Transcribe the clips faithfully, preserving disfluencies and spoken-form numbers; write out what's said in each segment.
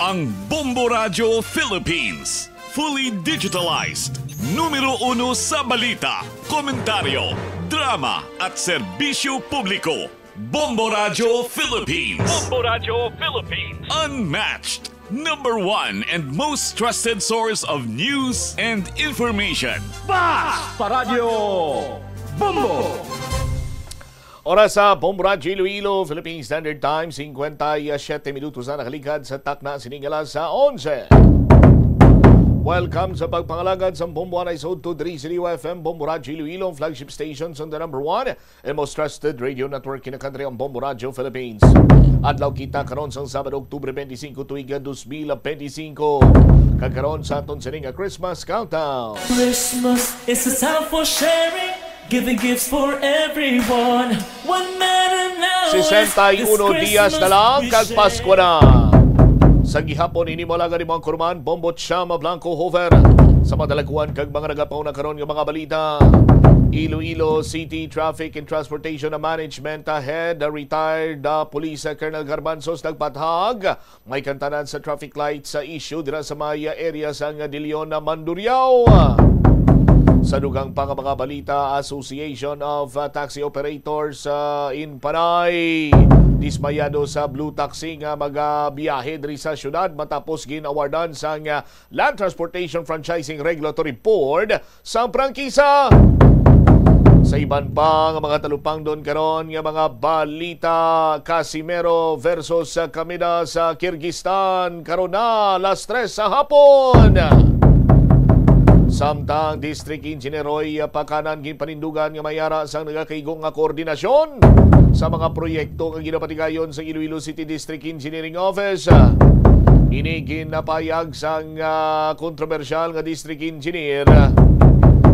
Ang Bombo Radyo Philippines, fully digitalized, numero uno sa balita, komentaryo, drama, at serbisyo publiko. Bombo Radyo Philippines. Bombo Radyo Philippines. Unmatched, number one and most trusted source of news and information. Basta Radyo Bombo! Oras sa Bombo Radyo Iloilo, Philippine Standard Time, singkwenta y siyete minutos na nakaligad sa takna sining alas sa onse. Welcome sa pagpangalagad sa Bombo Anay sa Udto diri sa Liwa F M, Bombo Radyo Iloilo, ang flagship station sa the number one and most trusted radio network in the country, ang Bombo Radyo Philippines. Adlaw kita karon sang Sabado, Oktubre twenty-five, tuig nga dos mil benti singko. Kag karon sa aton sining nga Christmas countdown. Christmas is a time for sharing, giving gifts for everyone. One matter now is Sesenta y uno this diyas na Christmas lang we kag Pasko share. Na. Sa gihapon ini mo lang ni mga kurman, Bombo Chama Blanco Hover. Sa madalaguan kag mga nagapauna karon nga mga balita, Iloilo City Traffic and Transportation Management Head, retired uh, Police Colonel Garbanzos nagpathag may kantanan sa traffic light sa issue dira sa may area sang De Leon, Mandurriao. Sa dugang pa nga mga balita, Association of uh, Taxi Operators uh, in Panay dismayado sa blue taxi nga magabiyahe diri sa syudad matapos gin-awardan sang uh, Land Transportation Franchising Regulatory Board sang prangkisa. Sa iban pa nga mga talupangdon karon nga mga balita, Casimero versus Kameda sa Kyrgyzstan, karon na alas tres sa hapon. Samtang District Engineer Roy Pacanan ginpanindugan nga may ara sang nagakaigo nga koordinasyon sa mga proyekto nga ginapatigayon sa Iloilo City District Engineering Office. Ini ginapayag sang ah, kontrobersyal nga district engineer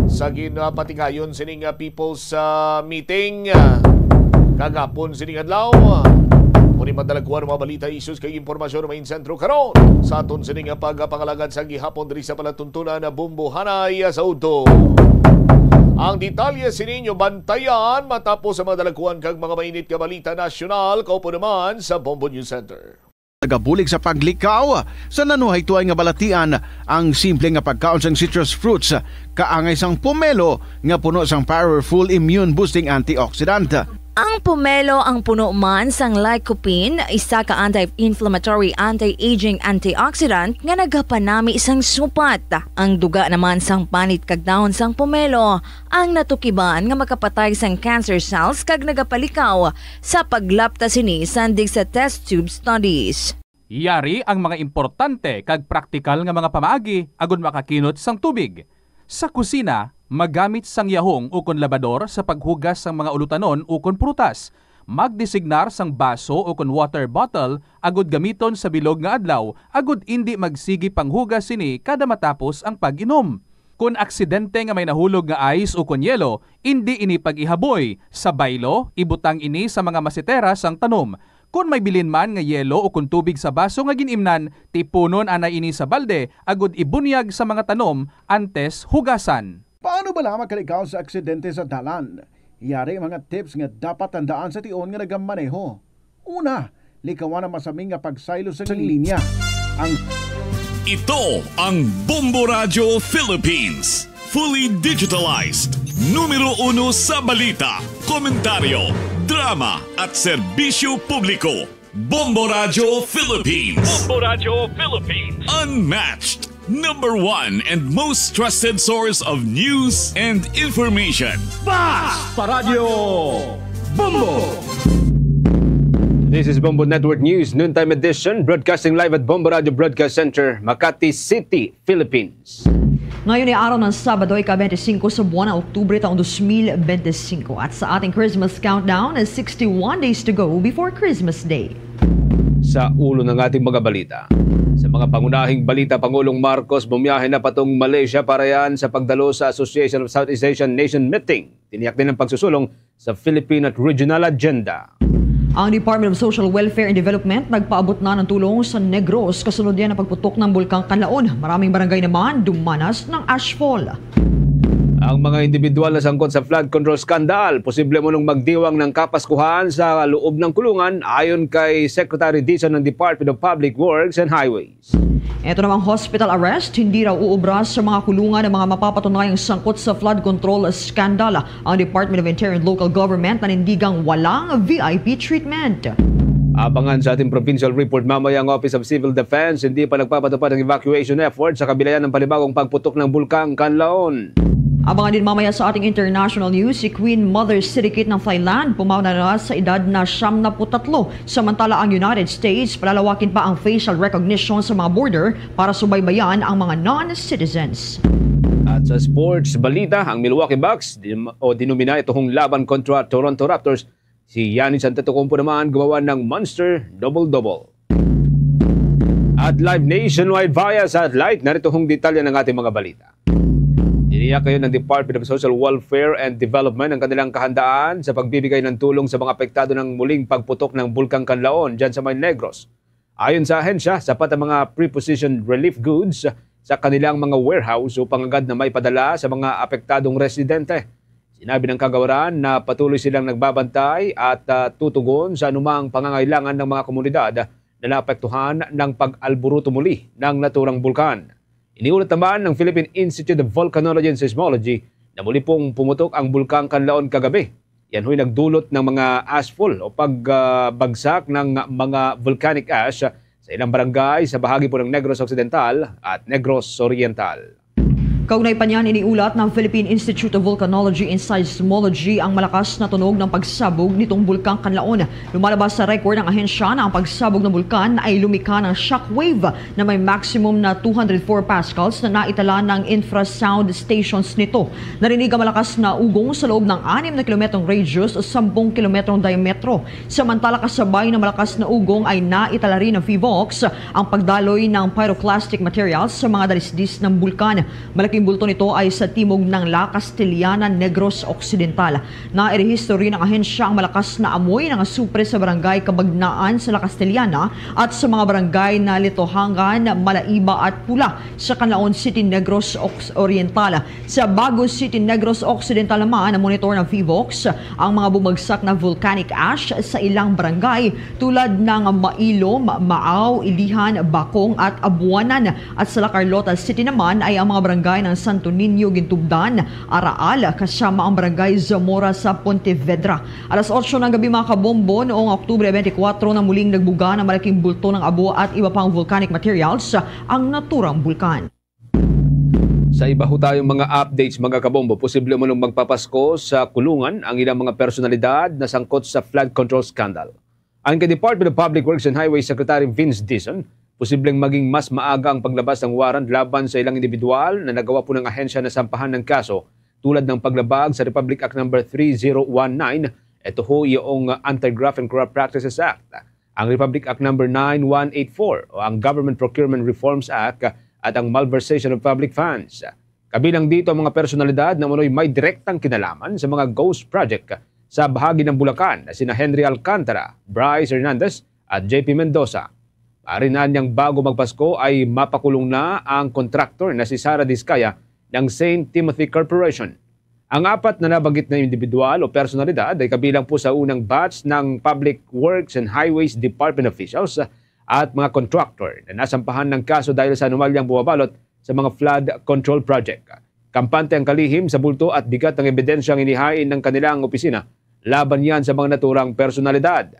sa ginapatigayon sining ah, People's ah, Meeting ah, kagapon sining adlaw. Muni madalaguan mga balita, issues kag impormasyon may sentro karon sa aton sining ah, pagpangalagad sa gihapon diri sa palatuntunan na Bumbuhanay ah, sa Udto. Ang detalye sini inyo bantayan matapos sa mga dalaguan kag mga mainit nga balita nasyonal kaupo naman sa Bombo News Center. Nagabulig sa paglikaw sa nanuhaytoay nga balatian ang simple nga pagkaon sang citrus fruits, kaangay sang pomelo nga puno sang powerful immune boosting antioxidant. Ang pomelo ang puno man sang lycopene, isa ka anti-inflammatory, anti-aging antioxidant nga nagapanami sang supat. Ang duga naman sang panit kag dahon sang pomelo ang natukiban nga makapatay sang cancer cells kag nagapalikaw sa paglapta sini sandig sa test tube studies. Yari ang mga importante kag praktikal nga mga pamaagi agud makakinot sang tubig. Sa kusina, magamit sang yahong ukon labador sa paghugas sang mga ulutanon ukon prutas. Magdesignar sang baso ukon water bottle agud gamiton sa bilog nga adlaw agud indi magsigi panghugas sini kada matapos ang pag-inom. Kon aksidente nga may nahulog nga ice ukon yelo, indi ini pag-ihaboy. Sa baylo, ibutang ini sa mga masetera sang tanom. Kon may bilin man nga yelo ukon tubig sa baso nga gin-imnan, tipunon anay ini sa balde agud ibunyag sa mga tanom antes hugasan. Paano bala makalikaw sa aksidente sa dalan? Yari mga tips nga dapat tandaan sa tion nga nagamaneho. Una, likawan ang masaming nga pagsaylo sa linya. Ang Ito ang Bombo Radyo Philippines. Fully digitalized. Numero uno sa balita, komentaryo, drama, at serbisyo publiko. Bombo Radyo Philippines. Bombo Radyo Philippines. Unmatched. Number one and most trusted source of news and information. Basta Radyo Bombo! This is Bombo Network News, noontime edition, broadcasting live at Bombo Radio Broadcast Center, Makati City, Philippines. Ngayon ay araw ng Sabado, ika-twenty-five sa buwan ng Oktubre taong twenty twenty-five. At sa ating Christmas countdown, sixty-one days to go before Christmas Day. Sa ulo ng ating mga balita, sa mga pangunahing balita, Pangulong Marcos bumiyahe na patungong Malaysia para yan sa pagdalo sa Association of Southeast Asian Nation Meeting. Tiniyak din ang pagsusulong sa Philippine at regional agenda. Ang Department of Social Welfare and Development nagpaabot na ng tulong sa Negros kasunod yan ng pagputok ng Bulkang Kanlaon. Maraming barangay naman dumanas ng ashfall. Ang mga individual na sangkot sa flood control scandal, posible mo nung magdiwang ng kapaskuhan sa loob ng kulungan, ayon kay Secretary Dizon ng Department of Public Works and Highways. Ito namang hospital arrest, hindi raw uubra sa mga kulungan ang mga mapapatunayang sangkot sa flood control scandal. Ang Department of Interior and Local Government nanindigang walang V I P treatment. Abangan sa ating provincial report mamaya ang Office of Civil Defense, hindi pa nagpapatupad ang evacuation effort sa kabilayan ng panibagong pagputok ng Bulkang Kanlaon. Abangan din mamaya sa ating international news si Queen Mother Sirikit ng Thailand, pumanaw na sa edad na siyam na put tatlo. Samantala, ang United States, palalawakin pa ang facial recognition sa mga border para subaybayan ang mga non-citizens. At sa sports balita, ang Milwaukee Bucks, dim- o dinomina ito hong laban kontra Toronto Raptors, si Giannis Antetokounmpo naman gumawa ng monster double-double. At live nationwide via satellite, narito hong detalye ng ating mga balita. Tiniyak ngayon ng Department of Social Welfare and Development ang kanilang kahandaan sa pagbibigay ng tulong sa mga apektado ng muling pagputok ng Bulkang Kanlaon dyan sa may Negros. Ayon sa ahensya, sapat ang mga prepositioned relief goods sa kanilang mga warehouse upang agad na may padala sa mga apektadong residente. Sinabi ng kagawaran na patuloy silang nagbabantay at ah, tutugon sa anumang pangangailangan ng mga komunidad na naapektuhan ng pag-alburuto muli ng naturang bulkan. Iniulat naman ng Philippine Institute of Volcanology and Seismology na muli pong pumutok ang Bulkang Kanlaon kagabi. Yan ho'y nagdulot ng mga ashfall o pagbagsak ng mga volcanic ash sa ilang barangay sa bahagi po ng Negros Occidental at Negros Oriental. Kaugnay pa niyan, iniulat ng Philippine Institute of Volcanology and Seismology ang malakas na tunog ng pagsabog nitong Bulkang Kanlaon. Lumalabas sa record ng ahensya na ang pagsabog ng bulkan ay lumika ng shockwave na may maximum na two hundred four pascals na naitala ng infrasound stations nito. Narinig ang malakas na ugong sa loob ng anim na kilometrong radius o sampung kilometrong diametro. Samantala, kasabay ng malakas na ugong ay naitala rin ng PHIVOLCS ang pagdaloy ng pyroclastic materials sa mga dalisdis ng bulkan. Malaking bulto nito ay sa timog ng La Castellana, Negros Occidental. Nairehisto rin ng ahensya ang malakas na amoy ng asupre sa barangay Cabagnaan sa La Castellana at sa mga barangay na Litohangan, Malaiba at Pula sa Canlaon City, Negros Ox-, Oriental. Sa Bago City, Negros Occidental naman, monitor ng PHIVOLCS ang mga bumagsak na volcanic ash sa ilang barangay tulad ng Mailom, Maaw, Ilihan, Bacong at Abuanan. At sa La Carlota City naman ay ang mga barangay ng Santo Niño, Gintubdan, Araal, kasama ang barangay Zamora sa Pontevedra. Alas otso ng gabi, mga kabombo, noong Oktubre twenty-four na muling nagbuga ng malaking bulto ng abo at iba pang volcanic materials ang naturang bulkan. Sa iba ho tayong mga updates, mga kabombo, posible umanong magpapasko sa kulungan ang ilang mga personalidad na sangkot sa flood control scandal. Ayon kay Department of Public Works and Highways Secretary Vince Dizon, posibleng maging mas maaga ang paglabas ng warrant laban sa ilang individual na nagawa po ng ahensya na sampahan ng kaso, tulad ng paglabag sa Republic Act Number three zero one nine, ito ho yung Anti-Graft and Corrupt Practices Act, ang Republic Act Number nine one eight four o ang Government Procurement Reforms Act at ang Malversation of Public Funds. Kabilang dito ang mga personalidad na umano'y may direktang kinalaman sa mga ghost project sa bahagi ng Bulacan na sina Henry Alcantara, Bryce Hernandez at J P Mendoza. Maaari na niyang bago magpasko ay mapakulong na ang kontraktor na si Sara Discaya ng Saint Timothy Corporation. Ang apat na nabanggit na individual o personalidad ay kabilang po sa unang batch ng Public Works and Highways Department officials at mga contractor na nasampahan ng kaso dahil sa anomalyang bumabalot sa mga flood control project. Kampante ang kalihim sa bulto at bigat ng ebidensyang inihain ng kanilang opisina laban yan sa mga naturang personalidad.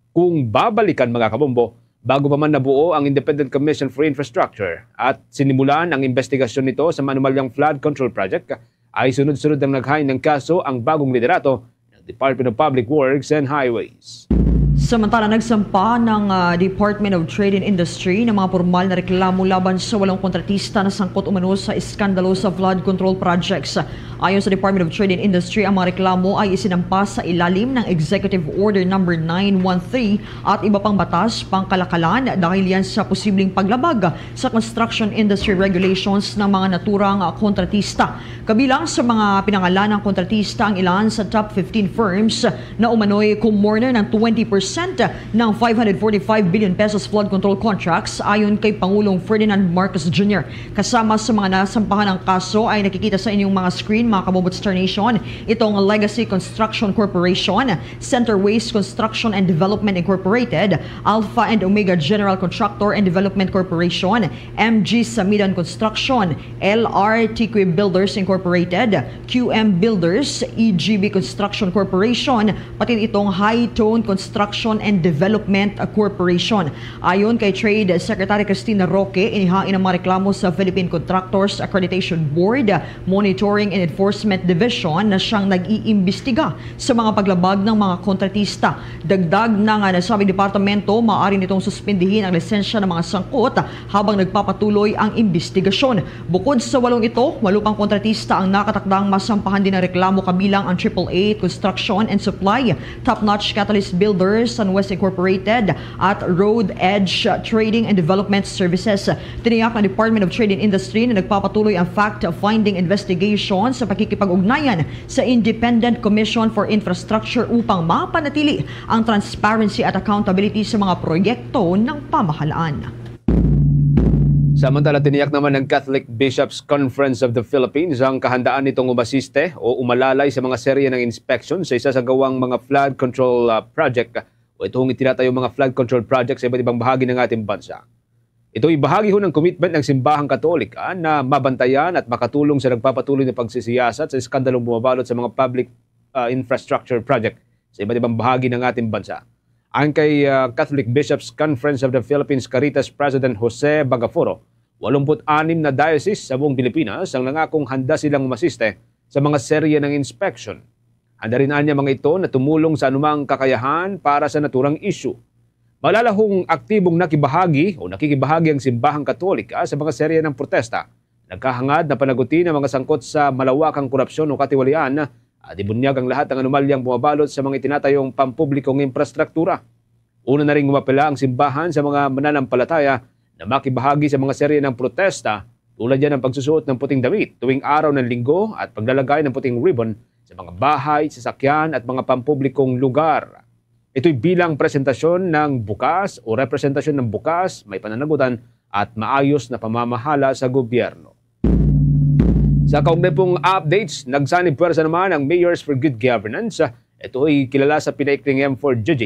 Kung babalikan, mga kabombo, bago pa man nabuo ang Independent Commission for Infrastructure at sinimulan ang investigasyon nito sa manumalyang flood control project, ay sunod-sunod ang naghain ng kaso ang bagong liderato ng Department of Public Works and Highways. Samantala, nagsampa ng ah, Department of Trade and Industry ng mga pormal na reklamo laban sa walong kontratista na sangkot umano sa iskandalo sa flood control projects. Ayon sa Department of Trade and Industry, ang mga reklamo ay isinampa sa ilalim ng Executive Order Number nine one three at iba pang batas pangkalakalan dahil yan sa posibleng paglabag sa construction industry regulations ng mga naturang kontratista. Kabilang sa mga pinangalan ng kontratista ang ilan sa top fifteen firms na umano'y kumorner ng twenty percent ng five hundred forty-five billion pesos flood control contracts, ayon kay Pangulong Ferdinand Marcos Junior. Kasama sa mga nasampahan ng kaso ay nakikita sa inyong mga screen, mga kabubuts Star Nation, itong Legacy Construction Corporation, Center Waste Construction and Development Incorporated, Alpha and Omega General Contractor and Development Corporation, M G Samidan Construction, L R T Q Builders Incorporated, Q M Builders, E G B Construction Corporation, pati itong High Tone Construction and Development Corporation. Ayon kay Trade Secretary Cristina Roque, inihain ang mga reklamo sa Philippine Contractors Accreditation Board, Monitoring and Enforcement Division na siyang nag-iimbestiga sa mga paglabag ng mga kontratista. Dagdag na nga nasabing departamento, maaari nitong suspindihin ang lisensya ng mga sangkot habang nagpapatuloy ang imbestigasyon. Bukod sa walong ito, walo pang kontratista ang nakatakdang masampahan din ng reklamo, kabilang ang Triple Eight Construction and Supply, Top Notch Catalyst Builders, Sunwest Incorporated, at Road Edge Trading and Development Services. Tiniyak ng Department of Trade and Industry na nagpapatuloy ang fact-finding investigation sa pakikipag-ugnayan sa Independent Commission for Infrastructure upang mapanatili ang transparency at accountability sa mga proyekto ng pamahalaan. Samantala, tiniyak naman ng Catholic Bishops' Conference of the Philippines ang kahandaan nitong umasiste o umalalay sa mga serye ng inspection sa isa sa gawang mga flood control, ah, project o itong itinatayong mga flood control project sa iba't ibang bahagi ng ating bansa. Ito'y bahagi ho ng commitment ng Simbahang Katolika na mabantayan at makatulong sa nagpapatuloy na pagsisiyasat sa eskandalong bumabalot sa mga public, ah, infrastructure project sa iba't ibang bahagi ng ating bansa. Ang kay, ah, Catholic Bishops' Conference of the Philippines Caritas President Jose Bagaforo, walumpu't anim na diocese sa buong Pilipinas ang nangakong handa silang umasiste sa mga serye ng inspection. Handa rin anya mga ito na tumulong sa anumang kakayahan para sa naturang issue. Malalahong aktibong nakibahagi o nakikibahagi ang Simbahang Katolika sa mga serye ng protesta. Nagkahangad na panagutin ang mga sangkot sa malawakang korupsyon o katiwalian at ibunyag ang lahat ng anomalyang bumabalot sa mga itinatayong pampublikong infrastruktura. Una na ring umapela ang simbahan sa mga mananampalataya na makibahagi sa mga serye ng protesta, tulad yan ng pagsusuot ng puting damit tuwing araw ng Linggo at paglalagay ng puting ribbon sa mga bahay, sasakyan at mga pampublikong lugar. Ito'y bilang presentasyon ng bukas o representasyon ng bukas, may pananagutan at maayos na pamamahala sa gobyerno. Sa kaugnay pong updates, nagsanib puwersa naman ang Mayors for Good Governance. Ito'y kilala sa pinaikling M four G G.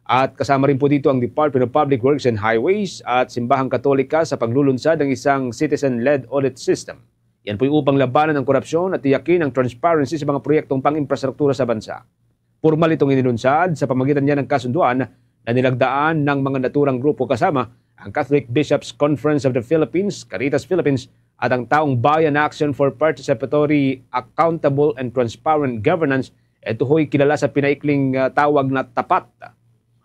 At kasama rin po dito ang Department of Public Works and Highways at Simbahang Katolika sa paglulunsad ng isang citizen-led audit system. Yan po'y upang labanan ang korupsyon at tiyakin ang transparency sa mga proyektong pang-infrastruktura sa bansa. Pormal itong inilunsad sa pamagitan niya ng kasunduan na nilagdaan ng mga naturang grupo, kasama ang Catholic Bishops' Conference of the Philippines, Caritas Philippines, at ang Taong Bayan Action for Participatory, Accountable, and Transparent Governance. Ito ho'y kilala sa pinaikling, ah, tawag na TAPAT.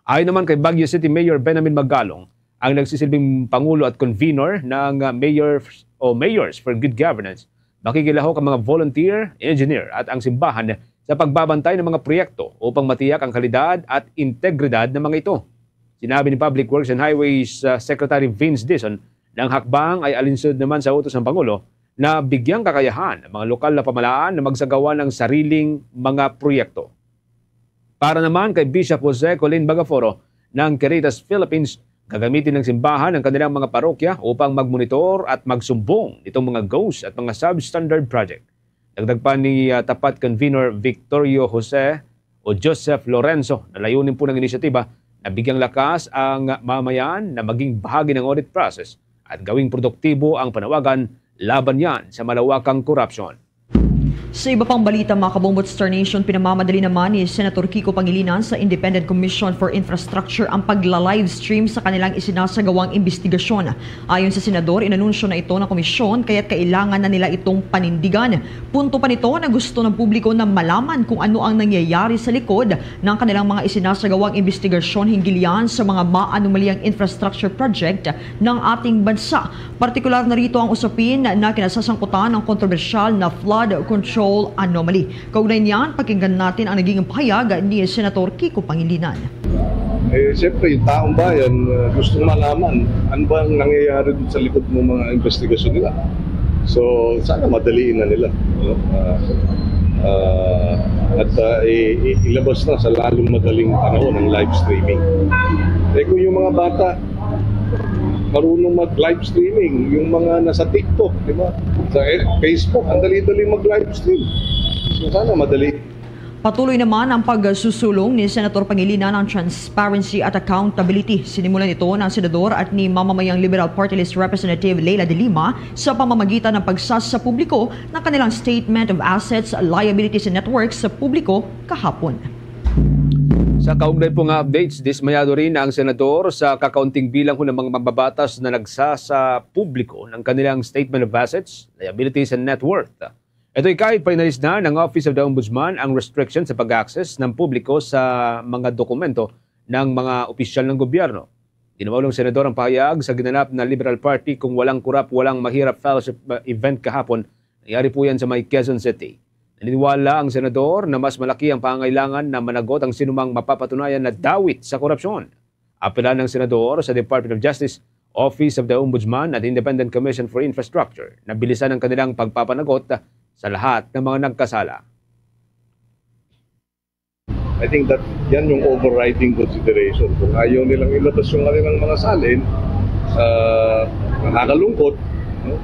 Ayon naman kay Baguio City Mayor Benamin Magalong, ang nagsisilbing pangulo at convener ng, ah, Mayors o Mayors for Good Governance, makikilahok ang mga volunteer, engineer at ang simbahan sa pagbabantay ng mga proyekto upang matiyak ang kalidad at integridad ng mga ito. Sinabi ni Public Works and Highways, ah, Secretary Vince Dizon na ang hakbang ay alinsunod naman sa utos ng Pangulo na bigyang kakayahan ang mga lokal na pamahalaan na magsagawa ng sariling mga proyekto. Para naman kay Bishop Jose Colin Bagaforo ng Caritas Philippines, gagamitin ng simbahan ang kanilang mga parokya upang magmonitor at magsumbong nitong mga ghost at mga substandard project. Dagdag pa ni, ah, TAPAT Convener Victorio Jose o Joseph Lorenzo na layunin po ng inisyatiba na bigyang lakas ang mamayan na maging bahagi ng audit process at gawing produktibo ang panawagan laban yan sa malawakang korupsyon. Sa iba pang balita, mga kabumbot Star Nation, pinamamadali naman ni Senator Kiko Pangilinan sa Independent Commission for Infrastructure ang pagla-livestream sa kanilang isinasagawang imbestigasyon. Ayon sa senador, inanunsyo na ito ng komisyon, kaya't kailangan na nila itong panindigan. Punto pa nito na gusto ng publiko na malaman kung ano ang nangyayari sa likod ng kanilang mga isinasagawang imbestigasyon hinggil yan sa mga maanomalyang infrastructure project ng ating bansa. Partikular na rito ang usapin na kinasasangkutan ng kontrobersyal na flood control anomaly. Kaugnay niyan, pakinggan natin ang naging pahayag ni Senator Kiko Pangilinan. Eh, siyempre, yung taong bayan, uh, gusto malaman ano ba ang nangyayari dun sa likod ng mga investigasyon nila. So, sana madaliin na nila. No? Uh, Ah, at ah, i- i- ilabas na sa lalong madaling panahon ang live streaming. Eh kung yung mga bata marunong mag-live streaming, yung mga nasa TikTok, di ba? Sa eh, Facebook, ang dali-dali mag-live stream. So sana madali. Patuloy naman ang pagsusulong ni Senator Pangilinan ang transparency at accountability. Sinimulan ito ng senador at ni mamamayang Liberal Party List Representative Leila de Lima sa pamamagitan ng pagsas sa publiko ng kanilang Statement of Assets, Liabilities and Net Worth sa publiko kahapon. Sa kaugnay po nga updates, dismayado rin ang senador sa kakaunting bilang ho ng mga mambabatas na nagsa sa publiko ng kanilang Statement of Assets, Liabilities and Net Worth. Ito'y kahit pinalis na ng Office of the Ombudsman ang restriction sa pag-access ng publiko sa mga dokumento ng mga opisyal ng gobyerno. Ginawa ng senador ang pahayag sa ginanap na Liberal Party Kung Walang Kurap, Walang Mahirap Fellowship uh, event kahapon. Nangyari po yan sa may Quezon City. Naniniwala ang senador na mas malaki ang pangangailangan na managot ang sinumang mapapatunayan na dawit sa korupsyon. Apela ng senador sa Department of Justice, Office of the Ombudsman at Independent Commission for Infrastructure na bilisan ang kanilang pagpapanagot sa lahat ng mga nagkasala. I think that yan yung overriding consideration. Kung ayaw nilang ilabas yung kanilang mga salin, uh, nakakalungkot. No?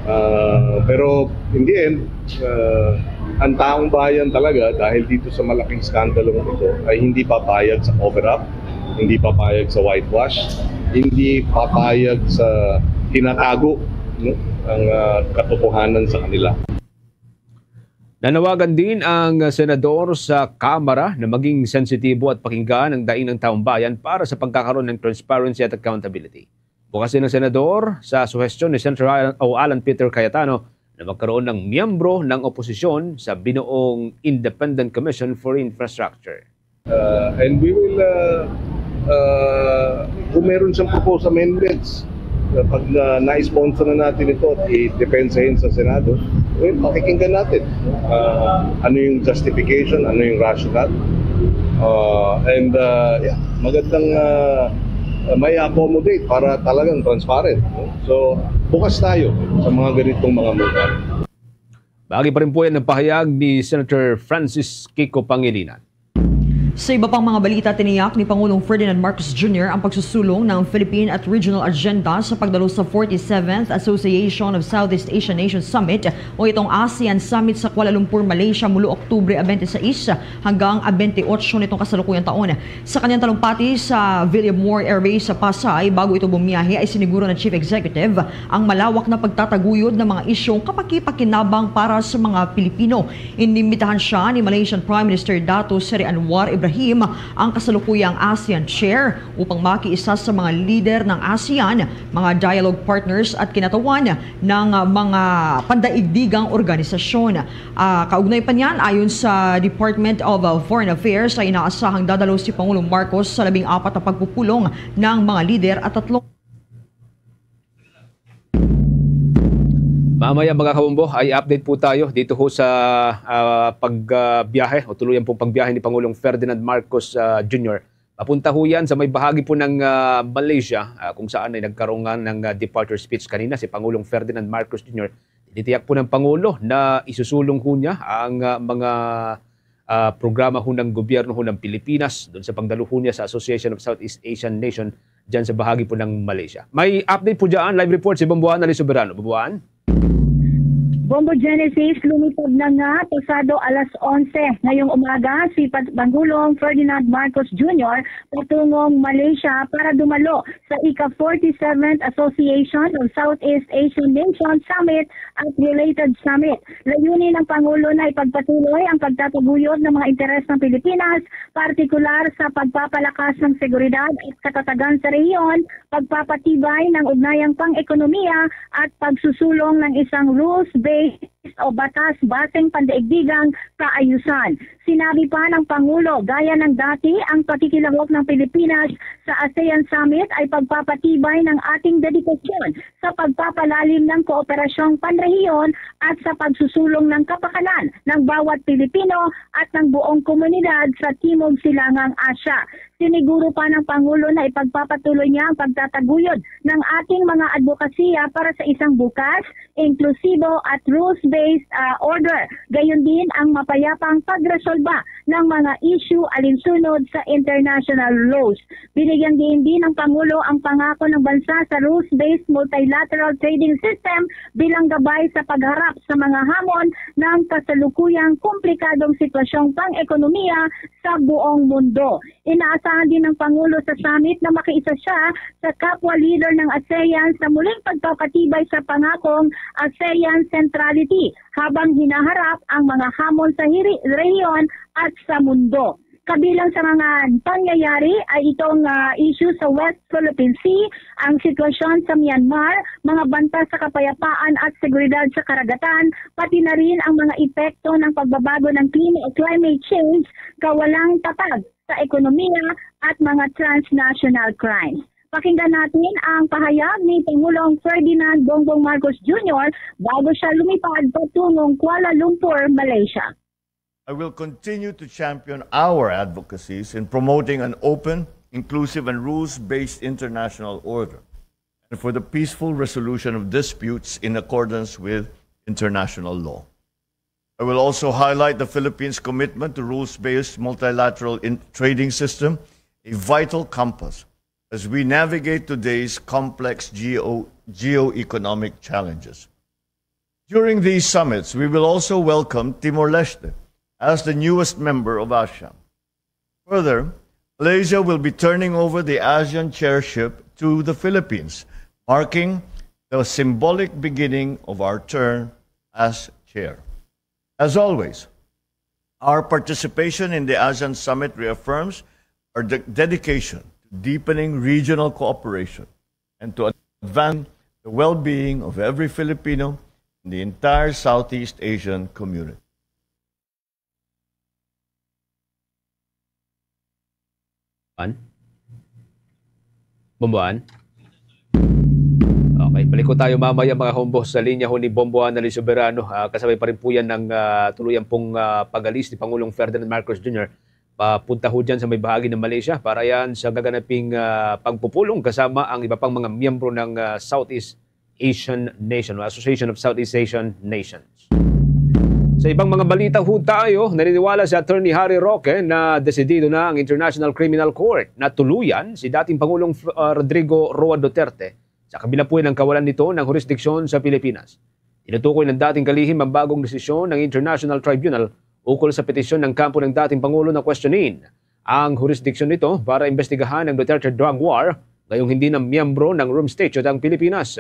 Uh, pero in the end, uh, ang taong bayan talaga, dahil dito sa malaking skandalo ito, ay hindi papayag sa cover-up, hindi papayag sa whitewash, hindi papayag sa tinatago, no, ang uh, katotohanan sa kanila. Nanawagan din ang senador sa Kamara na maging sensitibo at pakinggan ang daing ng taong bayan para sa pagkakaroon ng transparency at accountability. Bukas din ang senador sa suhestyon ni Senator Alan, o Alan Peter Cayetano na magkaroon ng miyembro ng oposisyon sa binuong Independent Commission for Infrastructure. Uh, and we will, uh, uh, kung meron siyang proposed amendments, uh, pag uh, na-sponsor na natin ito at i-depensahin sa Senado, well, pakikinggan natin uh, ano yung justification, ano yung rationale. Uh, and uh, yeah, magandang uh, uh, may accommodate para talagang transparent. No? So, bukas tayo sa mga ganitong mga mungkahi. Bahagi pa rin po yan ng pahayag ni Senator Francis Kiko Pangilinan. Sa iba pang mga balita, tiniyak ni Pangulong Ferdinand Marcos Junior ang pagsusulong ng Philippine at Regional Agenda sa pagdalo sa forty-seventh Association of Southeast Asian Nations Summit o itong ASEAN Summit sa Kuala Lumpur, Malaysia, mula Oktubre twenty-six hanggang twenty-eight nitong kasalukuyang taon. Sa kanyang talumpati sa Villamor Air Base sa Pasay bago ito bumiyahe, ay siniguro ng Chief Executive ang malawak na pagtataguyod ng mga isyong kapakipakinabang para sa mga Pilipino. Inimbitahan siya ni Malaysian Prime Minister Dato Seri Anwar Ibrahim, ang kasalukuyang ASEAN Chair, upang makiisa sa mga lider ng ASEAN, mga dialogue partners at kinatawan ng mga pandaigdigang organisasyon. Uh, kaugnay pa niyan, ayon sa Department of uh, Foreign Affairs, ay inaasahang dadalo si Pangulong Marcos sa labing apat na pagpupulong ng mga lider at tatlong Mamaya, mga kabombo, ay update po tayo dito ho sa uh, pagbiyahe uh, o tuluyan pong pagbiyahe ni Pangulong Ferdinand Marcos uh, Junior. Papunta ho yan sa may bahagi po ng uh, Malaysia uh, kung saan ay nagkaroon ng uh, departure speech kanina si Pangulong Ferdinand Marcos Junior. Tinitiyak po ng Pangulo na isusulong ho niya ang uh, mga uh, programa ho ng gobyerno ho ng Pilipinas doon sa pagdalo ho niya sa Association of Southeast Asian Nation dyan sa bahagi po ng Malaysia. May update po dyan, live report si Bomboan Ali Soberano. Bomboan? Bombo Genesis, lumipad na nga pasado alas onse ngayong umaga si Pangulong Ferdinand Marcos Junior patungong Malaysia para dumalo sa ika forty-seventh Association of Southeast Asian Nations Summit at related summit. Layunin ng Pangulo na ipagpatuloy ang pagtataguyod ng mga interes ng Pilipinas, partikular sa pagpapalakas ng seguridad at katatagan sa rehiyon, pagpapatibay ng ugnayang pang-ekonomiya at pagsusulong ng isang rules-based o batas basing pandaigdigang kaayusan. Sinabi pa ng Pangulo, gaya ng dati, ang pakikilahok ng Pilipinas sa ASEAN Summit ay pagpapatibay ng ating dedikasyon sa pagpapalalim ng kooperasyong panrehiyon at sa pagsusulong ng kapakanan ng bawat Pilipino at ng buong komunidad sa Timog Silangang Asya. Siniguro pa ng Pangulo na ipagpapatuloy niya ang pagtataguyod ng ating mga adbokasiya para sa isang bukas, inklusibo at rules rules-based, ah, order, gayon din ang mapayapang pagresolba ng mga issue alinsunod sa international laws. Binigyang diin din ng Pangulo ang pangako ng bansa sa rules-based multilateral trading system bilang gabay sa pagharap sa mga hamon ng kasalukuyang komplikadong sitwasyong pang-ekonomiya sa buong mundo. Inaasahan din ng Pangulo sa summit na makiisa siya sa kapwa leader ng ASEAN sa muling pagpapatibay sa pangakong ASEAN centrality habang hinaharap ang mga hamon sa hiri-, rehiyon at sa mundo. Kabilang sa mga pangyayari ay itong, ah, issue sa West Philippine Sea, ang sitwasyon sa Myanmar, mga banta sa kapayapaan at seguridad sa karagatan, pati na rin ang mga epekto ng pagbabago ng klima o climate change, kawalang tatag sa ekonomiya at mga transnational crimes. Pakinggan natin ang pahayag ni Pangulong Ferdinand Bongbong Marcos Junior bago siya lumipad patungong Kuala Lumpur, Malaysia. I will continue to champion our advocacies in promoting an open, inclusive, and rules-based international order and for the peaceful resolution of disputes in accordance with international law. I will also highlight the Philippines' commitment to rules-based multilateral in-, trading system, a vital compass as we navigate today's complex geo-, geo-economic challenges. During these summits, we will also welcome Timor-Leste as the newest member of ASEAN. Further, Malaysia will be turning over the ASEAN chairship to the Philippines, marking the symbolic beginning of our turn as chair. As always, our participation in the ASEAN Summit reaffirms our de-, dedication to deepening regional cooperation and to advance the well-being of every Filipino in the entire Southeast Asian community. An? Bomboan? Okay, balik ko tayo mamaya, mga hombo, sa linya ho ni Bomboan na Soberano. Ah, kasabay pa rin po yan ng ah, tuluyan pong ah, pag-alis ni Pangulong Ferdinand Marcos Junior papunta ho dyan sa may bahagi ng Malaysia para yan sa gaganaping ah, pagpupulong kasama ang iba pang mga miyembro ng ah, Southeast Asian Nation o Association of Southeast Asian Nations. Sa ibang mga balita ho tayo, naniniwala si Attorney Harry Roque na desidido na ang International Criminal Court na tuluyan si dating Pangulong uh, Rodrigo Roa Duterte sa kabila po ng kawalan nito ng jurisdiction sa Pilipinas. Tinutukoy ng dating kalihim ang bagong desisyon ng International Tribunal ukol sa petisyon ng kampo ng dating Pangulo na questionin ang jurisdiction nito para imbestigahan ang Duterte drug war ngayong hindi na miyembro ng Rome Statute ang Pilipinas.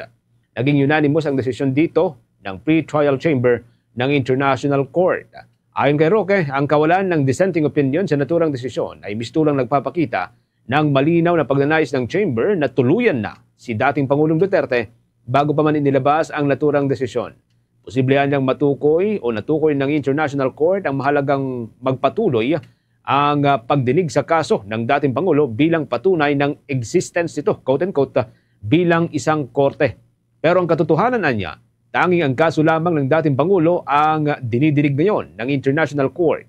Naging unanimous ang desisyon dito ng pre-trial chamber ng International Court. Ayon kay Roque, ang kawalan ng dissenting opinion sa naturang desisyon ay mistulang nagpapakita ng malinaw na pagnanais ng chamber na tuluyan na si dating Pangulong Duterte bago pa man inilabas ang naturang desisyon. Posible niyang matukoy o natukoy ng International Court ang mahalagang magpatuloy ang ah, pagdinig sa kaso ng dating Pangulo bilang patunay ng existence nito, quote-unquote, bilang isang korte. Pero ang katotohanan anya, tanging ang kaso lamang ng dating Pangulo ang dinidinig ngayon ng International Court.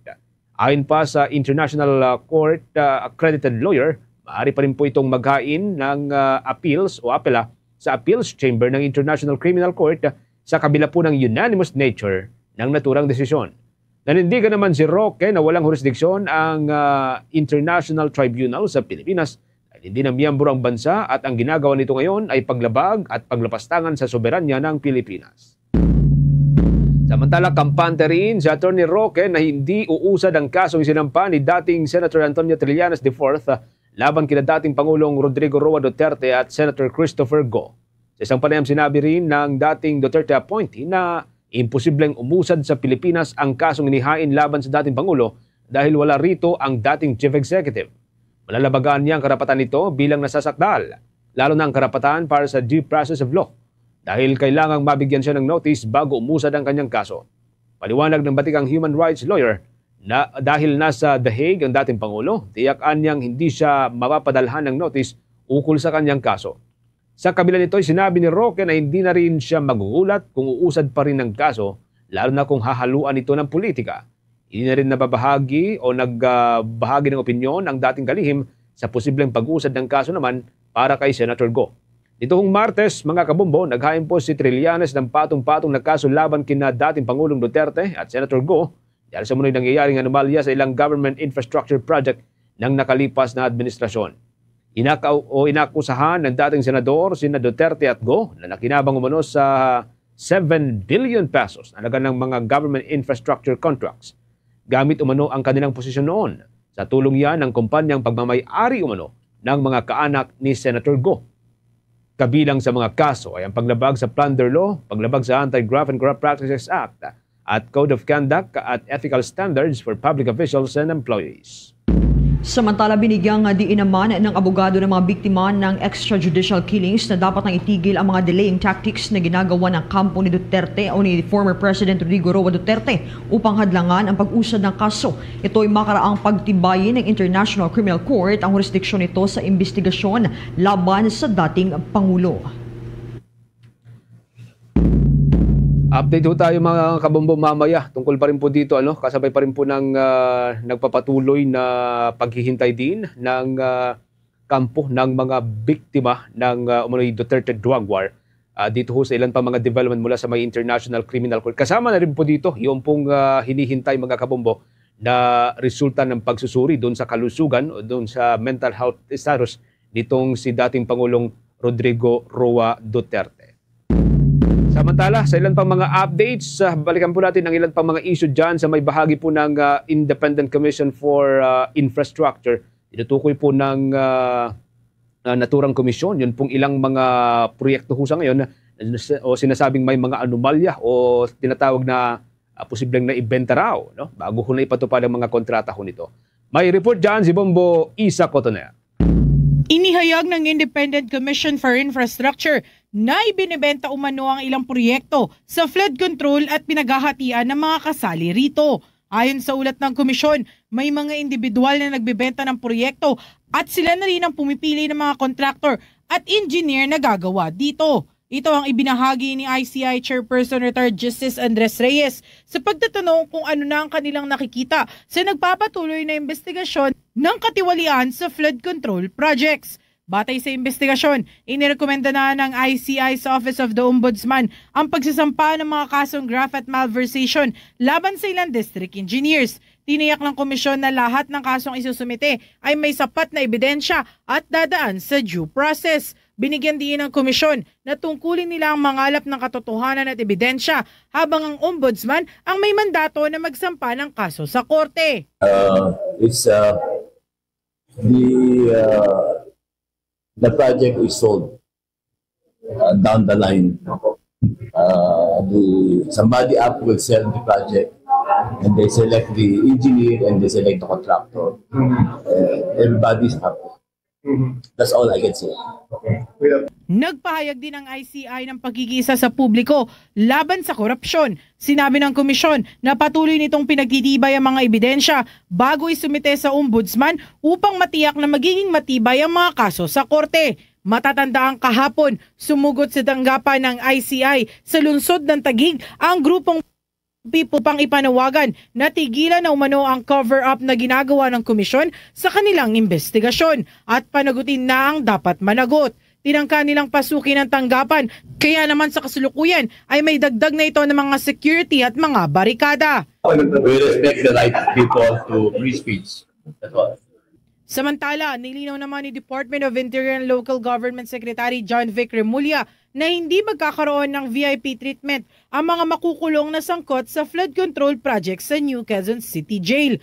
Ayon pa sa International ah, Court ah, accredited lawyer, maaari pa rin po itong maghain ng ah, appeals o apela sa appeals chamber ng International Criminal Court sa kabila po ng unanimous nature ng naturang desisyon. Nanindigan naman si Roque na walang jurisdiction ang ah, International Tribunal sa Pilipinas dahil hindi na miyembro ang bansa at ang ginagawa nito ngayon ay paglabag at paglapastangan sa soberanya ng Pilipinas. Samantala, kampante rin si Attorney Roque na hindi uusad ang kasong isinampa ni dating Senator Antonio Trillanes the fourth laban kina dating Pangulong Rodrigo Roa Duterte at Senator Christopher Go. Sa isang panayam, sinabi rin ng dating Duterte appointee na imposibleng umusad sa Pilipinas ang kasong inihain laban sa dating Pangulo dahil wala rito ang dating Chief Executive. Malalabagan niya ang karapatan nito bilang nasasakdal, lalo na ang karapatan para sa due process of law, dahil kailangang mabigyan siya ng notice bago umusad ang kanyang kaso. Paliwanag ng batikang human rights lawyer na dahil nasa The Hague ang dating Pangulo, tiyak-an niyang hindi siya mapapadalhan ng notice ukol sa kanyang kaso. Sa kabila nito, sinabi ni Roque na hindi na rin siya magugulat kung uusad pa rin ang kaso, lalo na kung hahaluan ito ng politika. Hindi na rin nababahagi o nagbahagi ng opinyon ang dating kalihim sa posibleng pag-uusad ng kaso naman para kay Senator Go. Nitong Martes, mga kabombo, naghain po si Trillanes ng patong-patong na kaso laban kina dating Pangulong Duterte at Senator Go dahil sa umano'y nangyayaring anomalya sa ilang government infrastructure project ng nakalipas na administrasyon. Inaka o inakusahan ng dating senador sina Duterte at Go na nakinabang umano sa seven billion pesos na halaga ng mga government infrastructure contracts. Gamit umano ang kanilang posisyon noon sa tulong yan ng kumpanyang pagmamay-ari umano ng mga kaanak ni Senator Go. Kabilang sa mga kaso ay ang paglabag sa plunder law, paglabag sa Anti-Graft and Corrupt Practices Act, at Code of Conduct at Ethical Standards for Public Officials and Employees. Samantala, binigyang diin naman ng abogado ng mga biktima ng extrajudicial killings na dapat nang itigil ang mga delaying tactics na ginagawa ng kampo ni Duterte o ni former President Rodrigo Roa Duterte upang hadlangan ang pag-usad ng kaso. Ito'y makaraang pagtibayin ng International Criminal Court ang jurisdiction nito sa imbestigasyon laban sa dating Pangulo. Update ho tayo, mga kabombo, mamaya tungkol pa rin po dito, ano, kasabay pa rin po ng ah, nagpapatuloy na paghihintay din ng ah, kampo ng mga biktima ng ah, umano'y Duterte drug war. Ah, dito ho sa ilan pa mga development mula sa may International Criminal Court. Kasama na rin po dito yung pong ah, hinihintay, mga kabombo, na resulta ng pagsusuri doon sa kalusugan o doon sa mental health status nitong si dating Pangulong Rodrigo Roa Duterte. Samantala, sa ilan pang mga updates, ah, balikan po natin ang ilan pang mga issue dyan sa may bahagi po ng ah, Independent Commission for ah, Infrastructure. Tinutukoy po ng ah, ah, naturang komisyon yun pong ilang mga proyekto ho sa ngayon na, o sinasabing may mga anomalya o tinatawag na ah, posibleng naibenta raw, no? Bago ho na ipatupad ang mga kontrata ho nito. May report dyan si Bombo Isa Cotoner. Inihayag ng Independent Commission for Infrastructure na ibinebenta umano ang ilang proyekto sa flood control at pinaghahatian ng mga kasali rito. Ayon sa ulat ng komisyon, may mga individual na nagbebenta ng proyekto at sila na rin ang pumipili ng mga contractor at engineer na gagawa dito. Ito ang ibinahagi ni I C I Chairperson Retired Justice Andres Reyes sa pagtatanong kung ano na ang kanilang nakikita sa nagpapatuloy na imbestigasyon ng katiwalian sa flood control projects. Batay sa imbestigasyon, inirekomenda na ng I C I sa Office of the Ombudsman ang pagsasampa ng mga kasong graft at malversation laban sa ilang district engineers. Tiniyak ng komisyon na lahat ng kasong isusumite ay may sapat na ebidensya at dadaan sa due process. Binigyan diin ang komisyon na tungkulin nila ang mangalap ng katotohanan at ebidensya, habang ang ombudsman ang may mandato na magsampa ng kaso sa korte. Uh, it's uh, the uh, the project is sold uh, down the line. Uh, the somebody up will sell the project, and they select the engineer and they select the contractor. Uh, everybody's happy. That's all I can say. Nagpahayag din ang I C I ng pagkikiisa sa publiko laban sa korupsyon. Sinabi ng komisyon na patuloy nitong pinagtitibay ang mga ebidensya bago isumite sa ombudsman upang matiyak na magiging matibay ang mga kaso sa korte. Matatandaan, kahapon, sumugot sa tanggapan ng I C I sa lungsod ng Taguig ang grupong People pang ipanawagan na tigilan na umano ang cover-up na ginagawa ng komisyon sa kanilang imbestigasyon at panagutin na ang dapat managot. Tinangka nilang pasukin ang tanggapan, kaya naman sa kasalukuyan ay may dagdag na ito ng mga security at mga barikada. We respect the right of people to free speech. That's all. Samantala, nilinaw naman ni Department of Interior and Local Government Secretary John Vic Remulla na hindi magkakaroon ng V I P treatment ang mga makukulong na sangkot sa flood control project sa New Quezon City Jail.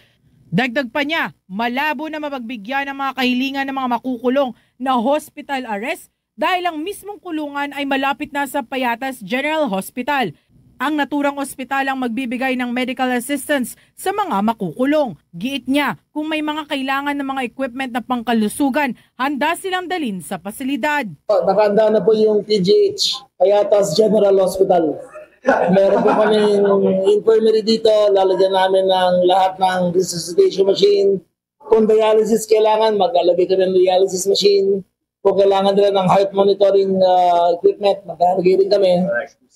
Dagdag pa niya, malabo na mapagbigyan ang mga kahilingan ng mga makukulong na hospital arrest dahil ang mismong kulungan ay malapit na sa Payatas General Hospital. Ang naturang ospital ang magbibigay ng medical assistance sa mga makukulong. Giit niya, kung may mga kailangan ng mga equipment na pangkalusugan, handa silang dalhin sa pasilidad. Nakahanda na po yung P G H, Payatas General Hospital. Meron po kaming infirmary dito, lalagyan namin ng lahat ng resuscitation machine. Kung dialysis kailangan, maglalagay kami ng dialysis machine. Kung kailangan nila ng heart monitoring uh, equipment, maglalagay rin kami.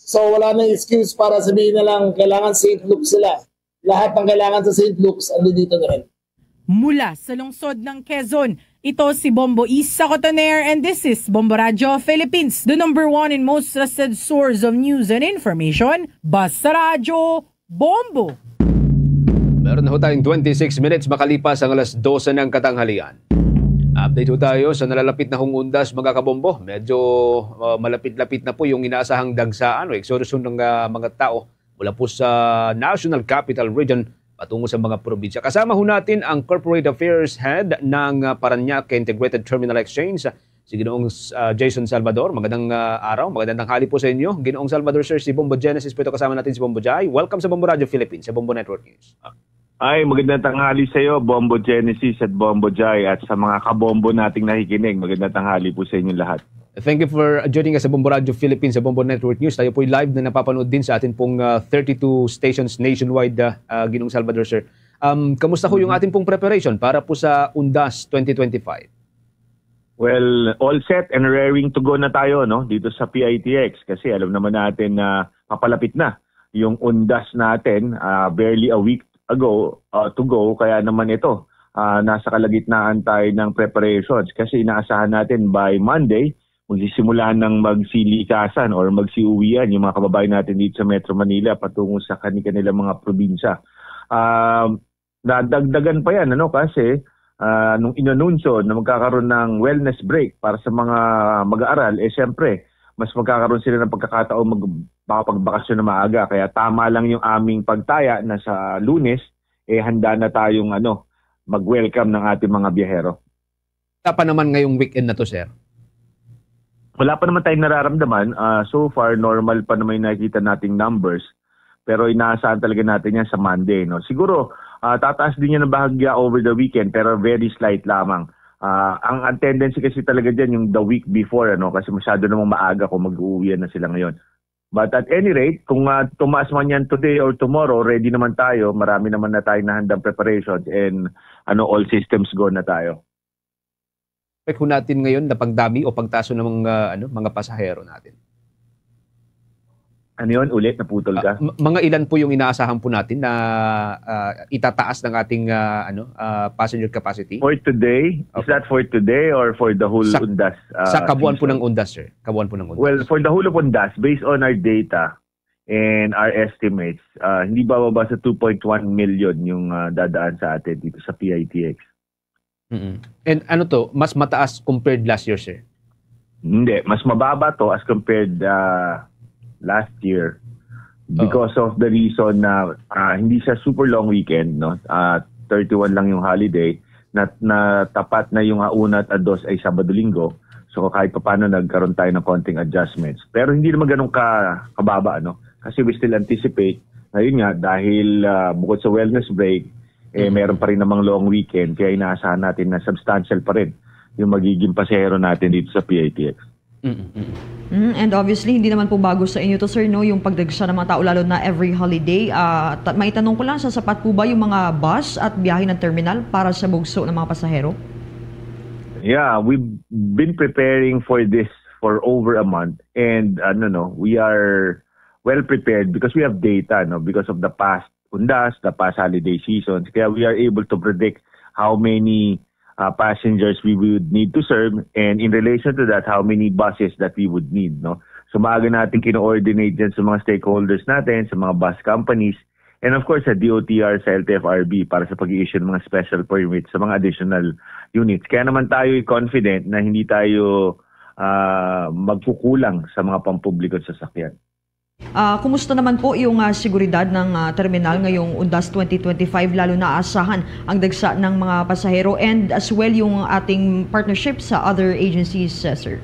So wala na excuse para sabihin na lang kailangan Saint Luke sila. Lahat ng kailangan sa Saint Luke's, ando dito na rin. Mula sa lungsod ng Quezon, Ito si Bombo Isa Cotoner, and this is Bombo Radyo Philippines, the number one and most trusted source of news and information. Basta Radyo, Bombo! Meron ho tayong twenty-six minutes makalipas ang alas dose ng katanghalian. Update ho tayo sa nalalapit na hong undas, mga kabombo. Medyo, uh, malapit-lapit na po yung inaasahang dagsaan o eksodus ng, uh, mga tao mula po sa National Capital Region patungo sa mga probinsya. Kasama ho natin ang Corporate Affairs Head ng, uh, Parañaque Integrated Terminal Exchange, si Ginoong, uh, Jason Salvador. Magandang, uh, araw, magandang tanghali po sa inyo, Ginoong Salvador. Sir, si Bombo Genesis po ito, kasama natin si Bombo Jai. Welcome sa Bombo Radio Philippines, sa Bombo Network News. Ay, magandang tanghali sa iyo, Bombo Genesis at Bombo Jai, at sa mga kabombo nating nakikinig. Magandang tanghali po sa inyo lahat. Thank you for joining us sa Bombo Radio Philippines, sa Bombo Network News. Tayo po'y live na napapanood din sa atin pong, ah, thirty-two stations nationwide, ah, ah, Ginoong Salvador, sir. Um, kamusta ho yung Mhm. ating pong preparation para po sa Undas twenty twenty-five? Well, all set and raring to go na tayo, no, dito sa P I T X, kasi alam naman natin na papalapit na yung Undas natin, ah, barely a week ago, ah, to go, kaya naman ito, ah, nasa kalagitnaan tayo ng preparations kasi inaasahan natin by Monday, magsisimula ng magsilikasan or magsiuwian yung mga kababayan natin dito sa Metro Manila patungo sa kani-kanilang mga probinsya. Um, nadagdagan pa yan, ano, kasi, ah, nung inanunsyo na magkakaroon ng wellness break para sa mga mag-aaral, eh, siyempre, mas magkakaroon sila ng pagkakataon mag-, makapagbakasyon na maaga. Kaya tama lang yung aming pagtaya na sa Lunes, eh, handa na tayong, ano, mag-welcome ng ating mga biyahero. Wala pa naman ngayong weekend na to, sir? Wala pa naman tayong nararamdaman. Ah, so far, normal pa naman yung nakikita nating numbers. Pero inaasahan talaga natin yan sa Monday, no? Siguro, ah, tataas din yan ng bahagya over the weekend, pero very slight lamang. Ah, ang, ang tendency kasi talaga dyan yung the week before, ano? Kasi masyado namang maaga kung mag-uuwian na sila ngayon. But at any rate, kung, ah, tumaas man yan today or tomorrow, ready naman tayo. Marami naman na tayong nahandang preparations and, ano, all systems go na tayo. Expect ho natin ngayon na pagdami o pagtaas ng mga, ano, mga pasahero natin? Ano yun? Ulit, naputol Ah, ka? m-, mga ilan po yung inaasahan po natin na, ah, itataas ng ating, ah, ano, ah, passenger capacity? For today? Is Opo. that for today or for the whole Sa, Undas, sa ah, kabuuan po season? ng Undas, sir. Kabuuan po ng Undas. Well, for the whole of Undas, based on our data and our estimates, ah, hindi bababa sa two point one million yung, ah, dadaan sa atin dito sa P I T X. Mm-mm. And ano to, mas mataas compared last year, sir? Hindi, mas mababa to as compared, ah, last year Oh. because of the reason na, ah, hindi siya super long weekend, no? Ah, thirty-one lang yung holiday, na, natapat na yung, ah, una at, ah, dos ay Sabado-Linggo. So, kahit papaano, nagkaroon tayo ng konting adjustments. Pero hindi naman ganun ka, kababa, ano? Kasi we still anticipate, ngayon nga, dahil, ah, bukod sa wellness break, eh, Mm. meron pa rin namang long weekend, kaya inaasahan natin na substantial pa rin yung magiging pasahero natin dito sa P I T X. Mm, mm. Mm, and obviously, hindi naman po bago sa inyo to, sir, no, yung pagdagsa ng mga tao, lalo na every holiday. Ah, ta-, may tanong ko lang, sa sapat po ba yung mga bus at biyahe ng terminal para sa bugso ng mga pasahero? Yeah, we've been preparing for this for over a month, and, ano, no, we are well prepared because we have data, no, because of the past Undas, the past holiday seasons. Kaya we are able to predict how many, uh, passengers we would need to serve, and in relation to that, how many buses that we would need, no? So, maaga natin kino-coordinate dyan sa mga stakeholders natin, sa mga bus companies, and of course, sa D O T R, sa L T F R B para sa pag-i-issue ng mga special permits sa mga additional units. Kaya naman tayo confident na hindi tayo, ah, magkukulang sa mga pampublikong sasakyan. Ah, kumusta naman po yung, ah, seguridad ng, ah, terminal ngayong Undas twenty twenty-five, lalo na asahan ang dagsa ng mga pasahero and as well yung ating partnership sa other agencies, ah, sir?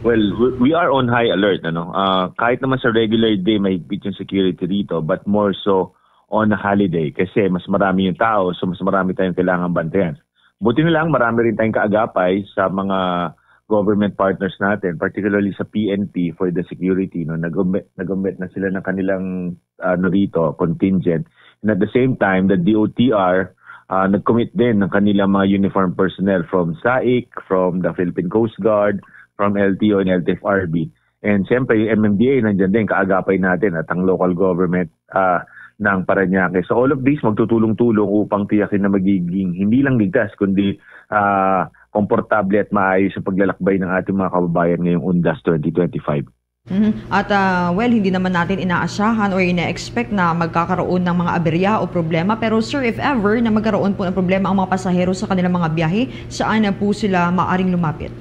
Well, we, we are on high alert, ano? Ah, kahit naman sa regular day, mahigpit yung security rito, but more so on a holiday kasi mas marami yung tao, so mas marami tayong kailangan bantayan. Buti na lang, marami rin tayong kaagapay sa mga government partners natin, particularly sa P N P for the security, no? Nag-commit, nag-commit na sila ng kanilang, ano, rito, contingent. And at the same time, the D O T R, ah, nag-commit din ng kanilang mga uniform personnel from SAIC, from the Philippine Coast Guard, from L T O and L T F R B. And siyempre, yung M M D A, nandyan din, kaagapay natin at ang local government, ah, ng Parañaque. So all of these magtutulong-tulong upang tiyakin na magiging hindi lang ligtas, kundi, ah, komportable at maayos ang paglalakbay ng ating mga kababayan ngayong Undas twenty twenty-five. Mhm. At, ah, well, hindi naman natin inaasahan or ina-expect na magkakaroon ng mga aberya o problema. Pero, sir, if ever na magkaroon po ng problema ang mga pasahero sa kanilang mga biyahe, saan na po sila maaring lumapit?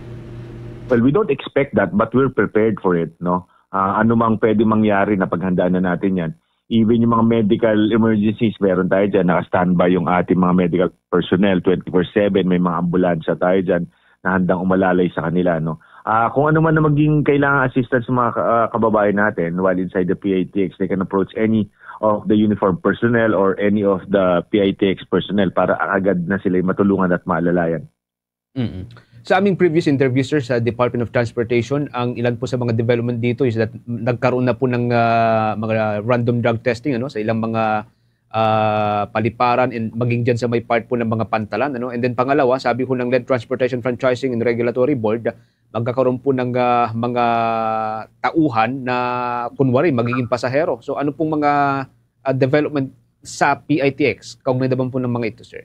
Well, we don't expect that, but we're prepared for it, no? Ah, ano mang pwede mangyari, napaghandaan na natin yan. Even yung mga medical emergencies, meron tayo dyan. Naka-standby yung ating mga medical personnel, twenty-four seven. May mga ambulansya tayo dyan na handang umalalay sa kanila, no? Ah, kung ano man na maging kailangan assistance ng mga ka-, ah, kababayan natin while inside the P I T X, they can approach any of the uniformed personnel or any of the P I T X personnel para agad na sila matulungan at maalalayan. Mm. Sa aming previous interview, sir, sa Department of Transportation, ang ilan po sa mga development dito is that nagkaroon na po ng, ah, mga random drug testing, ano, sa ilang mga, ah, paliparan and maging dyan sa may part po ng mga pantalan, ano. And then pangalawa, sabi ho ng Land Transportation Franchising and Regulatory Board, magkakaroon po ng, ah, mga tauhan na kunwari magiging pasahero. So ano pong mga, ah, development sa P I T X kaugnay naman po ng mga ito, sir?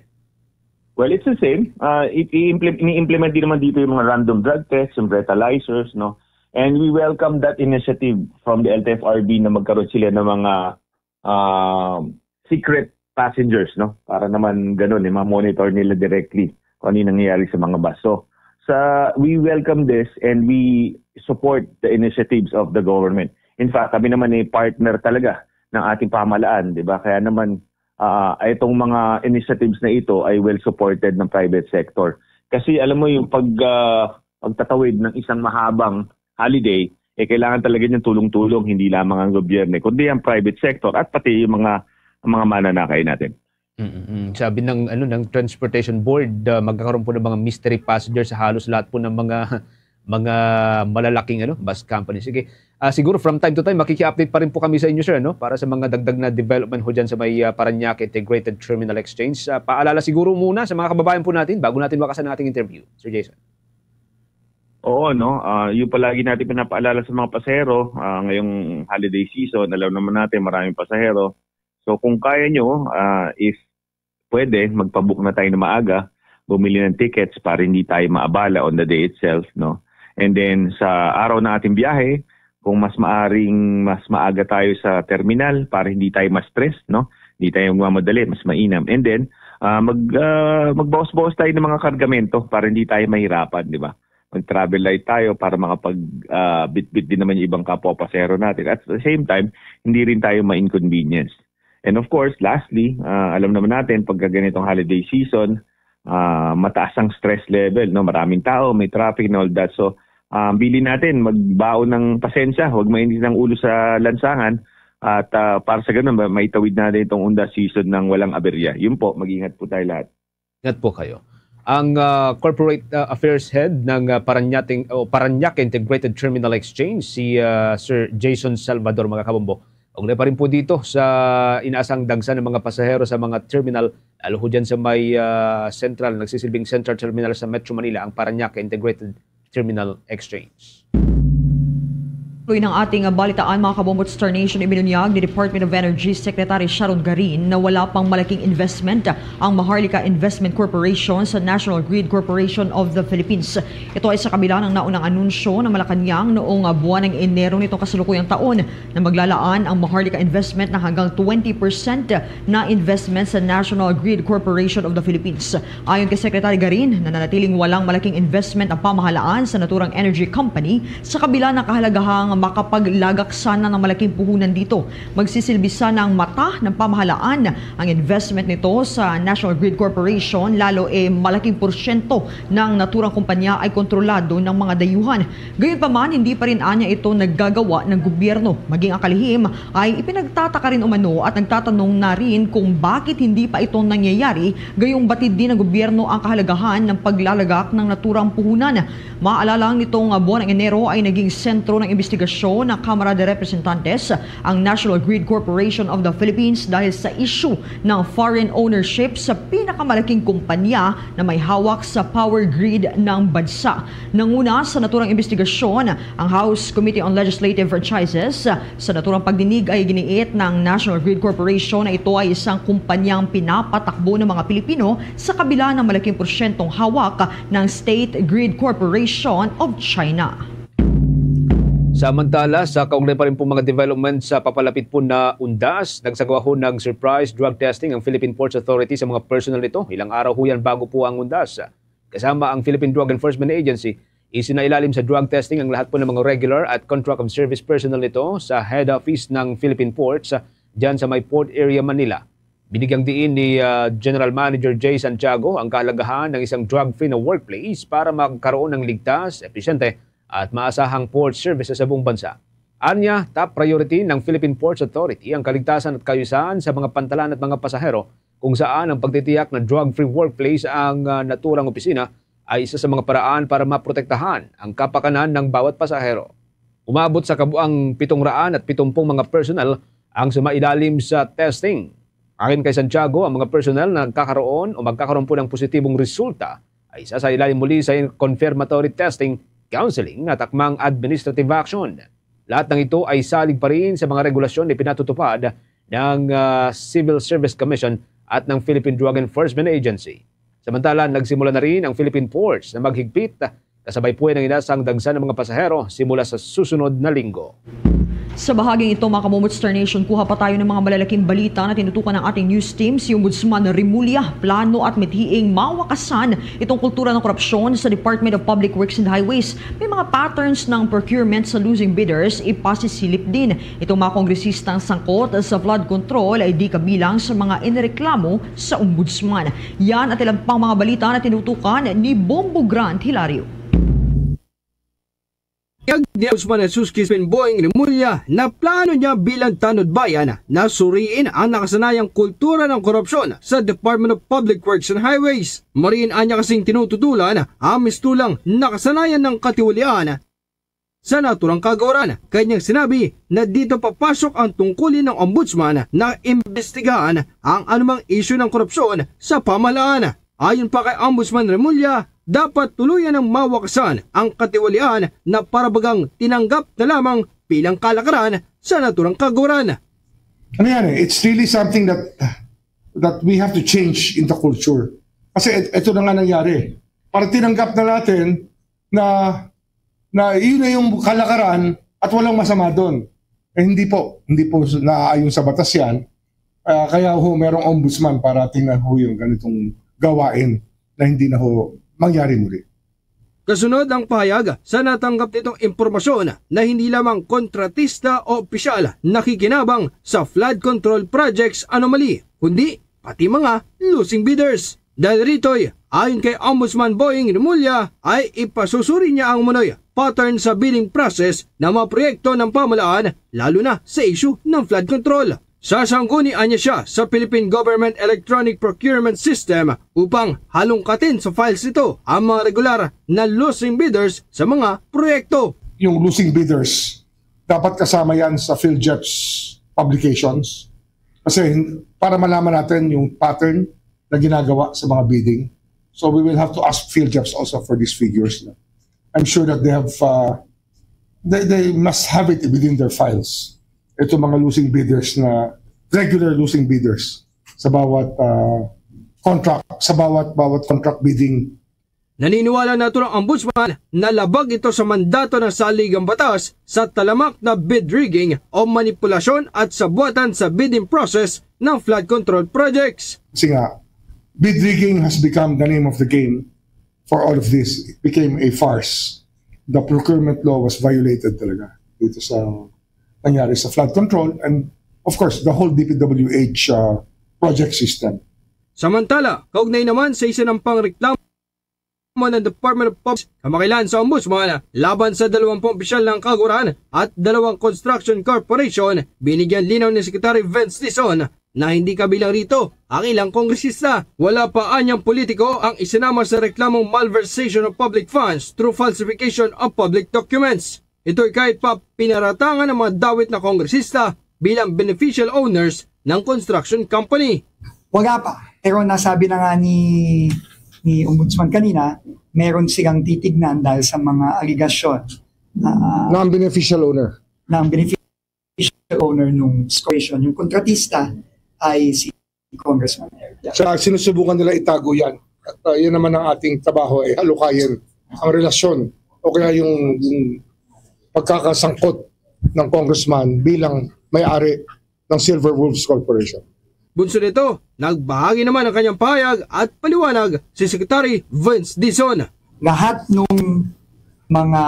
Well, it's the same. Uh, i- i-imple- ini-implement din naman dito yung mga random drug tests, yung breathalyzers, no? And we welcome that initiative from the L T F R B na magkaroon sila ng mga, um, secret passengers, no? Para naman ganun, eh, ma-monitor nila directly kung ano yung nangyayari sa mga bus. So, sa, we welcome this and we support the initiatives of the government. In fact, kami naman ay partner talaga ng ating pamahalaan, di ba? Kaya naman, ah, itong mga initiatives na ito ay well supported ng private sector. Kasi alam mo, yung pag, ah, pagtatawid ng isang mahabang holiday, eh, kailangan talaga niyang tulong-tulong, hindi lamang ang gobyerno, kundi ang private sector at pati yung mga, ang mga mananakay natin. Mm, mm. Sabi ng, ano, ng Transportation Board, ah, magkakaroon po ng mga mystery passenger sa halos lahat po ng mga, mga malalaking, ano, bus company. Sige. Ah, siguro from time to time, makiki-update pa rin po kami sa inyo, sir, ano, para sa mga dagdag na development ho dyan sa may, ah, Parañaque Integrated Terminal Exchange. Ah, paalala siguro muna sa mga kababayan po natin bago natin wakasan ang ating interview, Sir Jason. Oo, no? Ah, yung palagi natin pinapaalala sa mga pasahero, ah, ngayong holiday season, alam naman natin, maraming pasahero. So, kung kaya nyo, ah, if pwede, magpabook na tayo na maaga, bumili ng tickets para hindi tayo maabala on the day itself, no? And then, sa araw ng ating biyahe, kung mas maaring mas maaga tayo sa terminal para hindi tayo ma-stress, no? Hindi tayo magmamadali, mas mainam. And then, ah, mag, ah, magbawas-bawas tayo ng mga kargamento para hindi tayo mahirapan, di ba? Mag-travel light tayo para makapag, ah, bitbit din naman yung ibang kapwa pasahero natin. At the same time, hindi rin tayo ma-inconvenience. And of course, lastly, ah, alam naman natin, pagka ganitong holiday season, ah, mataas ang stress level, no? Maraming tao, may traffic and all that. So, ah, bilin natin, magbaon ng pasensya, huwag mainit ang ulo sa lansangan. At, ah, para sa ganun, ma-, maitawid natin itong Undas season ng walang aberya. Yun po, mag-ingat po tayo lahat. Ingat po kayo. Ang, ah, Corporate, ah, Affairs Head ng, ah, Parañaque, o Parañaque Integrated Terminal Exchange, si, ah, Sir Jason Salvador, mga kabombo. Kaugnay pa rin po dito sa inaasang dagsa ng mga pasahero sa mga terminal, lalo ho dyan sa may, ah, central, nagsisilbing central terminal sa Metro Manila, ang Parañaque Integrated Terminal Exchange. Tuloy ng ating balitaan, mga kabombo, Star Nation, ibinunyag ni Department of Energy Secretary Sharon Garin na wala pang malaking investment ang Maharlika Investment Corporation sa National Grid Corporation of the Philippines. Ito ay sa kabila ng naunang anunsyo ng Malacañang noong, ah, buwan ng Enero nitong kasalukuyang taon na maglalaan ang Maharlika Investment ng hanggang twenty percent na investment sa National Grid Corporation of the Philippines. Ayon kay Secretary Garin, nananatiling walang malaking investment ang pamahalaan sa naturang energy company sa kabila ng kahalagahang makapaglagak sana ng malaking puhunan dito. Magsisilbi sana ang mata ng pamahalaan. Ang investment nito sa National Grid Corporation, lalo e malaking porsyento ng naturang kumpanya ay kontrolado ng mga dayuhan. Gayunpaman, hindi pa rin anya ito naggagawa ng gobyerno. Maging ang kalihim ay ipinagtataka rin umano at nagtatanong na rin kung bakit hindi pa ito nangyayari, gayong batid din ng gobyerno ang kahalagahan ng paglalagak ng naturang puhunan. Maalalang nitong, ah, buwan ng Enero ay naging sentro ng imbestigasyon Show ng Kamara de Representantes ang National Grid Corporation of the Philippines dahil sa issue ng foreign ownership sa pinakamalaking kumpanya na may hawak sa power grid ng bansa. Nanguna sa naturang investigasyon ang House Committee on Legislative Franchises. Sa naturang pagdinig ay giniit ng National Grid Corporation na ito ay isang kumpanyang pinapatakbo ng mga Pilipino sa kabila ng malaking porsyentong hawak ng State Grid Corporation of China. Samantala, sa kaugnay pa rin po mga development sa papalapit po na undas, nagsagawa ho ng surprise drug testing ang Philippine Ports Authority sa mga personnel nito. Ilang araw ho yan bago po ang undas. Kasama ang Philippine Drug Enforcement Agency, isinailalim sa drug testing ang lahat po ng mga regular at contract of service personnel nito sa head office ng Philippine Ports dyan sa may Port Area Manila. Binigyang diin ni ah, General Manager Jay Santiago ang kahalagahan ng isang drug-free na workplace para magkaroon ng ligtas, episyente at maasahang port service sa buong bansa. Anya, top priority ng Philippine Ports Authority ang kaligtasan at kaayusan sa mga pantalan at mga pasahero, kung saan ang pagtitiyak na drug-free workplace ang ah, naturang opisina ay isa sa mga paraan para maprotektahan ang kapakanan ng bawat pasahero. Umabot sa kabuang pitong raan at pitumpung mga personnel ang sumailalim sa testing. Ayon kay Santiago, ang mga personnel na nagkakaroon o magkakaroon po ng positibong resulta ay isasailalim muli sa confirmatory testing, counseling at akmang administrative action. Lahat ng ito ay salig pa rin sa mga regulasyon na pinatutupad ng ah, Civil Service Commission at ng Philippine Drug Enforcement Agency. Samantala, nagsimula na rin ang Philippine Ports na maghigpit, kasabay po ng inasang dagsa ng mga pasahero simula sa susunod na linggo. Sa bahaging ito, mga kamumutster nation, kuha pa tayo ng mga malalaking balita na tinutukan ng ating news team. Si Ombudsman Remulla, plano at mithiing mawakasan itong kultura ng korupsyon sa Department of Public Works and Highways. May mga patterns ng procurement sa losing bidders, ipasisilip din itong mga kongresistang sangkot sa flood control ay di kabilang sa mga inireklamo sa Ombudsman. Yan at ilan pang mga balita na tinutukan ni Bombo Grant Hilario. Pahayag ni Ombudsman Jesus Crispin Boying Remulla na plano niya bilang tanod bayan na suriin ang nakasanayang kultura ng korupsyon sa Department of Public Works and Highways. Mariin anya kasing tinututulan ang mistulang nakasanayan ng katiwalian sa naturang kagawaran. Kanyang sinabi na dito papasok ang tungkulin ng Ombudsman na imbestigahan ang anumang isyu ng korupsyon sa pamahalaan. Ayon pa kay Ombudsman Remulla, dapat tuluyan ng mawakasan ang katiwalian na para bagang tinanggap na lamang bilang kalakaran sa naturang kagawaran. Ano yan eh? It's really something that that we have to change in the culture. Kasi ito na nga nangyari. Para tinanggap na natin na na yun na yung kalakaran at walang masama doon. Eh, hindi po, hindi po naaayon sa batas yan. Uh, kaya ho, merong ombudsman para tingnan ho yung ganitong gawain na hindi na ho mangyari muli. Kasunod ang pahayag sa natanggap nitong impormasyon na hindi lamang kontratista o opisyal nakikinabang sa flood control projects anomaly, kundi pati mga losing bidders. Dahil rito'y, ayon kay Ombudsman Boying Remulla, ay ipasusuri niya ang umano'y pattern sa bidding process ng mga proyekto ng pamahalaan, lalo na sa isyu ng flood control. Sasangguni anya siya sa Philippine Government Electronic Procurement System upang halungkatin sa files nito ang mga regular na losing bidders sa mga proyekto. Yung losing bidders, dapat kasama yan sa PhilJEPS publications. Kasi para malaman natin yung pattern na ginagawa sa mga bidding. So we will have to ask PhilJEPS also for these figures. I'm sure that they have, uh, they, they must have it within their files. Ito mga losing bidders na regular losing bidders sa bawat uh, contract, sa bawat bawat contract bidding. Naniniwala nato ang Ombudsman na labag ito sa mandato ng saligang batas sa talamak na bid rigging o manipulasyon at sabuatan sa bidding process ng flood control projects. Kasi nga, bid rigging has become the name of the game for all of this. It became a farce. The procurement law was violated talaga dito sa nangyari sa flood control and of course the whole DPWH uh, project system. Samantala, kaugnay naman sa isa ng pangreklamo ng Department of Public kamakailan sa Ombudsman laban sa dalawang opisyal ng Kaguran at dalawang construction corporation, binigyan linaw ni Secretary Vince Dizon na hindi kabilang rito ang ilang kongresista. Wala pa anyang politiko ang isinama sa reklamong malversation of public funds through falsification of public documents. Ito'y kahit pa pinaratangan ang mga dawit na kongresista bilang beneficial owners ng construction company. Wala pa. Pero nasabi na nga ni, ni Ombudsman kanina, meron silang titignan dahil sa mga aligasyon na, na ang beneficial owner, na ang beneficial owner ng corporation, yung kontratista, ay si Congressman Eric Yap. Siya, sinusubukan nila itago yan. At uh, yun naman ang ating trabaho, ay halukayin ang relasyon o kaya yung, yung pagkakasangkot ng congressman bilang may-ari ng Silver Wolves Corporation. Bunso nito, nagbahagi naman ng kanyang pahayag at paliwanag si Secretary Vince Dizon. Lahat ng mga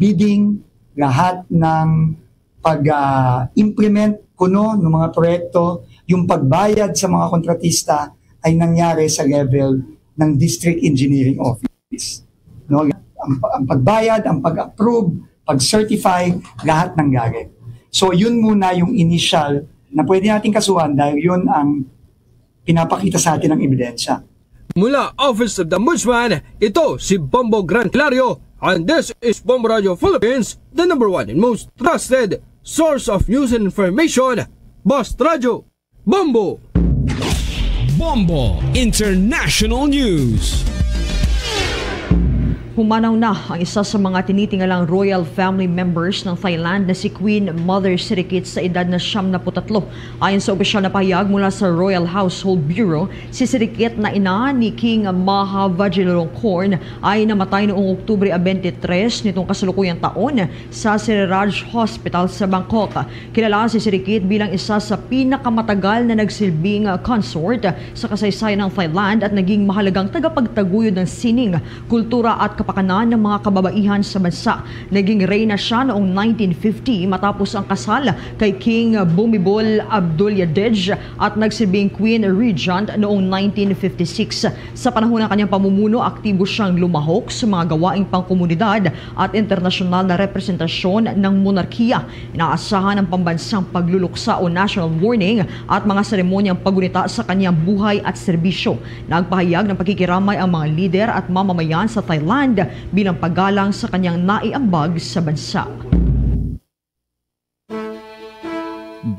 bidding, lahat ng pag-implement kuno ng mga proyekto, yung pagbayad sa mga kontratista ay nangyari sa level ng District Engineering Office. No? Ang, ang pagbayad, ang pag-approve, pag-certify, lahat nangyari. So yun muna yung initial na pwede nating kasuhan dahil yun ang pinapakita sa atin ng ebidensya. Mula Office of the Ombudsman, ito si Bombo Gran Hilario, and this is Bombo Radio Philippines, the number one and most trusted source of news and information. Basta Radyo, Bombo! Bombo International News. Humanaw na ang isa sa mga tinitingalang royal family members ng Thailand na si Queen Mother Sirikit sa edad na siyam na putatlo. Ayon sa opisyal na pahayag mula sa Royal Household Bureau, si Sirikit na ina ni King Maha Vajiralongkorn ay namatay noong Oktubre twenty-three nitong kasalukuyang taon sa Siriraj Hospital sa Bangkok. Kilala si Sirikit bilang isa sa pinakamatagal na nagsilbing consort sa kasaysayan ng Thailand at naging mahalagang tagapagtaguyod ng sining, kultura at kapakanan ng mga kababaihan sa bansa. Naging reyna siya noong nineteen fifty matapos ang kasal kay King Bhumibol Adulyadej at nagsilbing Queen Regent noong nineteen fifty-six. Sa panahon ng kanyang pamumuno, aktibo siyang lumahok sa mga gawaing pangkomunidad at internasyonal na representasyon ng monarkiya. Inaasahan ang pambansang pagluluksa o national mourning at mga seremonyang paggunita sa kanyang buhay at serbisyo. Nagpahayag ng pakikiramay ang mga lider at mamamayan sa Thailand bilang paggalang sa kanyang naiambag sa bansa.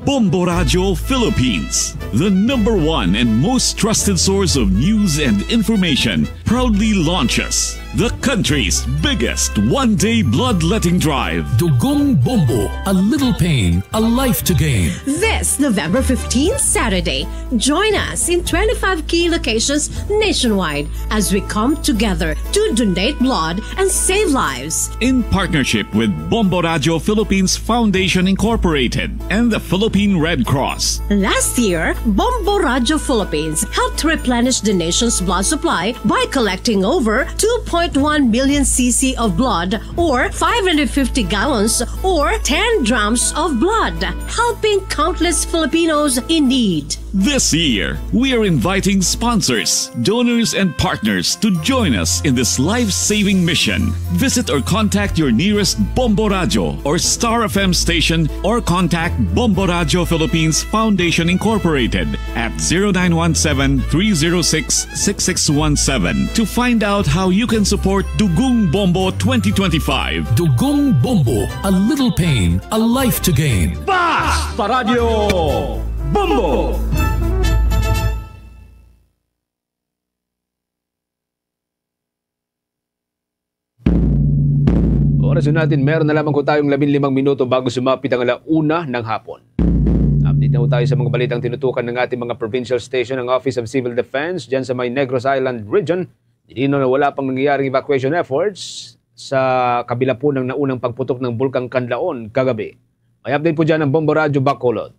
Bombo Radio Philippines, the number one and most trusted source of news and information, proudly launches the country's biggest one-day bloodletting drive. Dugong Bombo, a little pain, a life to gain. This November fifteenth, Saturday, join us in twenty-five key locations nationwide as we come together to donate blood and save lives. In partnership with Bombo Radio Philippines Foundation Incorporated and the Philippine Red Cross. Last year, Bombo Radio Philippines helped replenish the nation's blood supply by collecting over two point one million C C of blood, or five hundred fifty gallons, or ten drums of blood, helping countless Filipinos in need. This year, we are inviting sponsors, donors, and partners to join us in this life-saving mission. Visit or contact your nearest Bombo Radio or Star F M station, or contact Bombo Radio Philippines Foundation Incorporated at zero nine one seven, three zero six, six six one seven to find out how you can support Dugong Bombo twenty twenty-five. Dugong Bombo, a little pain, a life to gain. Basta Radyo Bombo! Oras yun natin, meron na lamang ko tayong labing limang minuto bago sumapit ang ala una ng hapon. Update na ho tayo sa mga balitang tinutukan ng ating mga provincial station, ang Office of Civil Defense dyan sa may Negros Island Region. Nilinaw na wala pang nangyayaring evacuation efforts sa kabila po ng naunang pagputok ng Bulkang Kanlaon kagabi. May update po dyan ang Bombo Radyo Bacolod.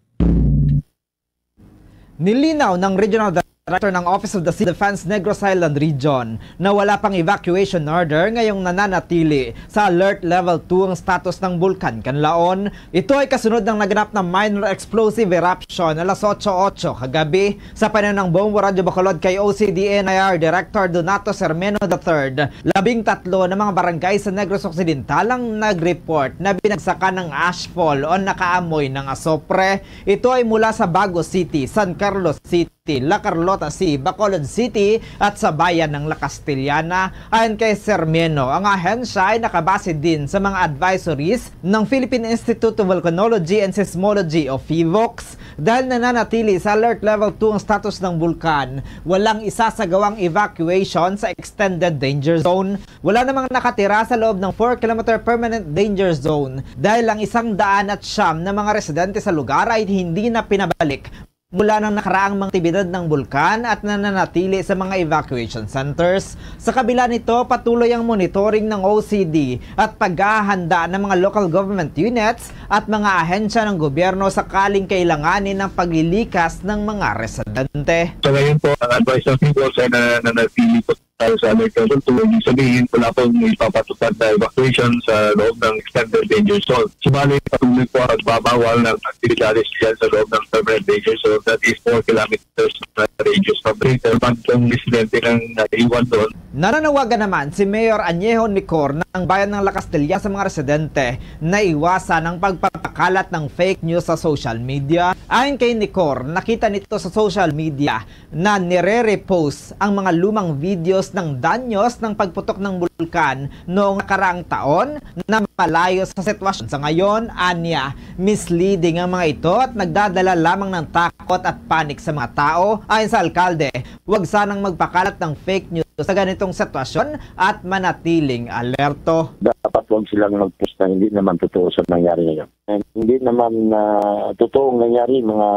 Nilinaw ng Regional Director ng Office of the Civil Defense Negros Island Region na wala pang evacuation order ngayong nananatili sa Alert Level two ang status ng Bulkan Kanlaon. Ito ay kasunod ng naganap na minor explosive eruption alas otso otso kagabi. Sa panayam ng Bombo Radyo Bacolod kay O C D N I R Director Donato Sermeno the third, labing tatlo na mga barangay sa Negros Occidental ang nag-report na binagsakan ng ashfall o nakaamoy ng asopre. Ito ay mula sa Bago City, San Carlos City, City, La Carlota C, Bacolod City, at sa bayan ng La Castellana. Ayon kay Sir Meno, ang ahensya ay nakabase din sa mga advisories ng Philippine Institute of Volcanology and Seismology o PHIVOLCS dahil nananatili sa Alert Level two ang status ng bulkan. Walang isasagawang evacuation sa extended danger zone. Wala namang nakatira sa loob ng four kilometer permanent danger zone dahil ang isang daan at siyam na mga residente sa lugar ay hindi na pinabalik mula ng nakaraang mga aktibidad ng bulkan at nananatili sa mga evacuation centers. Sa kabila nito, patuloy ang monitoring ng O C D at paghahanda ng mga local government units at mga ahensya ng gobyerno sakaling kailanganin ng paglilikas ng mga residente. Sa ngayon po, ang advice ng PHIVOLCS ay na-, nanatili po tayo sa alert level two. Ibig sabihin, wala pong ipapatupad na evacuation sa loob ng extended danger zone. Subalit, patuloy po ang pagbabawal ng aktibidades dyan sa loob ng permanent danger zone, that is four kilometers na radius from the crater. Pag ang residente nang naiwan doon. Nananawagan naman si Mayor Añejo Nicor ng bayan ng La Castellana sa mga residente na iwasan ang pagpapakalat ng fake news sa social media. Ayon kay Nicor, nakita nito sa social media na nire-repost ang mga lumang videos ng danyos ng pagputok ng bulkan noong nakaraang taon na malayo sa sitwasyon sa ngayon. Anya, misleading ang mga ito at nagdadala lamang ng takot at panic sa mga tao. Ayon sa alkalde, huwag sanang magpakalat ng fake news sa ganitong sitwasyon at manatiling alerto. Dapat huwag silang mag-post na hindi naman totoo sa nangyari ngayon. And hindi naman, ah, totoong nangyari, mga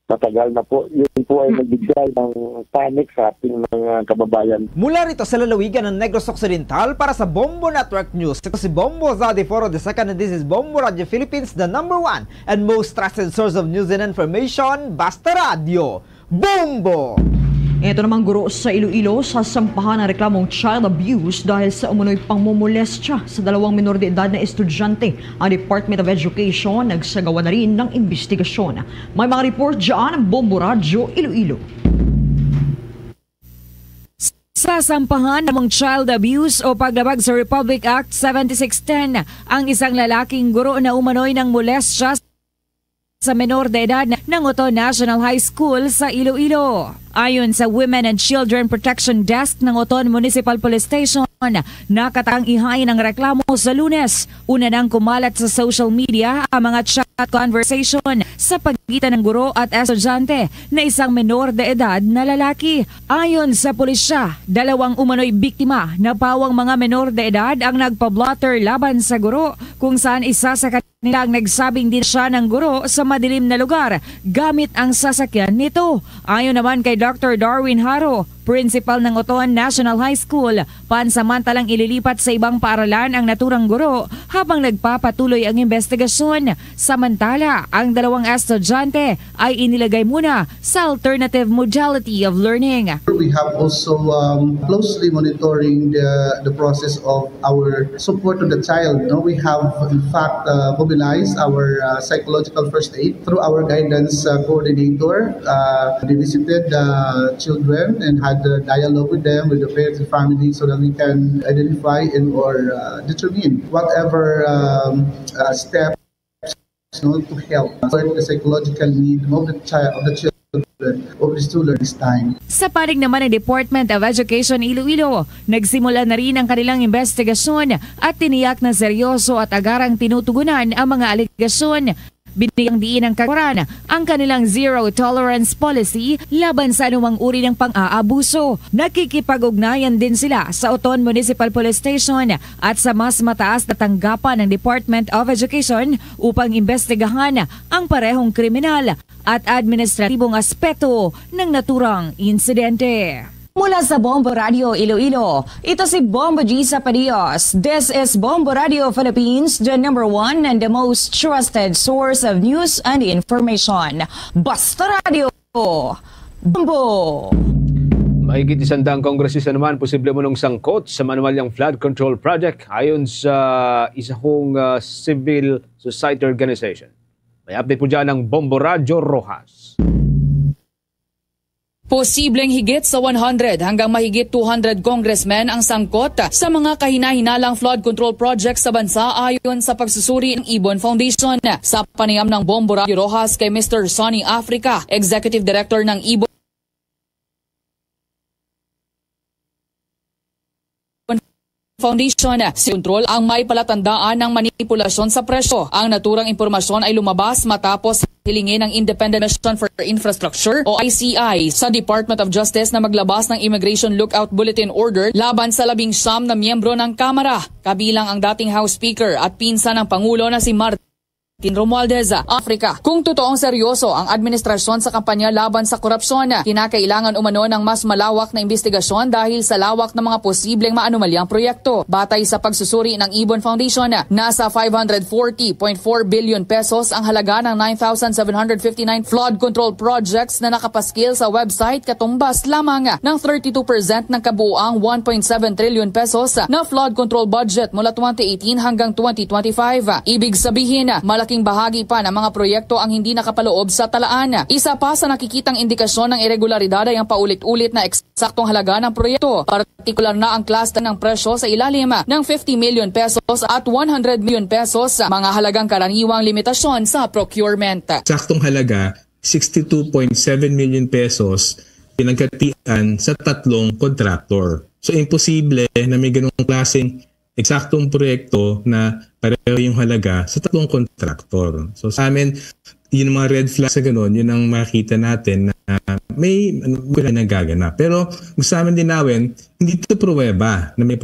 matagal na po. Yun po ay nagbigay ng panic sa ating mga kababayan. Mula rito sa lalawigan ng Negros Occidental, para sa Bombo Network News, ito si Bombo Zadie Foro the second, and this is Bombo Radio Philippines, the number one and most trusted source of news and information. Basta Radyo, Bombo! Ito namang guro sa Iloilo, sasampahan ang reklamong child abuse dahil sa umunoy pangmomolestya sa dalawang menor de edad na estudyante ang Department of Education. Nagsagawa na rin ng imbestigasyon. May mga report dyan ang Bombo Radyo Iloilo. Sasampahan namang child abuse o paglabag sa Republic Act seventy-six ten ang isang lalaking guro na umanoy nangmolestya sa menor de edad ng Oton National High School sa Iloilo. Ayon sa Women and Children Protection Desk ng Oton Municipal Police Station, nakatakdang ihain ang reklamo sa Lunes. Una nang kumalat sa social media ang mga chat conversation sa pagitan ng guro at estudyante na isang menor de edad na lalaki. Ayon sa pulisya, dalawang umano'y biktima na pawang mga menor de edad ang nagpa-blotter laban sa guro, kung saan isa sa kanila ang nagsabing dinala siya ng guro sa madilim na lugar gamit ang sasakyan nito. Ayon naman kay Doctor Darwin Haro, principal ng Oton National High School, pansamantalang ililipat sa ibang paaralan ang naturang guro habang nagpapatuloy ang imbestigasyon. Samantala, ang dalawang estudyante ay inilagay muna sa alternative modality of learning. We have also, um, closely monitoring the, the process of our support to the child. No, we have in fact, uh, mobilized our, uh, psychological first aid through our guidance, uh, coordinator. Uh, they visited the children and had a dialogue with them, with the parents and family, so that we can identify and or, uh, determine whatever, um, uh, step no, to help support the psychological need of the child, of the children, of the student this time. Sa panig naman ng Department of Education Iloilo, nagsimula na rin ang kanilang investigasyon at tiniyak na seryoso at agarang tinutugunan ang mga alegasyon. Binigyang diin ng kakuran ang kanilang zero tolerance policy laban sa anumang uri ng pang-aabuso. Nakikipag-ugnayan din sila sa Oton Municipal Police Station at sa mas mataas na tanggapan ng Department of Education upang imbestigahan ang parehong kriminal at administratibong aspeto ng naturang insidente. Mula sa Bombo Radio Iloilo, ito si Bombo G Sapadios. This is Bombo Radio Philippines, the number one and the most trusted source of news and information. Basta Radio, Bombo! Mahigit isang daang kongresista naman posible umanong sangkot sa manumalyang flood control project, ayon sa isa hong, ah, civil society organization. May update po dyan ang Bombo Radyo Rojas. Posibleng higit sa one hundred hanggang mahigit two hundred congressmen ang sangkot sa mga kahinahinalang flood control project sa bansa, ayon sa pagsusuri ng Ibon Foundation. Sa panayam ng Bombo Radyo Rojas kay Mister Sonny Africa, Executive Director ng Ibon Foundation. Si kontrol ang may palatandaan ng manipulasyon sa presyo. Ang naturang impormasyon ay lumabas matapos hilingin ng Independent Commission for Infrastructure o I C I sa Department of Justice na maglabas ng Immigration Lookout Bulletin Order laban sa labing siyam na miyembro ng Kamara, kabilang ang dating House Speaker at pinsan ng Pangulo na si Martin Romualdez. Africa. Kung totoong seryoso ang administrasyon sa kampanya laban sa korupsyon, kinakailangan umano ng mas malawak na imbestigasyon dahil sa lawak ng mga posibleng maanomalyang proyekto. Batay sa pagsusuri ng Ibon Foundation, nasa five hundred forty point four billion pesos ang halaga ng nine thousand seven hundred fifty-nine flood control projects na nakapaskil sa website, katumbas lamang ng thirty-two percent ng kabuuang one point seven trillion pesos na flood control budget mula twenty eighteen hanggang twenty twenty-five. Ibig sabihin, malaking bahagi pa ng mga proyekto ang hindi nakapaloob sa talaan. Isa pa sa nakikitang indikasyon ng iregularidad ay ang paulit-ulit na eksaktong halaga ng proyekto, partikular na ang klase ng presyo sa ilalim ng fifty million pesos at one hundred million pesos, mga halagang karaniwang limitasyon sa procurement. Saktong halaga, sixty-two point seven million pesos pinagkatian sa tatlong kontraktor. So, imposible na may ganung klaseng eksaktong proyekto na pareho yung halaga sa tatlong kontraktor. So, sa amin, yun ang mga red flags sa ganun, yun ang makita natin na may, ano, may nagaganap. Pero gusto namin linawin, hindi ito pruweba na may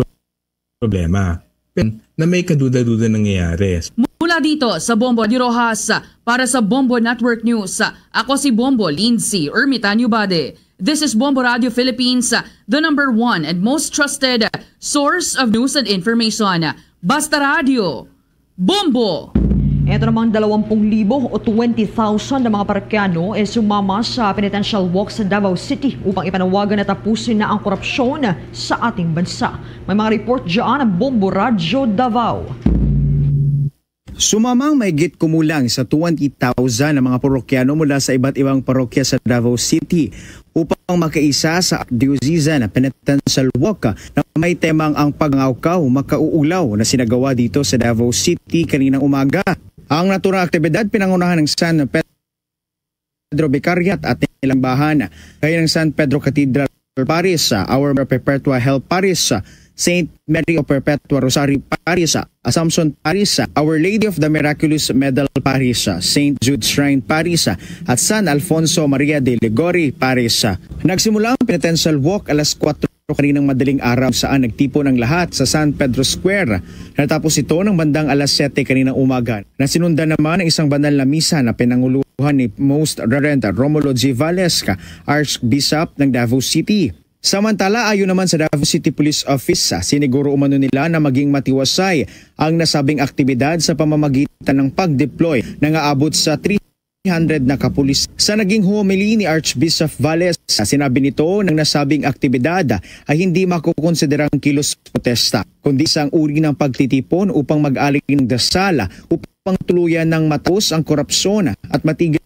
problema, pero na may kaduda-duda nangyayari. Mula dito sa Bombo Radyo Roxas, para sa Bombo Network News, ako si Bombo Lindsay Ermitanio Bade. This is Bombo Radio Philippines, the number one and most trusted source of news and information. Basta Radio, Bombo! Ito namang dalawampung libo o twenty thousand na mga parokyano ay sumama sa penitential walk sa Davao City upang ipanawagan na tapusin na ang korupsyon sa ating bansa. May mga report dyan ang Bombo Radyo Davao. Sumama ang mahigit kumulang sa twenty thousand na mga parokyano mula sa iba't ibang parokya sa Davao City upang makaisa sa Diocesan Penitential Walk na may temang Ang Pagngawkaw Makauulaw na sinagawa dito sa Davao City kaninang umaga. Ang naturang aktibidad pinangunahan ng San Pedro Vicariate at Nilambahan, kay ng San Pedro Cathedral Parish, Our Mary of Perpetua Help Parish, Saint Mary of Perpetua Rosario Parish, Assumption Parish, Our Lady of the Miraculous Medal Parish, Saint Jude Shrine Parish, at San Alfonso Maria de Liguori Parish. Nagsimula ang penitential walk alas kuwatro kaninang madaling araw, saan nagtipon ang lahat sa San Pedro Square. Natapos ito ng bandang alas siyete kaninang umaga. Nasinundan naman ng isang banal na misa na pinanguluhan ni Most Reverend Romulo G. Valles, Archbishop ng Davao City. Samantala, ayon naman sa Davao City Police Office, siniguro umano nila na maging matiwasay ang nasabing aktibidad sa pamamagitan ng pag-deploy na nga abot sa three hundred na kapulis. Sa naging homily ni Archbishop Valles, sinabi nito na ang nasabing aktibidad ay hindi makukonsiderang kilos protesta, kundi isang uri ng pagtitipon upang mag-aling ng dasal upang tuluyan ng matapos ang korupsyon at matigil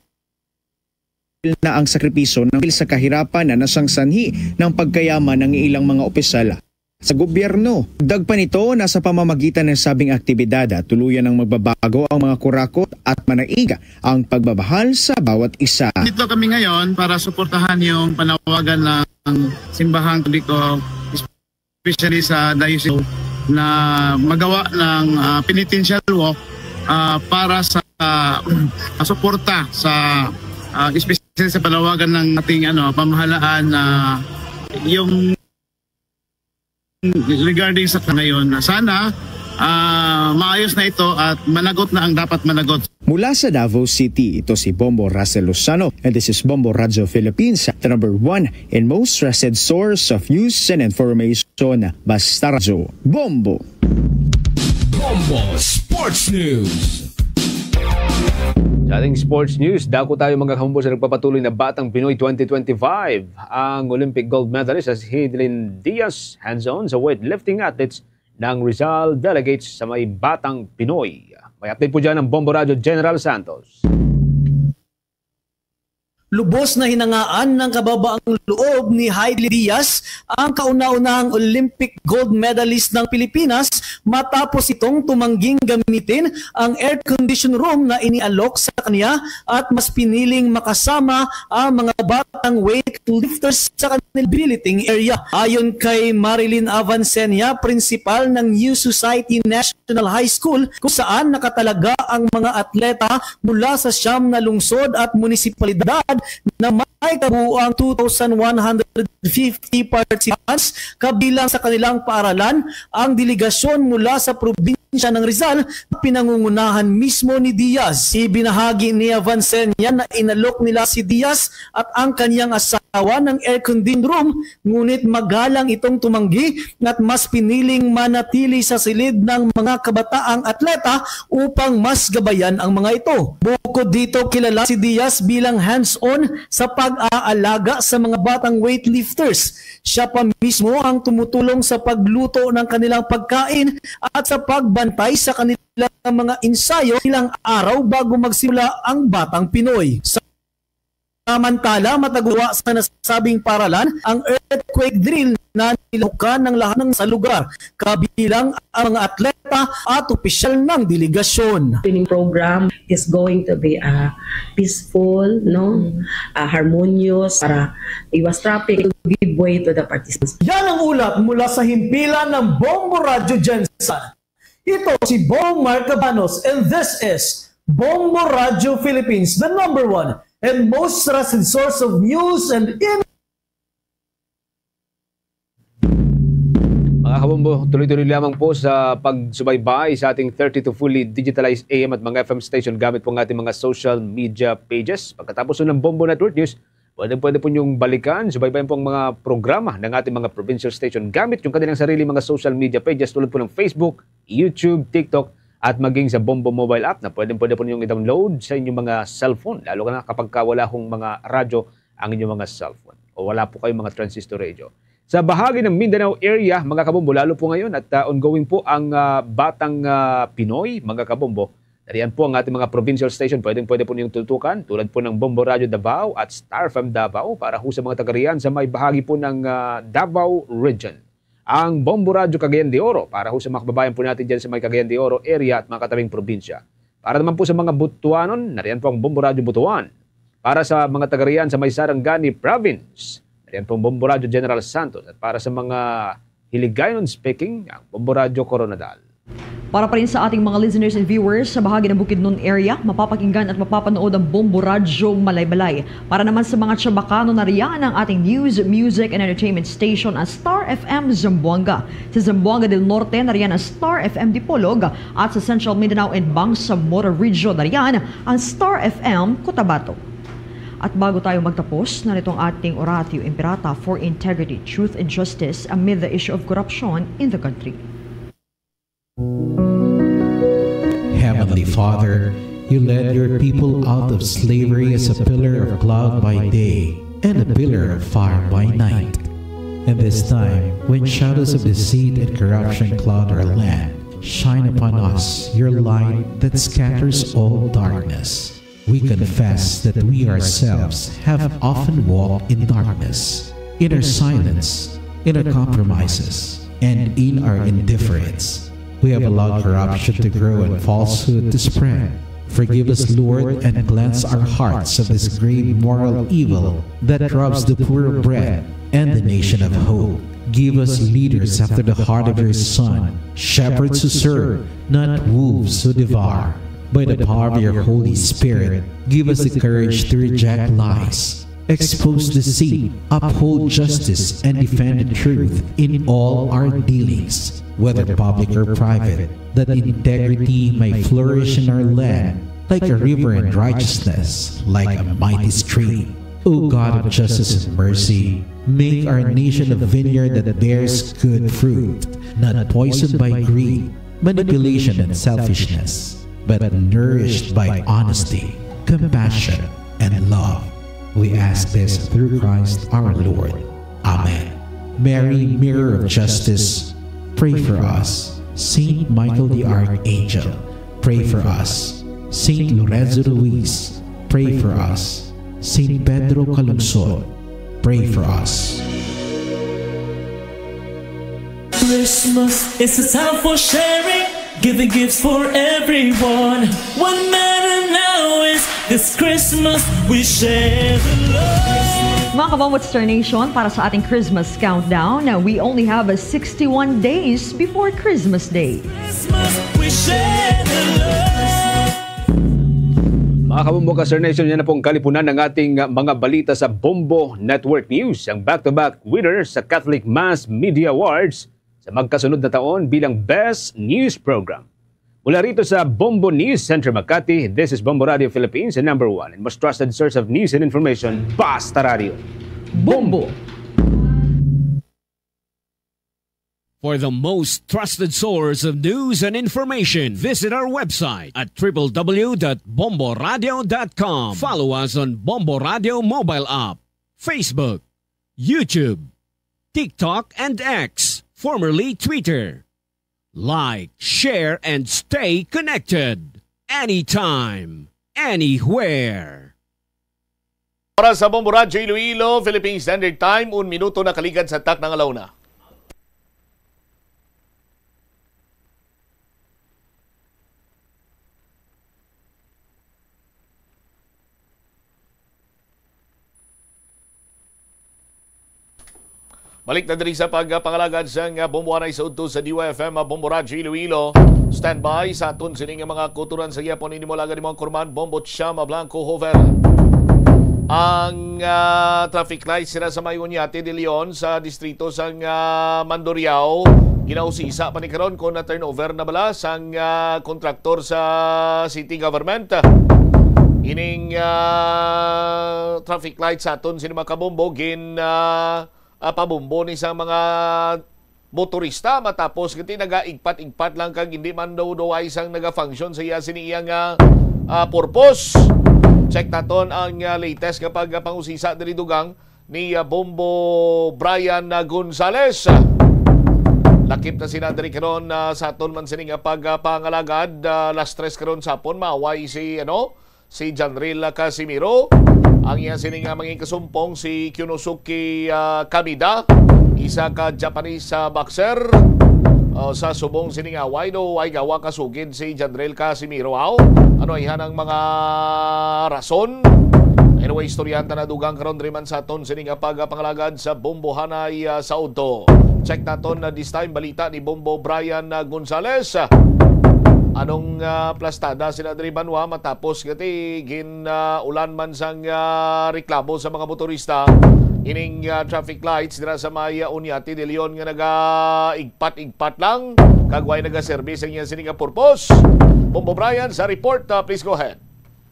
na ang sakripisyo ng sa kahirapan na nasangsanhi ng pagkayaman ng ilang mga opisyal sa gobyerno. Dagdag pa nito na sa pamamagitan ng sabing aktibidad, tuluyan ng magbabago ang mga kurakot at manaig ang pagmamahal sa bawat isa. Dito kami ngayon para suportahan yung panawagan ng Simbahang Katoliko, especially sa Diocese, na magawa ng, ah, penitential walk, ah, para sa, ah, suporta sa, ah, especially sa panawagan ng ating, ano, pamahalaan na yung regarding sa ngayon. Sana, ah, maayos na ito at managot na ang dapat managot. Mula sa Davao City, ito si Bombo Russell Lozano, and this is Bombo Radyo Philippines, the number one and most trusted source of news and information. Basta Radyo, Bombo! Bombo Sports News. Sa ating sports news, dako tayo, mga kabombo, sa nagpapatuloy na Batang Pinoy twenty twenty-five. Ang Olympic gold medalist na si Hidlin Diaz, hands-on sa weightlifting athletes ng Rizal Delegates sa may Batang Pinoy. May update po dyan ang Bombo Radyo General Santos. Lubos na hinangaan ng kababaang loob ni Hidley Diaz, ang kauna-unahang Olympic gold medalist ng Pilipinas, matapos itong tumangging gamitin ang air condition room na inialok sa kanya at mas piniling makasama ang mga batang weightlifters sa kanilang billeting area. Ayon kay Marilyn Avancenia, prinsipal ng New Society National High School, kung saan nakatalaga ang mga atleta mula sa siyam na lungsod at munisipalidad na may kabuuang two thousand one hundred fifty participants, kabilang sa kanilang paaralan ang delegasyon mula sa probinsya ng Rizal na pinangungunahan mismo ni Diaz. Ibinahagi ni Avancenia na inalok nila si Diaz at ang kanyang asawa ng air-conditioned room, ngunit magalang itong tumanggi at mas piniling manatili sa silid ng mga kabataang atleta upang mas gabayan ang mga ito. Bukod dito, kilala si Diaz bilang hands-on sa pag-aalaga sa mga batang weightlifters. Siya pa mismo ang tumutulong sa pagluto ng kanilang pagkain at sa pagbantay sa kanilang mga ensayo ilang araw bago magsimula ang Batang Pinoy. Samantala, matagwa sa nasabing paralan ang earthquake drill na nilahukan ng lahat ng sa lugar, kabilang ang mga atleta at opisyal ng delegasyon. Training program is going to be a peaceful, no, a harmonious, para iwas traffic, to give way to the participants. Yan ang ulat mula sa himpilan ng Bombo Radyo Gensan. Ito si Bong Marcabanos, and this is Bombo Radyo Philippines, the number one and most trusted source of news and in Mga kabombo, tuloy-tuloy lamang po sa pagsubaybay sa ating thirty-two fully digitalized A M at mga F M station gamit po ang ating mga social media pages. Pagkatapos ng Bombo Network News, pwede, pwede po niyong balikan, subaybayan po ang mga programa ng ating mga provincial station gamit yung kanilang sarili mga social media pages tulad po ng Facebook, YouTube, TikTok, at maging sa Bombo mobile app na pwede, pwede po ninyong i-download sa inyong mga cellphone, lalo na kapag ka wala hong mga radyo ang inyong mga cellphone o wala po kayong mga transistor radio. Sa bahagi ng Mindanao area, mga kabombo, lalo po ngayon at ah, ongoing po ang ah, Batang ah, Pinoy, mga kabombo. Nariyan po ang ating mga provincial station, pwedeng pwede po niyong tutukan, tulad po ng Bombo Radio Davao at Star F M Davao para ho sa mga taga riyan sa may bahagi po ng ah, Davao Region. Ang Bombo Radio Cagayan de Oro para ho sa mga kababayan po natin dyan sa may Cagayan de Oro area at mga katabing probinsya. Para naman po sa mga Butuanon, nariyan po ang Bombo Radio Butuan. Para sa mga taga riyan sa may Sarangani Province, nariyan po ang Bombo Radio General Santos. At para sa mga Hiligaynon speaking, ang Bombo Radio Coronadal. Para pa rin sa ating mga listeners and viewers sa bahagi ng Bukidnon area, mapapakinggan at mapapanood ang Bombo Radyo Malaybalay. Para naman sa mga Chabacano, nariyan ang ating news, music, and entertainment station, ang Star F M Zamboanga. Sa Zamboanga del Norte, nariyan ang Star F M Dipolog, at sa Central Mindanao and Bangsamoro Region, nariyan ang Star F M Cotabato. At bago tayo magtapos, narito ang ating Oratio Imperata for integrity, truth, and justice amid the issue of corruption in the country. Heavenly Father, you led your people out of slavery as a pillar of cloud by day and a pillar of fire by night. And this time, when shadows of deceit and corruption cloud our land, shine upon us your light that scatters all darkness. We confess that we ourselves have often walked in darkness, in our silence, in our compromises, and in our indifference. We have allowed corruption to grow and falsehood to spread. Forgive us, Lord, and cleanse our hearts of this grave moral evil that robs the poor of bread and the nation of hope. Give us leaders after the heart of your Son, shepherds who serve, not wolves who devour. By the power of your Holy Spirit, give us the courage to reject lies, expose deceit, uphold justice, and defend the truth in all our dealings, whether public or private, that integrity may flourish in our land like a river and righteousness like a mighty stream. O God of justice and mercy, make our nation a vineyard that bears good fruit, not poisoned by greed, manipulation, and selfishness, but nourished by honesty, compassion, and love. We ask this through Christ our Lord. Amen. Mary, Mirror of Justice, pray for us. Saint Michael the Archangel, pray for us. Saint Lorenzo Ruiz, pray for us. Saint Pedro Calungsod, pray for us. Christmas is a time for sharing, giving gifts for everyone. What matter now is this Christmas we share the love. Mga kabombo, it's Star Nation para sa ating Christmas countdown. Now, we only have a sixty-one days before Christmas Day. Christmas, we share the love. Mga kabombo ka Star Nation, yan na pong kalipunan ng ating mga balita sa Bombo Network News, ang back-to-back winner sa Catholic Mass Media Awards sa magkasunod na taon bilang Best News Program. Mula rito sa Bombo News Center Makati, this is Bombo Radio Philippines, the number one and most trusted source of news and information, Basta Radio. Bombo! For the most trusted source of news and information, visit our website at w w w dot bomboradio dot com. Follow us on Bombo Radio mobile app, Facebook, YouTube, TikTok, and X, formerly Twitter. Like, share, and stay connected anytime, anywhere. Para sa Bombo Radyo Iloilo, Philippine Standard Time, un minuto na kaligad sa takna nga alauna. Balik na diri sa pagpangalagad sang, ah, Bombo Anay sa udto sa D Y F M, ah, Bombo Radyo Iloilo. Standby sa aton sini nga mga kuturan sa gihapon, ini mo lagad mo ang kurman, Bombo Chama Blanco Hover. Ang, ah, traffic lights sila sa may Oñate de Leon sa distrito sang, ah, Mandurriao. Ginausisa pa ni karon kung na-turnover na bala sang, ah, kontraktor sa city government. Ining, ah, traffic light sa aton sini mga kabombo, gin, ah, ah, pabombo ni sa mga motorista matapos gati nagaigpat-igpat lang kag hindi man daw duway sang naga-function sa iya sini iya nga, ah, purpose. Check naton ang, ah, latest nga pagpangusisa diri dugang ni, ah, Bombo Brian, ah, Gonzales. Lakip na sila diri karon, ah, sa aton man sini nga pagpangalagad, ah, last tres karon sa hapon, maaway si, ano, si Janril Casimiro. Ang iya sini nga mangin kasumpong si Kyunosuke, ah, Kamida, isa ka Japanese, ah, boxer. Oh, sa subong sini nga away, do, way gawa kasugid si Janril Casimiro, aw? Ano ay hanang mga rason? Anyway, istoryahan ta na dugang karon diri man sa aton sini nga pagpangalagad sa Bombohanay, ah, sa udto. Check naton na this time balita ni Bombo Brian, ah, Gonzales. Anong, ah, plastada sila diri banwa matapos gati gin, ah, ulan man sang, ah, reklamo sa mga motorista ining, ah, traffic lights dira sa may, ah, Oñate de Leon nga nagaigpat-igpat lang kag way nagaserbi sa iya sini nga purpose. Bombo Brian sa report, ah, please go ahead.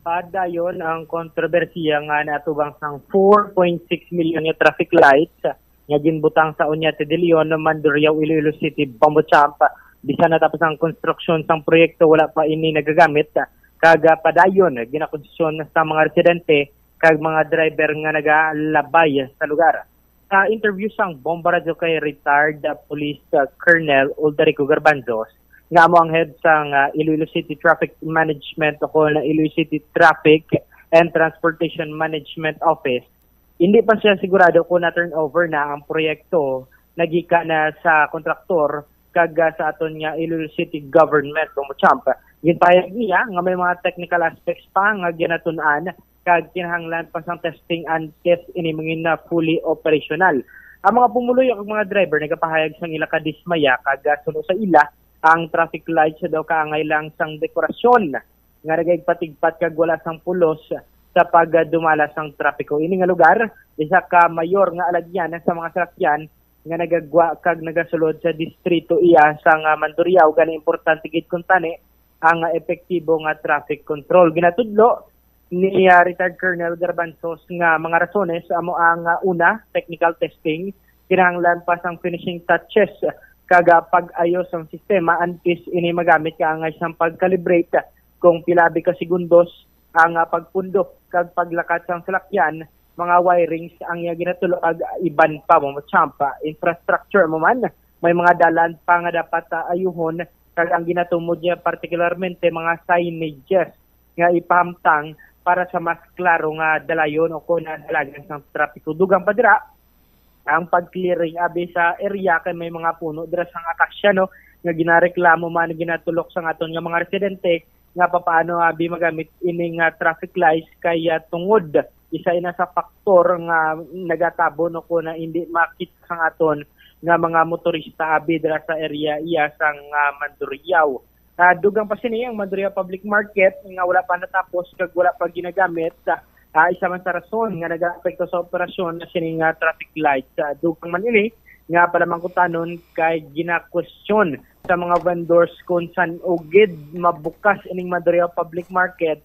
Padayon ang kontrobersiya nga naatubang sang four point six million nga traffic lights nga ginbutang sa Oñate de Leon, Mandurriao, Iloilo City, Bombo Champ. Bisan natapos ang konstruksyon sang proyekto, wala pa ini nagagamit, kag, ah, padayon ginakonsusyon sa mga residente kag mga driver nga nagalabay sa lugar. Sa interview sang Bombo Radyo kay retired, ah, Police, ah, Colonel Uldarico Garbanzos, nga amo ang head sang, ah, Iloilo City Traffic Management o kon Iloilo City Traffic and Transportation Management Office, hindi pa siya sigurado kung na-turnover na ang proyekto nagikan na sa kontraktor kag, ah, sa aton nga Iloilo City Government, Bombo Champ. Ginpahayag niya nga may mga technical aspects pa nga ginatun-an kag kinahanglan pa sang testing antes ini mangin na fully operational. Ang mga pumuluyo kag mga driver nagapahayag sang ila kadismaya kag, ah, suno sa ila, ang traffic lights daw kaangay lang sang dekorasyon nga nagaigpat-igpat kag wala sang pulos sa pagdumala sang trapiko. Ini nga lugar, isa ka mayor nga alagyan sa mga salakyan nga nagagwa kag nagasulod sa distrito iya sang, ah, Mandurriao, gani importante gid kuntani ang, ah, epektibo nga traffic control. Ginatudlo ni, ah, retired Colonel Garbanzos nga mga rasones amo ang, ah, una, technical testing, kinahanglan pa sang finishing touches kag, ah, pag-ayos sang sistema antes ini magamit kaangay sang pag-calibrate kung pila abi ka segundos ang, ah, pagpundok kag paglakat sang salakyan, mga wirings ang iya ginatulog kag iban pa, Bombo Champ. Infrastructure mo man, may mga dalan pa nga dapat, ah, ayuhon kag ang ginatumod niya partikularmente mga signages nga ipahamtang para sa mas klaro nga dalayon o kon dalagan sang trapiko. Dugang pa dira, ang pag-clearing abi sa area kay may mga puno dira sang akasya, no, nga ginareklamo man, ginatulok sang aton nga mga residente nga papaano abi magamit ini nga traffic lights kay, ah, tungod isa ina sa faktor nga nagatabunan kon hindi makita sang aton nga mga motorista abi dira sa area iya sang, ah, Mandurriao. Ah, dugang pa sini ang Mandurriao Public Market nga wala pa natapos kag wala pa ginagamit. Ah, isa man sa rason nga nagaapekto sa operasyon na sini nga traffic light. Ah, dugang man ini nga palamangkutanon kay ginakwestiyon sa mga vendors kung san-o gid mabukas ining Mandurriao Public Market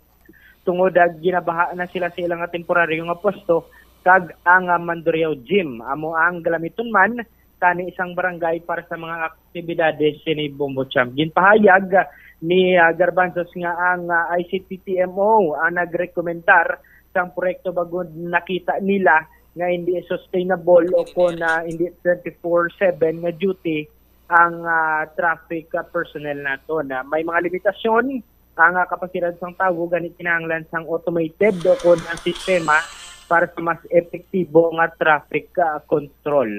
tungod, ah, ginabaha na sila sa ilang nga temporaryo nga pwesto kag ang, ah, Mandurriao Gym. Amo ang galamiton man tani sang barangay para sa mga aktibidades sini Bombo Champ. Ginpahayag, ah, ni, ah, Garbanzos nga ang, ah, I C T T M O ang nagrekomendar sang proyekto bag-o nakita nila nga hindi sustainable o kon, ah, hindi twenty-four seven nga duty ang, ah, traffic, ah, personnel nato na may mga limitasyon ang, ah, kapasidad sang tawo, gani kinahanglan sang automated o kon ang sistema para sa mas epektibo nga traffic, ah, control.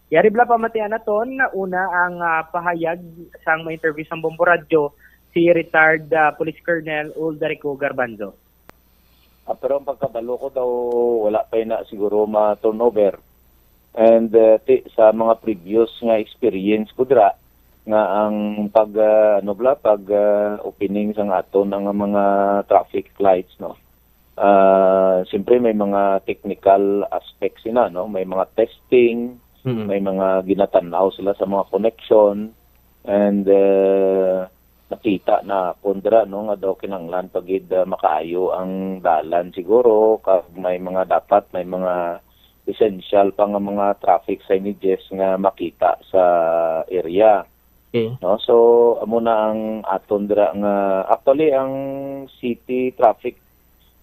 Yari bala pamatian naton, una ang, ah, pahayag sang ma-interview sang Bombo Radyo, si retired, ah, Police Colonel Uldarico Garbanzo. Ah, pero ang pagkabalo ko daw, wala pa na siguro ma-turnover. And, eh, ti, sa mga previous nga experience ko dira, nga ang pag, ah, ano bala, pag, ah, opening sang aton nga mga traffic lights, no? Ah, siyempre may mga technical aspects sina, no? May mga testing, Mm. may mga ginatanaw sila sa mga connection, and, eh, nakita na kondra, no, nga daw kinahanglan pa gid, ah, makaayo ang dalan siguro, kag may mga dapat, may mga essential pa nga mga traffic signages nga makita sa area. Okay. No? So, amo na ang aton dira nga, actually, ang City Traffic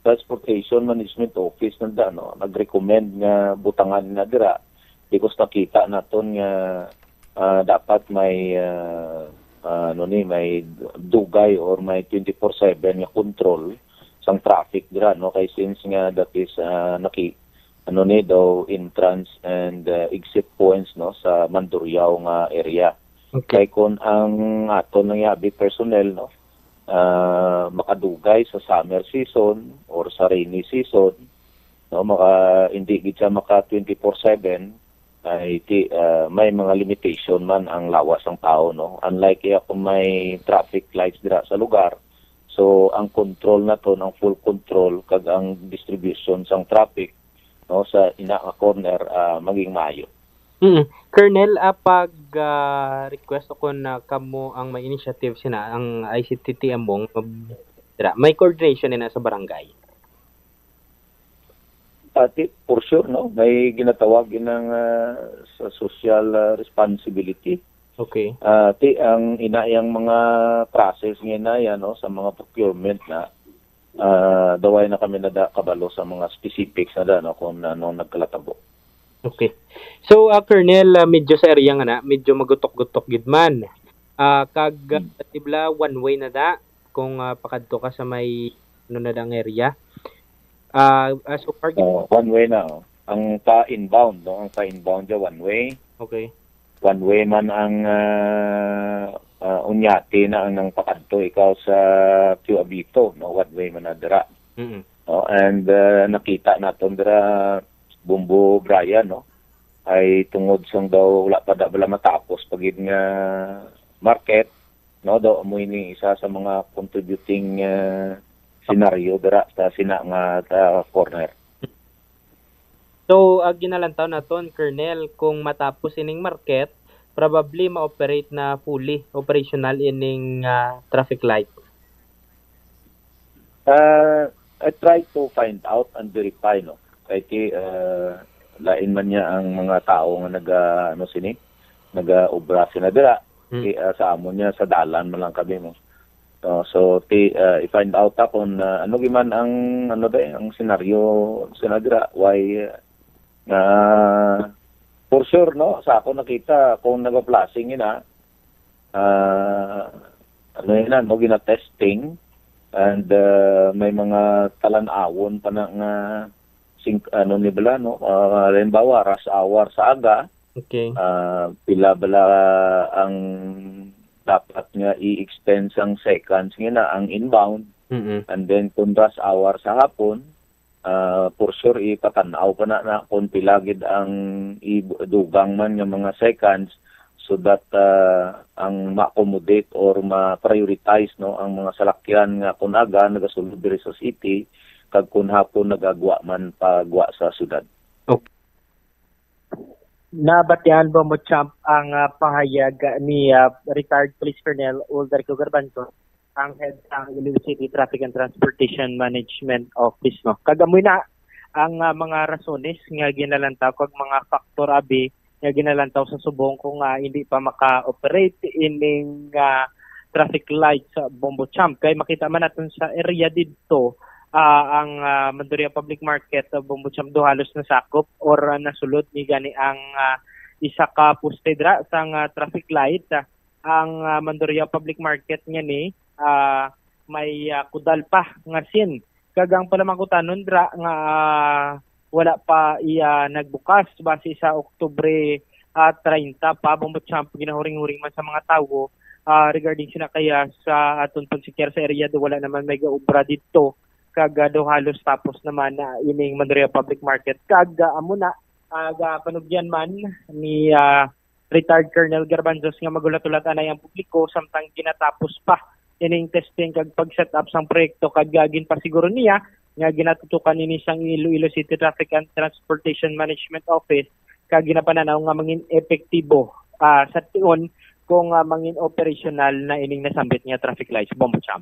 Transportation Management Office nanda, no, nag-recommend nga butangan na dira because nakita naton nga, ah, dapat may, ah, ah, ano ni, may dugay or may twenty-four seven nga control sang traffic dira, no, kay since nga that is, ah, naki-, ano ni daw, entrance and, uh, exit points, no, sa Mandurriao nga area. Okay. Kay kung ang aton nga abi personnel, no, ah, makadugay sa summer season or sa rainy season, no, maka, hindi gid siya maka twenty-four seven, ay ti, ah, may mga limitation man ang lawas sang tawo, no. Unlike iya kung may traffic lights dira sa lugar, so ang control naton, ang full control kag ang distribution sang traffic, no, sa ina nga corner, ah, maging maayo. Mm. Colonel, ah, pag, ah, request o kon, ah, kamo ang may initiative sina ang I C T T M mo nga dira, may coordination na sa barangay? Ati, for sure, no? May ginatawag inang, ah, sa social, ah, responsibility. Okay. Ah, ti, ang ina yang mga process nga ina yan, no, sa mga procurement na, ah, daway na kami nada kabalo sa mga specifics na da, no, kung ano nagkalatabo. Okay. So, ah, Colonel, ah, medyo sa area nga na, medyo magutok-gutok gid man. Ah, kag, ah, Hmm. tibla, one way na da kung, ah, pakadto ka sa may, ano na da ang area. Ah, ah, so far, gid- Oh, one way na, oh. Ang pa-inbound, no? Ang pa-inbound dyan, one way. Okay. One way man ang, ah, ah, unyati na ang nang pakadto ikaw sa Q Abito, no? One way man na dira. Mm-mm. No? And, ah, nakita naton dira, Bumbo Brian, no? Ay tungod sang daw wala pa da bala matapos pa gid nga market, no? Daw amo ini isa sa mga contributing, ah, senaryo dira sa sina nga, ah, corner. So, ah, ginalantaw naton, Colonel, kung matapos ining market, probably ma-operate na fully operational ining, ah, traffic light. Ah, I try to find out and verify, no. Kay ti, ah, lain man niya ang mga tao nga naga, ano sini, nagaobra sina dira. Hmm. Ti, ah, sa amon niya sa dalan man lang kami, no. No, so ti, ah, i-find out ta kung, ah, ano giman ang, ano day, ang senaryo sina dira. Why, ah, for sure, no, sa ako nakita kung nagpa-flashing ina, ah, ano yun na, no, gina-testing, And, ah, may mga talan-awon pa na nga sing-, ano ni bala, no? Ah, halimbawa, rush hour sa aga, Okay. ah, pila bala ang dapat nga i-expense ang seconds nga na ang inbound. Mm-mm. And then kung rush hour sa hapon, ah, for sure, ipatanaw pa na, na kung pila gid ang i-, dugang man nga mga seconds so that, ah, ang ma-accommodate or ma-prioritize, no, ang mga salakyan nga kung aga nagasulod diri sa city kag kung hapon nagagwa man pagwa sa syudad. Okay. Nabatian, Bombo Champ, ang, ah, pahayag ni, ah, retired Police Colonel Uldarco Garbanzo, ang head sang Iloilo City Traffic and Transportation Management Office, no? Kag amoy na ang, ah, mga rasones nga ginalantaw kag mga faktor abi nga ginalantaw sa subong kung, ah, hindi pa maka-operate ining, ah, traffic light sa Bombo Champ. Kay makita man naton sa area didto, ah, ang, ah, Mandurriao Public Market, ah, Bombo Champ, do halos nasakop or, ah, nasulod ni gani ang, ah, isa ka poste dira sang, ah, traffic light. Ah, ang, ah, Mandurriao Public Market nga ni, ah, may, ah, kudal pa nga scene. Kag ang palamangkutanon dira nga, ah, wala pa iya nagbukas base sa Oktubre, ah, treinta pa, Bombo Champ, ginahuring-huring man sa mga tawo, ah, regarding sina kaya sa aton pagsekyar sa area do wala naman may gaobra didto. Kag, ah, do halos tapos naman na ining Mandurriao Public Market. Kag, ah, amo na, ah, ga-, panugyan man ni, ah, retired Colonel Garbanzos nga maghulat-hulat anay ang publiko samtang ginatapos pa ining testing kag pag-set up sang proyekto, kag, ah, ginpasiguro niya nga ginatutukan ini sang Iloilo City Traffic and Transportation Management Office kag ginapananaw nga mangin epektibo, ah, sa tion kung, ah, mangin operasyonal na ining nasambit nga traffic lights. Bombo Champ.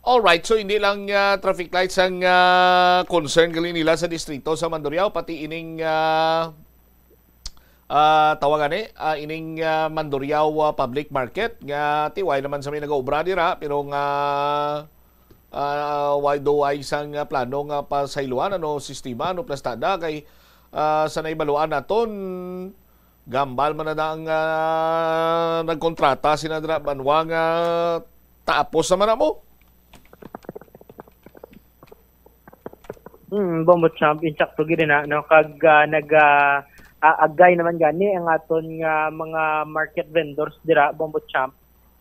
Alright, so hindi lang, ah, traffic lights ang, ah, concern gali nila sa distrito sa Mandurriao, pati ining, ah, ah, tawagan ni, ah, ining, ah, Mandurriao, ah, Public Market nga tiway naman sa may nagaobra dira, pero nga, ah, way do way sang, ah, plano nga pasayloan, ano, sistema, ano, plastada kay, ah, sa naibaluan naton, gambal man na ang, ah, nagkontrata sina dira banwa nga tapos naman na mo. Hmm, Bombo Champ, insakto gid na, no? Kag, ah, nag, ah, aagay naman gani ang aton nga mga market vendors dira, Bombo Champ.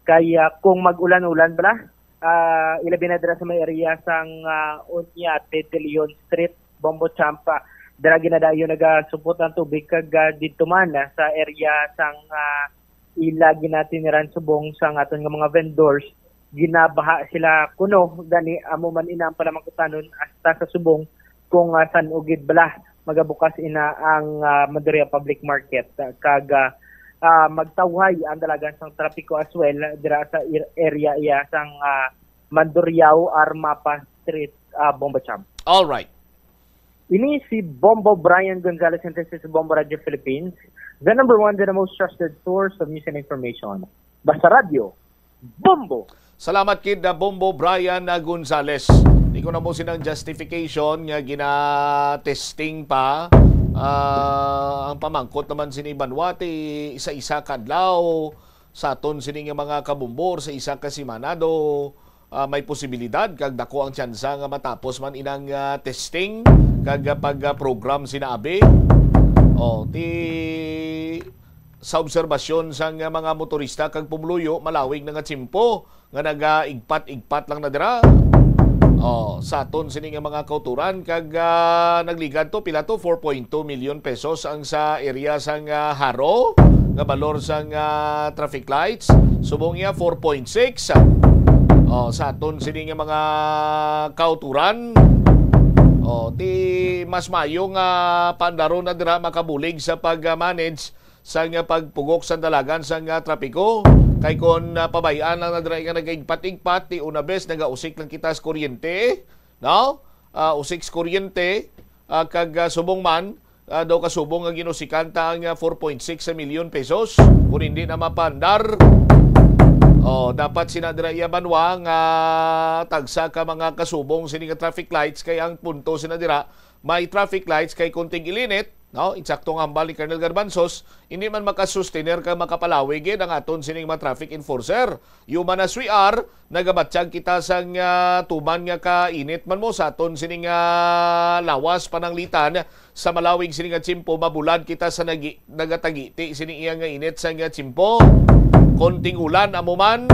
Kay, ah, kung mag-ulan-ulan bala, ah, ilabi na dira sa may area sang, ah, Oñate de Leon Street, Bombo Champ, ah, dira ginadayon nagasupot ang tubig kag, ah, didto man, ah, sa area sang, ah, ila ginatiniran subong sang aton nga mga vendors, ginabaha sila kuno, gani amo man ina ang panamangkutanon hasta sa subong kung, ah, san-o gid bala magabukas ina ang, ah, Mandurriao Public Market, ah, kag, ah, ah, magtawhay ang dalagan sang trapiko as well dira sa ir-, area iya sang, ah, Mandurriao Armapa Street, ah, Bombo Champ. All right. Ini si Bombo Brian Gonzalez, and this is Bombo Radio Philippines, the number one, the most trusted source of news and information. Basta Radyo, Bombo! Salamat kid na Bombo Brian na Gonzalez. Di ko na mo sinang justification nga gina-testing pa. Ah, ang pamangkot naman sini banwa, ti isa-isa ka adlaw sa aton sini nga mga kabumbor sa isa ka semana do, ah, may posibilidad kag dako ang tsansa nga matapos man inang, ah, testing kag, ah, pag, ah, program sina abi. O, ti sa obserbasyon sang mga motorista kag pumuluyo, malawig na nga tiyempo nga nagaigpat-igpat lang na dira. O, sa aton sini nga mga kauturan kag, ah, nagligad to, pila to? Four point two million pesos ang sa area sang, ah, Jaro nga balor sang, ah, traffic lights. Subong iya, four point six. O, sa aton sini nga mga kauturan, o, ti mas mayo nga paandaron na dira makabulig sa pag-manage sang pagpugok sa dalagan sang, ah, trapiko. Kay kon, ah, pabay-an lang na dira nga nagaigpat-igpat, ti una bes nagausik lang kita sa kuryente, no? Ah, usik sa kuryente, ah, kag, ah, subong man, ah, daw kasubong nga ginusikan ta ang, ah, four point six milyon pesos. Kung hindi na mapaandar, oh, dapat sina dira iya banwa nga tagsa ka mga kasubong sini nga traffic lights, kay ang punto sina dira, may traffic lights kay kung tig-ilinit, No? Insakto nga hambal ni Colonel Garbanzos, hindi man makasustener ka makapalawi gid ang aton sining mga traffic enforcer. Human as we are, nagabatyag kita sang ah, tuman nga kainit man mo sa aton sining ah, lawas pananglitan. Sa malawig sini nga tiyempo, mabulad kita sa nagi-, nagatagiti sini iya nga init sa nga tiyempo. Konting ulan amo man.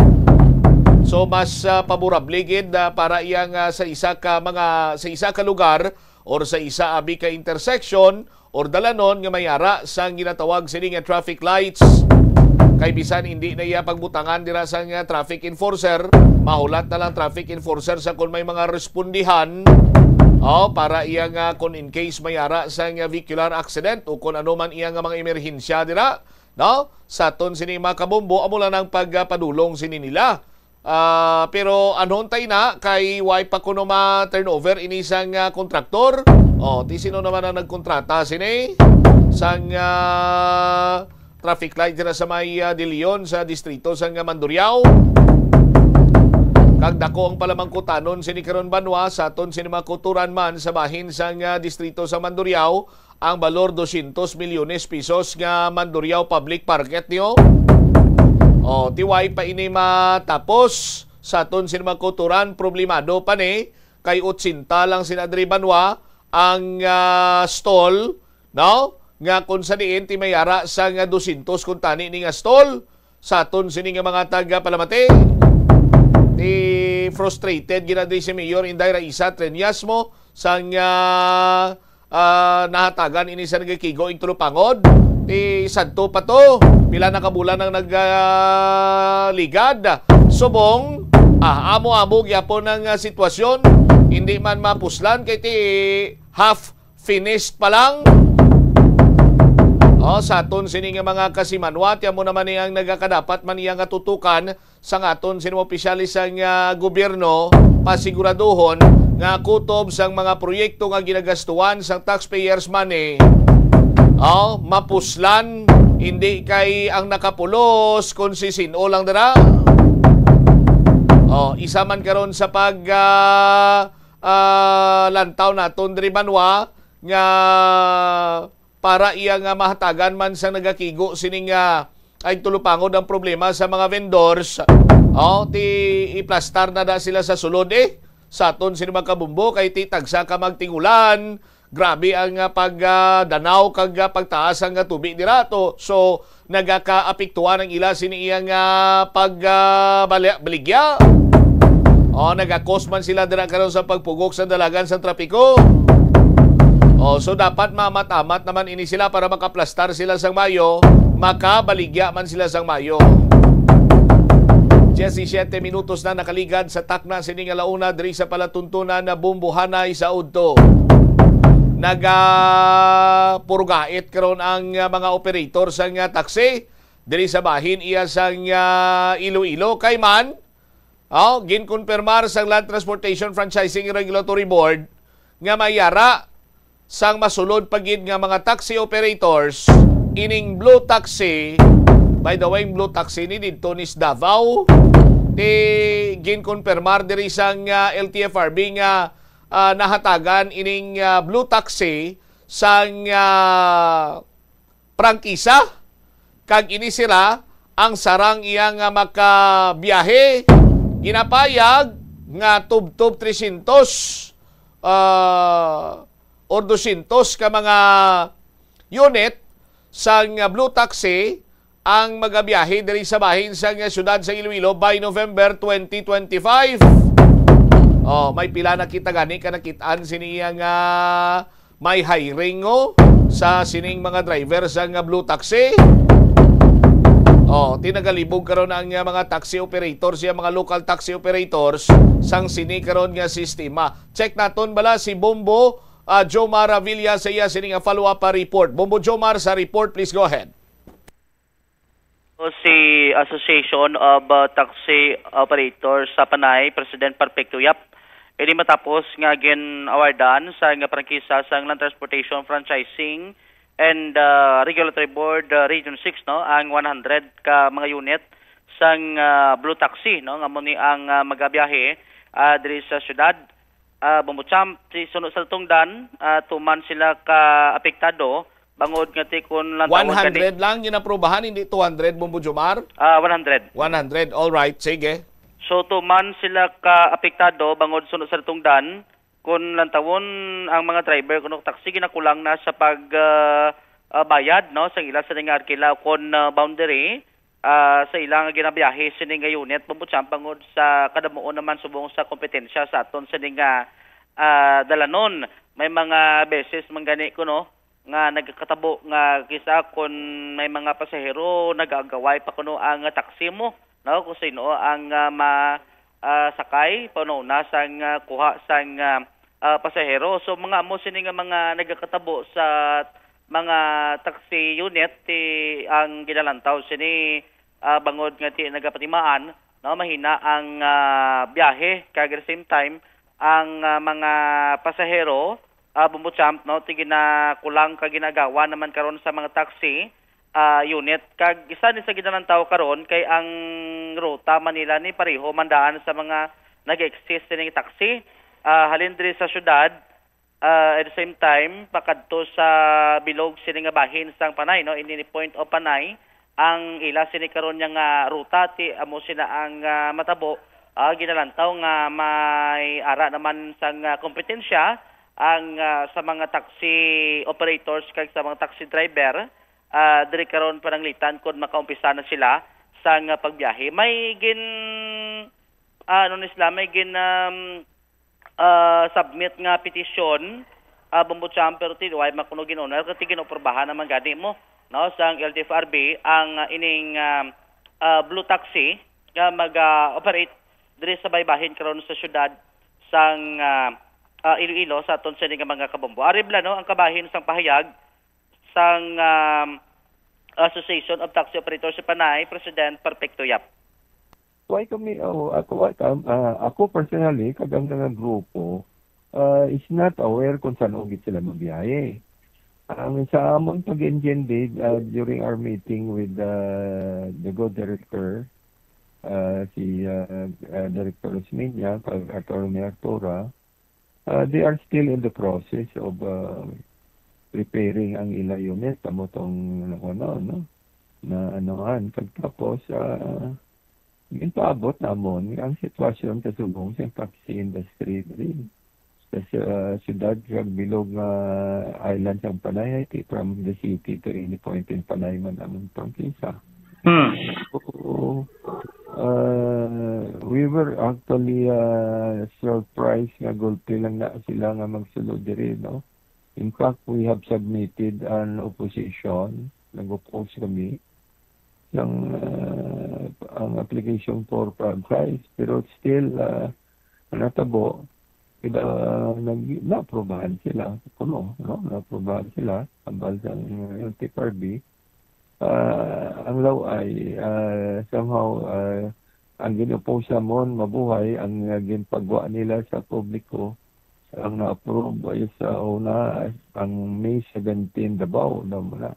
So mas ah, paborable gid ah, para iya nga sa isa ka mga sa isa ka lugar or sa isa abi ka intersection or dalanon nga may ara sang ginatawag sini nga traffic lights. Kay bisan hindi na iya pagbutangan dira sang ah, traffic enforcer, mahulat na lang traffic enforcer sa kon may mga respondihan. Oh, para iya nga kon in case may ara sang ah, vehicular accident o kon ano man iya nga mga emerhensya dira, no? Sa aton sini mga kabombo, amo lang ang pagpadulong sini nila. Ah, pero anhon tay na kay way pa kuno ma-turnover ini sang ah, kontraktor? Oh, ti sino naman ang nagkontrata sini sang ah, traffic light dira sa may ah, De Leon sa distrito sang ah, Mandurriao? Kag dako ang palamangkutanon sini karon banwa sa aton sini mga kuturan man sa bahin sang ah, distrito sa Mandurriao, ang balor dosyentos milyones pesos nga Mandurriao Public Market niyo. O, ti way pa ini matapos sa aton sini mga kuturan, problemado pa ni kay otsenta lang sina diri banwa ang ah, stall, no? Nga kung sa diin ti may ara sa nga dosyentos kuntani ni nga stall sa aton sini nga mga taga Palamati. Ti frustrated gina diri si Mayor Inday Raisa Treñas mo sang ah, ah, nahatagan ini sa nagakigo ing Tulupangod. Ti sadto pa to, pila na ka bulan ang nagaligad. Subong, ah, amo-amo gyapon ang ah, sitwasyon. Hindi man mapuslan kay ti half finished pa lang. Oh, sa aton sini nga mga kasimanwa, ti amo naman ni ang nagakadapat man iya nga tutukan sang aton sini mga opisyales sang ah, gobyerno, pasiguraduhon nga kutob sang mga proyekto nga ginagastuhan sang taxpayers money, oh, mapuslan, hindi kay ang nakapulos kung si sin-o lang dira. Oh, isa man karon sa pag ah, ah, lantaw naton diri banwa nga para iya nga mahatagan man sa nagakigo sining ah, ay tulupangod ang problema sa mga vendors. Oh, ti iplastar na da sila sa sulod eh. Sa aton sini mga kabumbo kay ti tagsa ka magtingulan. Grabe ang ah, pag ah, danaw kag ah, pagtaas ang ah, tubi dira to. So nagakaapektuhan ang ila sini iya nga pag ah, bali- baligya. Oh, nagakos man sila dira karon sa pagpugok sa dalagan sa trapiko. Oh, so dapat maamat-amat naman ini sila para makaplastar sila sang mayo, makabaligya man sila sang mayo. Diyesisiyete minutos na nakaligad sa takna sini nga launa diri sa palatuntunan na Bumbuhanay sa udto. Nagapurgait karon ang ah, mga operator sang ah, taxi diri sa bahin iya sang ah, Iloilo kay man, oh, ginkonfirmar sang Land Transportation Franchising Regulatory Board nga may ara sang masulod pa gid nga mga taxi operators ining blue taxi. By the way, blue taxi ni didto ni sa Davao, ti ginkonfirmar diri sang ah, L T F R B nga ah, nahatagan ining ah, blue taxi sang ah, prangkisa, kag ini sila ang sarang iya nga makabiyahe ginapayag nga tubtob trescientos ah, or dosyentos ka mga unit sang blue taxi ang magabiyahe diri sa bahin sang siyudad sa Iloilo by November twenty twenty-five. Oh, may pila na kita gani ka nakit-an sini iya nga may hiring, oh, sa sining mga driver sang blue taxi. Oh, ti nagalibog karon ang ah, mga taxi operators, iya mga local taxi operators sang sini karon nga sistema. Check naton bala si Bombo ah, Jomar Avila sa iya sini nga follow-up ah, report. Bombo Jomar sa report, please go ahead. O si Association of uh, Taxi Operators sa Panay, President Perfecto Yap. Ini matapos nga gin-awardan sa nga prangkisa sa Land Transportation Franchising and uh, Regulatory Board uh, Region six, no, ang one hundred ka mga unit sang uh, Blue Taxi, no, nga mo ni ang uh, magabiyahe uh, diri sa syudad. Uh, Bumbucham, si suno sa tungdan, uh, tuman sila ka apektado Bangod nga ti kun lang tawon kani. One hundred lang ginaprubahan, hindi two hundred, Bombo Jomar? Ah, one hundred. One hundred, all right, sige. So, tuman sila ka apektado bangod suno sa tungdan, kun lantawon ang mga driver kuno taxi ginakulang na sa pag, ah, ah, bayad, no, sa ila sa nga arkila kon, ah, boundary, ah, sa ila nga ginabiyahe sini nga unit, Bombo Champ, bangod sa kadamuon naman subong sa kompetensya sa aton sini nga, ah, dalanon. May mga beses man gani kuno nga nagakatabo nga kisa kon may mga pasahero nagaagaway pa kuno ang taxi mo, no, kung sino ang, ah, ma-, ah, sakay pauna-una sang, ah, kuha sang, ah, ah, pasahero. So, mga amo sini nga mga nagakatabo sa mga taxi unit, ti ang ginalantaw sini, ah, bangod nga ti nagapatimaan, no, mahina ang, ah, biyahe, kag at the same time, ang, ah, mga pasahero, ah, Bombo Champ, no, ti ginakulang kag ginagawa naman karon sa mga taxi, ah, unit. Kag isa ni sa ginalantaw karon kay ang ruta Manila ni pareho man daan sa mga nag-exist sining taxi, ah, halin diri sa syudad, ah, at the same time, pakadto sa bilog sini nga bahin sang Panay, no, ini ni Point of Panay, ang ila sini karon niya nga ruta, ti amo sina ang, ah, matabo, ah, ginalantaw nga may ara naman sang, ah, kompetensya ang, ah, sa mga taxi operators kag sa mga taxi driver, ah, diri karon pananglitan kon makaumpisa na sila sang, ah, pagbiyahe. May gin-, ah, ano ni sila, may gin-, um, ah, submit nga petisyon, ah, Bombo Champ, pero ti way makuno gin-honor, kay ti gin-aprubahan naman gani mo, no, sang L T F R B ang, ah, ining, ah, ah, blue taxi nga mag, ah, operate diri sa baybahin karon sa syudad sang, ah, ah, Iloilo sa aton sini nga mga kabombo. Ari bala, no, ang kabahin sang pahayag sang, ah, Association of Taxi Operators sa Panay, President Perfecto Yap. Why kami, oh, ako, why kam-, ah, ako personally, kag ang mga grupo, ah, is not aware kung saan ugit sila magbiyahe. Ang sa amon pag-intindi, ah, during our meeting with, ah, the good director, ah, si, ah, ah, Director Osmeña, kag Attorney Artura, ah, they are still in the process of, ah, preparing ang ila unit, amo tong, ano, no? Na anuhan. Pagtapos, ah, ginpaabot namon ang sitwasyon sa subong sa taxi industry diri sa, sa siyudad kag bilog nga island sang Panay, ti from the city to any point in Panay man among prangkisa. Hmm. So, uh, we were actually, uh, surprised nga gulpi lang na sila nga magsulod diri, no? In fact, we have submitted an opposition, nag-oppose kami, sang, uh, ang application for franchise, pero still, uh, natabo, uh, nag-, naaprubahan sila, kuno, no? Naaprubahan sila, ambal sang L T F R B. Ah, ang law ay, ah, somehow, ah, ang gin-oppose namon mabuhay, ang, ah, ginpagwa nila sa publiko, ang na-approve ay sa una, ang May seventeen, Davao, daw mo na.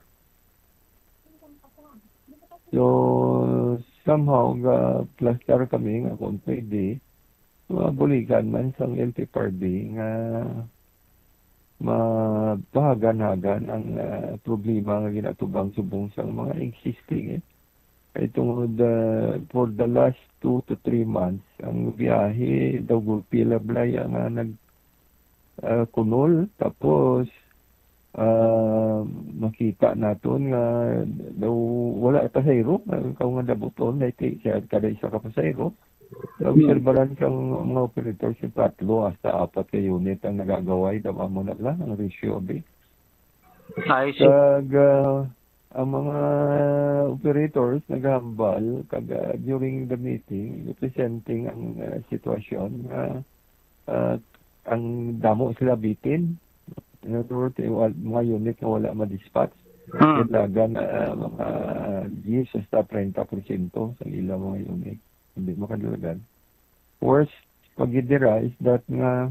So, somehow, ga-fluster kami nga kung pwede, mabuligan man sang L T F R B nga mapahagan-hagan ang, ah, problema nga ginatubang subong sang mga existing, eh. Kay tungod, ah, for the last two to three months, ang biyahe daw gulpi la balay nga nag, ah, kunol. Tapos, ah, makita naton nga daw wala pasahero, nga ikaw nga dabuton, na iti siya kada isa ka pasahero. Naobserbaran sang mga operator sa tatlo hasta apat ka unit ang nagagaway, tama mo na lang ang ratio, abi. I see. Kag, ah, ang mga operators naghambal kag, ah, during the meeting, representing ang, ah, sitwasyon nga, ah, ang damo sila bitin. In other words, yung wal-, mga unit nga wala ma-dispatch, Hmm. kadalagan, ah, mga diyes hasta treinta porsyento sa ilang mga unit. Hindi makadalagan. Worst pag dira is that nga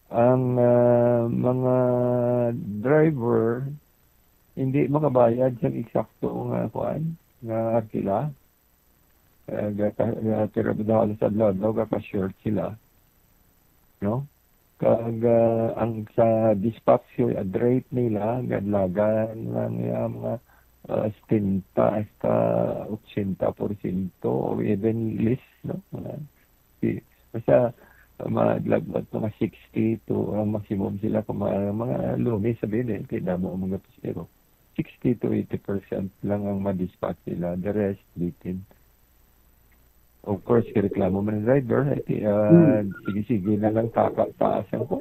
ang, ah, mga driver hindi makabayad sa eksakto nga kuan, nga arkila. Eh, gaka-, gaka-, halos adlaw-adlaw gaka-short sila. No? Kag, ah, ang sa dispatch, yung rate nila, gadlagan lang yung mga, ah, setenta hasta ochenta porsyento or even less, no? Mga, si, basta, ah, madlagwat mga sixty to, ang maximum sila kung mga, mga Lunes, sabihin eh, kay damo ang mga pasahero. Sixty to eighty percent lang ang ma-dispatch nila. The rest, bitin. Of course, reklamo man ang driver, eh, ti-, ah, Hmm. sige-sige na lang taka taas ang ko.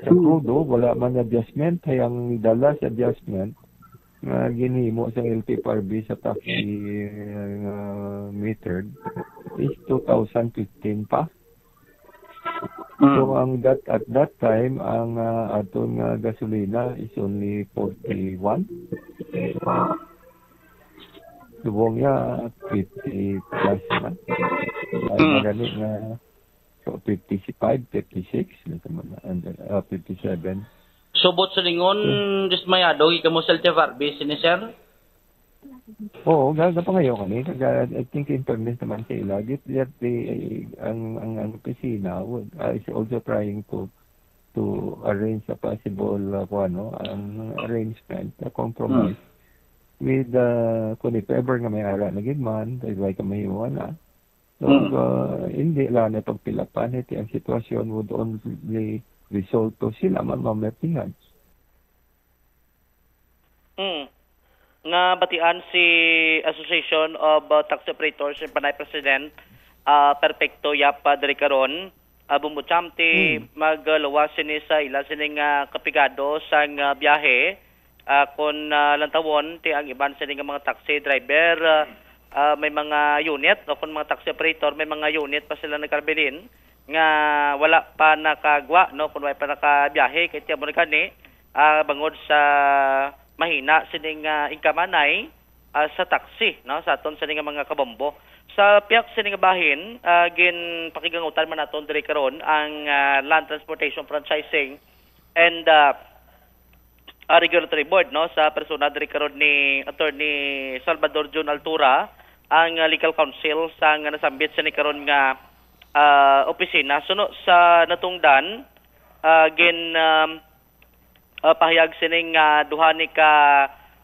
Sa Hmm. krudo, wala man adjustment, ay ang dala sa adjustment nga ginhimo sa L T F R B sa taxi, ah, metered is two thousand fifteen pa. Mm. So, ang that, at that time, ang, ah, aton nga gasolina is only forty-one. Subong niya, fifty plus na. Ay, Mm. magani nga, so, fifty-five, fifty-six, na naman, and, ah, fifty-seven. Subot sa lingon, Hmm. dismayado, ikaw mo sa L T F R B, sini, sir? Oo, ga-, gapangayo kami. Kag, ah, I think in fairness naman sa ila, that, that the, ang, ang, ang opisina would, ah, is also trying to, to arrange a possible, ah, kung ano, ang arrangement, a compromise Hmm. with, ah, kung if ever nga may ara na gid man, kay way kamahiuan na. So, Hmm. ah, hindi lang na pagpilapan, iti ang sitwasyon would only result to sila man mamertihan. Mm. Nabatian si Association of, uh, Taxi Operators and Panay President, uh, Perfecto Yap, uh, diri karon, uh, Bumbo Champ, ti Mm. magluwas sini sa ila sining, uh, kapigado sang, uh, biyahe, uh, kon, uh, lantawon ti ang iban sini nga mga taxi driver, uh, uh, may mga unit o kon mga taxi operator may mga unit pa sila nagkabilin nga wala pa nakagwa, no, kon wala pa nakabiyahe kay ti amo na gani, ah, bangod sa mahina sining, ah, income anay, ah, sa taxi, no, sa aton sini nga mga kabombo. Sa pihak sini nga bahin, ah, ginpakigangutan man naton diri karon ang, ah, Land Transportation Franchising and, ah, ah, Regulatory Board, no, sa persona diri karon ni Attorney Salvador Jun Altura, ang, ah, legal counsel sa nga nasambit sini karon nga, ah, opisina. Suno sa natungdan, ah, gin, um, ah, pahayag sining, ah, duha ni ka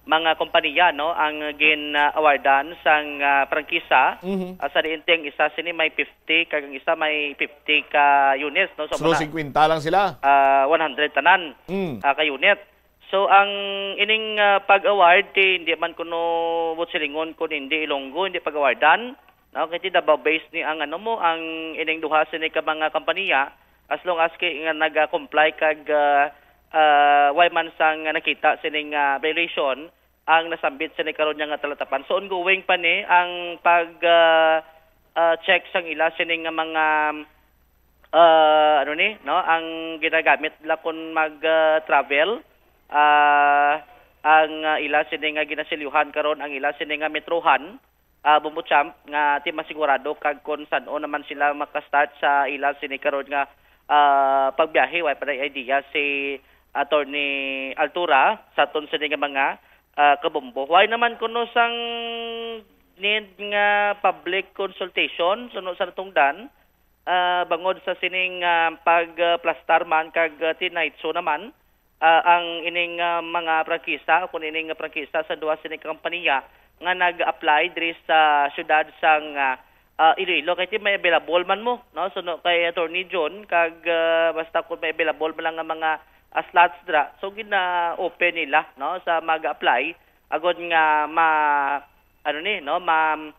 mga kompanya, no, ang gin, ah, awardan sang, ah, prangkisa. Mhm. Ah, sa diin ti ang isa sini may fifty kag ang isa may fifty ka units, no? So, Suno muna, singkwenta lang sila. ah, one hundred tanan, Mm. ah, ka unit. So, ang ining, ah, pag-award, ti, hindi man kuno buot silingon kun hindi Ilonggo, hindi pag-awardan. No, kay ti Davao based ni ang ano mo, ang ining duha sini ka mga kompanya, as long as kay nga naga-comply kag, ah, ah, way man sang nakita sining, ah, violation ang nasambit sini karon niya nga talatapan. So, ongoing pa ni ang pag, ah, ah, check sang ila sini nga mga, ah, ano ni, no, ang ginagamit nila kon mag, ah, travel, ah, ang, ah, ila sini nga ginasilyuhan karon, ang ila sini nga metrohan, ah, Bumbo Champ, nga ti masigurado kag kon san-o naman sila maka-start sa ila sini karon nga, ah, pagbiyahe. Way pa na idea si Attorney Altura sa aton sini nga mga, ah, kabombo. Way naman kuno sang need nga public consultation suno sa natungdan, ah, bangod sa sining, ah, pagplastar man kag, ah, tinahitso naman, ah, ang ining, ah, mga prangkisa o kun ining prangkisa sa duha sini ka kompanya nga nag-apply diri sa siyudad sang, ah, ah, Iloilo. Kay ti may available man mo, no? So, no, kay Attorney John, kag, ah, basta kung may available man lang nga mga, ah, slots dira, so gina-open nila, no, sa mag-apply agod nga ma-, ano ni, no, ma-,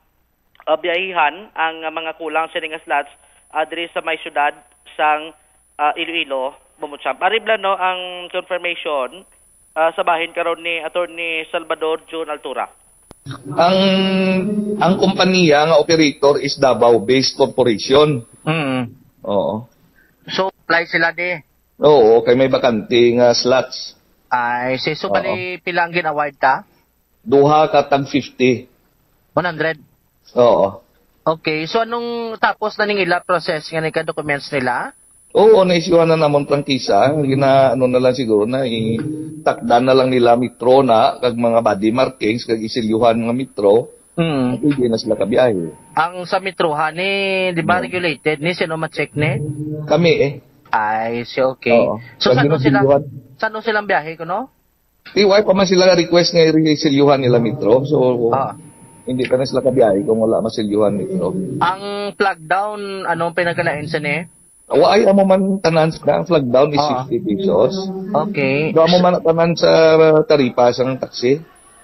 ah, biyahihan ang mga kulang sini nga slots, ah, diri sa may siyudad sang, ah, Iloilo, Bumbo Champ. Ari bala, no, ang confirmation, ah, sa bahin karon ni Attorney Salvador Jun Altura. Ang, ang kompanya nga operator is Davao-based corporation. Mm. Oo. So, apply sila di? Oo, kay may bakante nga slots. Ay, si, so, Oo. bali, pila ang gin-award ta? Duha ka tag fifty. One hundred? Oo. Okay, so anong tapos na ning ila process nga nagka-documents nila? Oo, na-issue na namon prangkisa. Gina-, ano na lang siguro na, i-, takdan na lang nila metro na, kag mga body markings, kag isilyuhan nga metro. Mm. Pwede na sila kabiyahe. Ang sa metrohan ni, di ba, Oo. regulated ni? Sino ma-check ni? Kami eh. Ay, si okay. Oo. So, Pag saan sila, ginasilyuhan. Saan silang biyahe, kuno? Di, wala pa man sila request nga i-resilyuhan nila Metro. So, Ah. hindi pa na sila kabiyahe kung wala masilyuhan Metro. Ang flag down, anong pinagkalain sa ni? Wa ay amo man tanan sa ang flag down is Ah. fifty pesos. Okay. Do amo man tanan sa taripa sang taxi.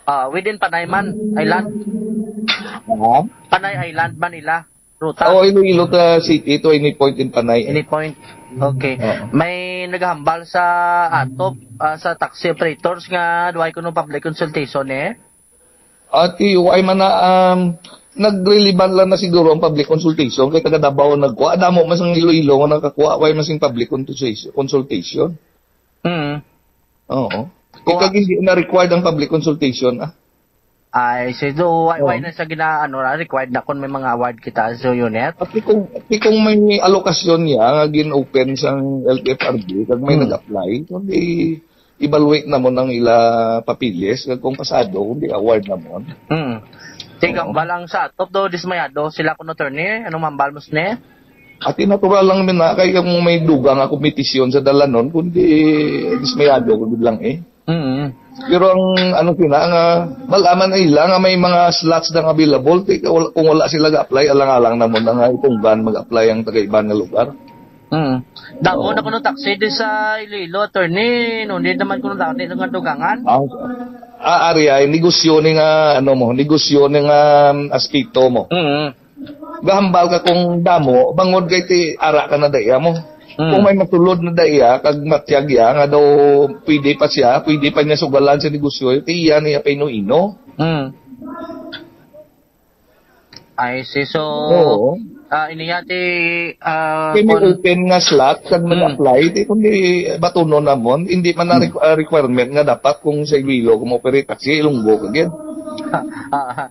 Ah, within Panay man, Island. Ha? Panay Island, Manila. Ruta? Oo, Iloilo ta city to any point in Panay. Any point. Okay. Oo. May naghambal sa atop, ah, sa taxi operators nga duway kuno public consultation, eh? Ati, why man na, um, nagreliban lang na siguro ang public consultation kay taga Davao nagkuha. Damo man sang Iloilo nga nakakuha, why man sing public consultation? Consultation? Mm. Oo. Kung Ikaw hindi na required ang public consultation, ah. Ay, so, so, why, why Oo. na siya gina-, ano, na, required na kung may mga award kita sa unit? Pati kung, pati kung may alokasyon niya nga gin-open sang L T F R B, kag may Hmm. nag-apply, kundi evaluate na mo ng ila papilis, kag kung pasado, kundi award na mo. Hmm. Sige, Oo. Balang sa atop do, dismayado sila kuno, attorney. Anong mambal mo sini? Ati natural lang man na, kay kung may dugang nga kompetisyon sa dalanon, kundi dismayado ko gid lang eh. Mm. Pero ang ano sila nga, malaman na ila nga may mga slots na available, ti, kung wala, kung wala sila ga-apply, alang-alang na mo na nga itunggan mag-apply ang taga-iban nga lugar. Mm. Damo Oo. na kuno taxi di sa Iloilo, attorney, no, di naman kuno dati nga dugangan. Ah, ah, ari ay, negosyo ni nga, ano mo, negosyo ni nga, um, aspeto mo. Mm. Gahambal ka kung damo, bangod kay ti ara ka na daiya mo. Mm. Kung may masulod na daiya, kag matyag ya, nga daw pwede pa siya, pwede pa niya sugalan sa negosyo, ti iya niya pa ino-ino. Mm. I see. So, Oo. ah, iniya ti, ah, Kay may kun- open nga slot, kag Mm. mag-apply, ti kundi batunon namon, hindi man na Mm. requ-, ah, requirement nga dapat kung sa Iloilo, kung mo-operate taxi, Ilonggo ka gid. Ah, ah.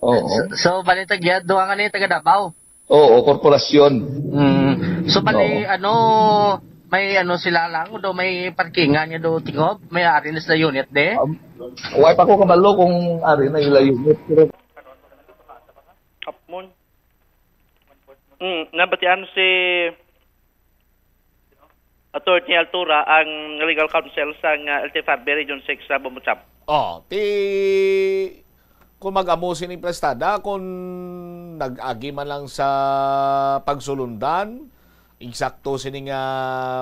Oo. So, so, balita gyud, duha nga ni taga Davao. Oo, korporasyon. Mm. So, bali, Oo. ano, may ano sila lang, do may parkingan nga do tingob, may ari na sila unit de? Um, wala pa ko kabalo kung ari na ila unit, pero Kapmon. Mm, nabatian si Attorney Altura ang legal counsel sang, ah, L T F R B Region six sa Bombo Champ. Oh, ti, kung mag-amo sini prestada, kung nag-agi man lang sa pagsulundan, eksakto sini nga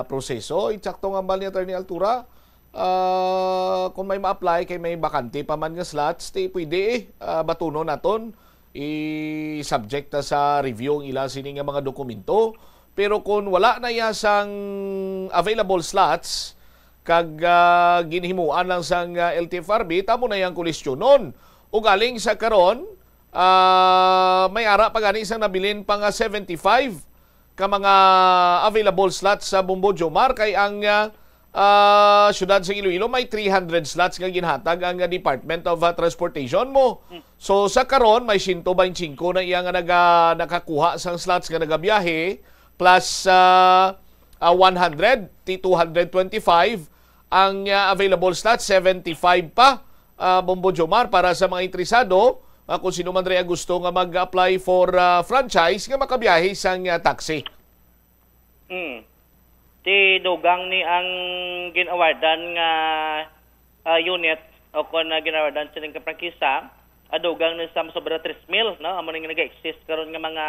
proseso, eksakto nga hambal ni Attorney Altura, ah, kung may ma-apply kay may bakante pa man nga slots, ti pwede, eh, ah, batunon naton, i-subject ta sa review ang ila sini nga mga dokumento. Pero kung wala na iya sang available slots, kag, ah, ginhimuan lang sang, ah, L T F R B, tamo na yang kolesyonon. Ug aling sa karon, ah, may ara pa gani sang nabilin pa nga seventy-five ka mga available slots sa Bombo Jomar, kay ang, ah, ah, siyudad sa Iloilo may three hundred slots nga ginhatag ang, ah, Department of, ah, Transportation mo. Hmm. So, sa karon, may siyento baynte singko na iya nga naga-, nakakuha sang slots nga nagabiyahe, plus, ah, ah, one hundred, ti two hundred twenty-five ang, ah, available slots, seventy-five pa, ah, Bombo Jomar, para sa mga interesado, ah, kung sino man diri ang gusto nga mag-apply for, ah, franchise nga makabiyahe sang, ah, taxi. Mm. Ti dugang ni ang gin-awardan nga, ah, unit o kon, ah, gin-awardan sining ka prangkisa, ah, dugang ni sa masobra tres mil, no? Amo ning nag-exist karon nga mga,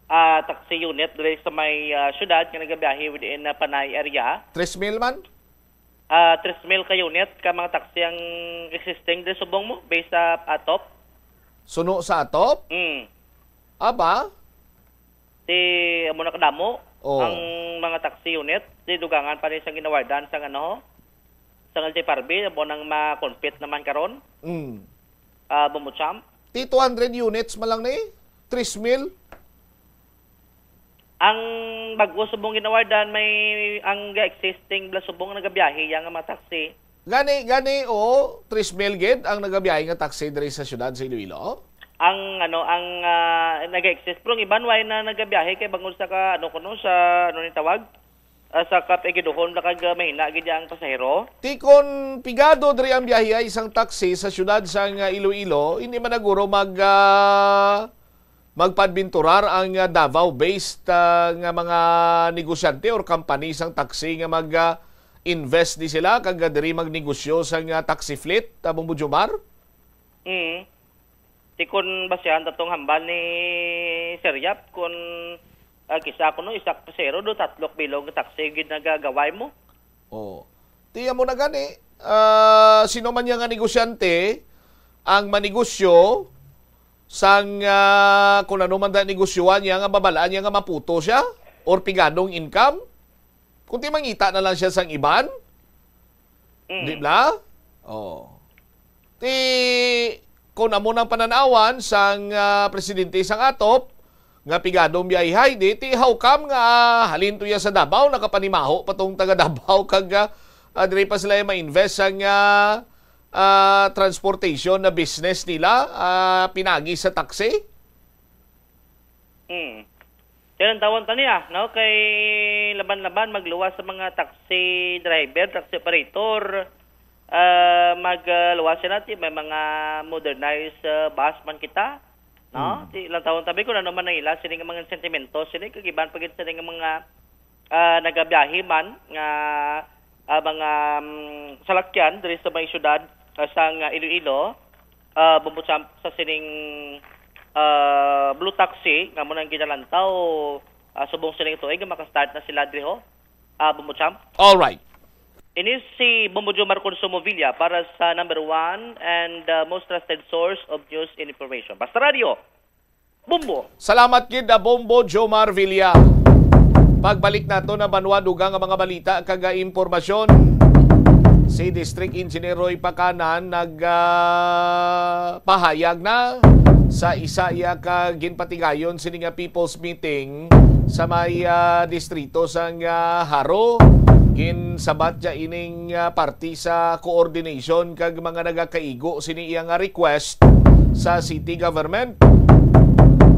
ah, taxi unit diri sa may, ah, syudad nga nagabiyahe within, ah, Panay area. Tres mil man? Ah, tres mil ka unit ka mga taxi ang existing diri subong mo, based sa atop. Suno sa atop? Mm. Aba? Ti, amo na kadamo Oh. ang mga taxi unit. Ti, dugangan pa ni sang ginawardan sang, ano, sang L T F R B, amo nang ma-compete naman karon. Mm. Ah, Bombo Champ. Ti two hundred units man lang ni? Tres mil? Ang bag-o subong ginawardan, may, ang existing bala subong nagabiyahe, yang mga taxi. Gani, gani, o, tres mil gid ang nagabiyahe nga taxi diri sa siyudad sa Iloilo? Ang, ano, ang, ah, nag-exist, pero ang iban, way na nagabiyahe kay bangod sa ka, ano kuno, sa, ano ni tawag? Ah, sa kapigiduhon na kag, ah, mahina gid ang pasahero. Ti kon pigado diri ang biyahe ay isang taxi sa siyudad sang, ah, Iloilo, hindi man naguro mag, ah, Magpaadventurar ang, ah, Davao-based, ah, nga mga negosyante or company sang taxi nga mag, ah, invest di sila kag, ah, diri magnegosyo sang, ah, taxi fleet, ah, Bombo Jomar? Mm. Ti kun basihan ta tong hambal ni Sir Yap, kun, ah, kisa kuno isa ka pasahero, do tatlo ka bilog nga taxi gid nagagaway mo. Oh. Ti amo na gani, ah, sino man niya nga negosyante ang manegosyo sang, ah, kung ano man da negosyohan niya nga mabalaan niya nga maputo siya or pigadong income, kung ti mangita na lang siya sang iban, Mm. di ba? Oh. Ti, kung amo nang pananawan sang, ah, presidente sang atop, nga pigadong biyayhay, di, ti, how come nga, ah, halin to iya sa Davao, nakapanimaho pa tong taga Davao, kag, ah, ah, diri pa sila ma-invest sang, ah, ah, transportation na business nila, ah, pinagi sa taxi? Hmm. Kaya ang tawon ta niya, no? Kay laban-laban magluwas sa mga taxi driver, taxi operator, ah, mag, ah, luwas sila, ti may mga modernized, ah, bus man kita, no? Mm. Ti lang tawon tabi kung ano man ang ila, sini nga mga sentimento, sini kag iban pa gid sini nga mga, ah, nagabiyahe man nga, ah, mga, mm, salakyan diri sa may syudad, ah, sang, ah, Iloilo, ah, bumbo sa, sa sining, ah, Blue Taxi nga mo nang ginalantaw, ah, subong sining tuig nga makastart na sila diri ho. Ah, Bombo Champ. All right. Ini si Bombo Jomar Consumo Villa para sa number one and, uh, most trusted source of news and information. Basta Radio, Bombo. Salamat gid, uh, Bombo Jomar Villa. Pagbalik nato na banwa, dugang nga mga balita kag, uh, impormasyon. Si District Engineer Roy Pacanan nag, uh, pahayag na sa isa iya ka ginpatigayon sini nga people's meeting sa may, ah, distrito sang, ah, Jaro. Ginsabat niya ining, ah, parte sa coordination kag mga nagakaigo sini iya nga request sa city government.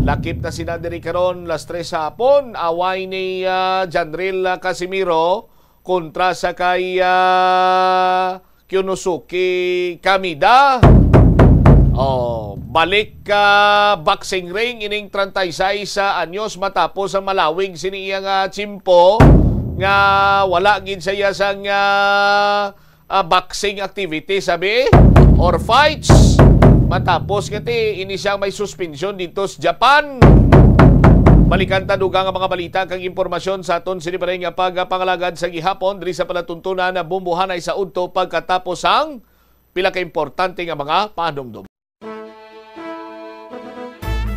Lakip na sila diri karon, las tres sa hapon. Away ni, ah, Janril, ah, Casimiro kontra sa kay, ah, Kyunosuke Kamida. Oh, balik ka boxing ring ining treinta y seis anyos matapos ang malawig sini iya nga tiyempo nga wala gid sa iya sang, ah, ah, boxing activity, sabi, or fights. Matapos nga ti, ini siya may suspensyon dito sa Japan. Balikan ta dugang nga mga balita kag impormasyon sa aton sini pa rin nga pagpangalagad sa gihapon diri sa palatuntunan na Bombohanay sa udto pagkatapos sang pila ka importante nga mga panumdom.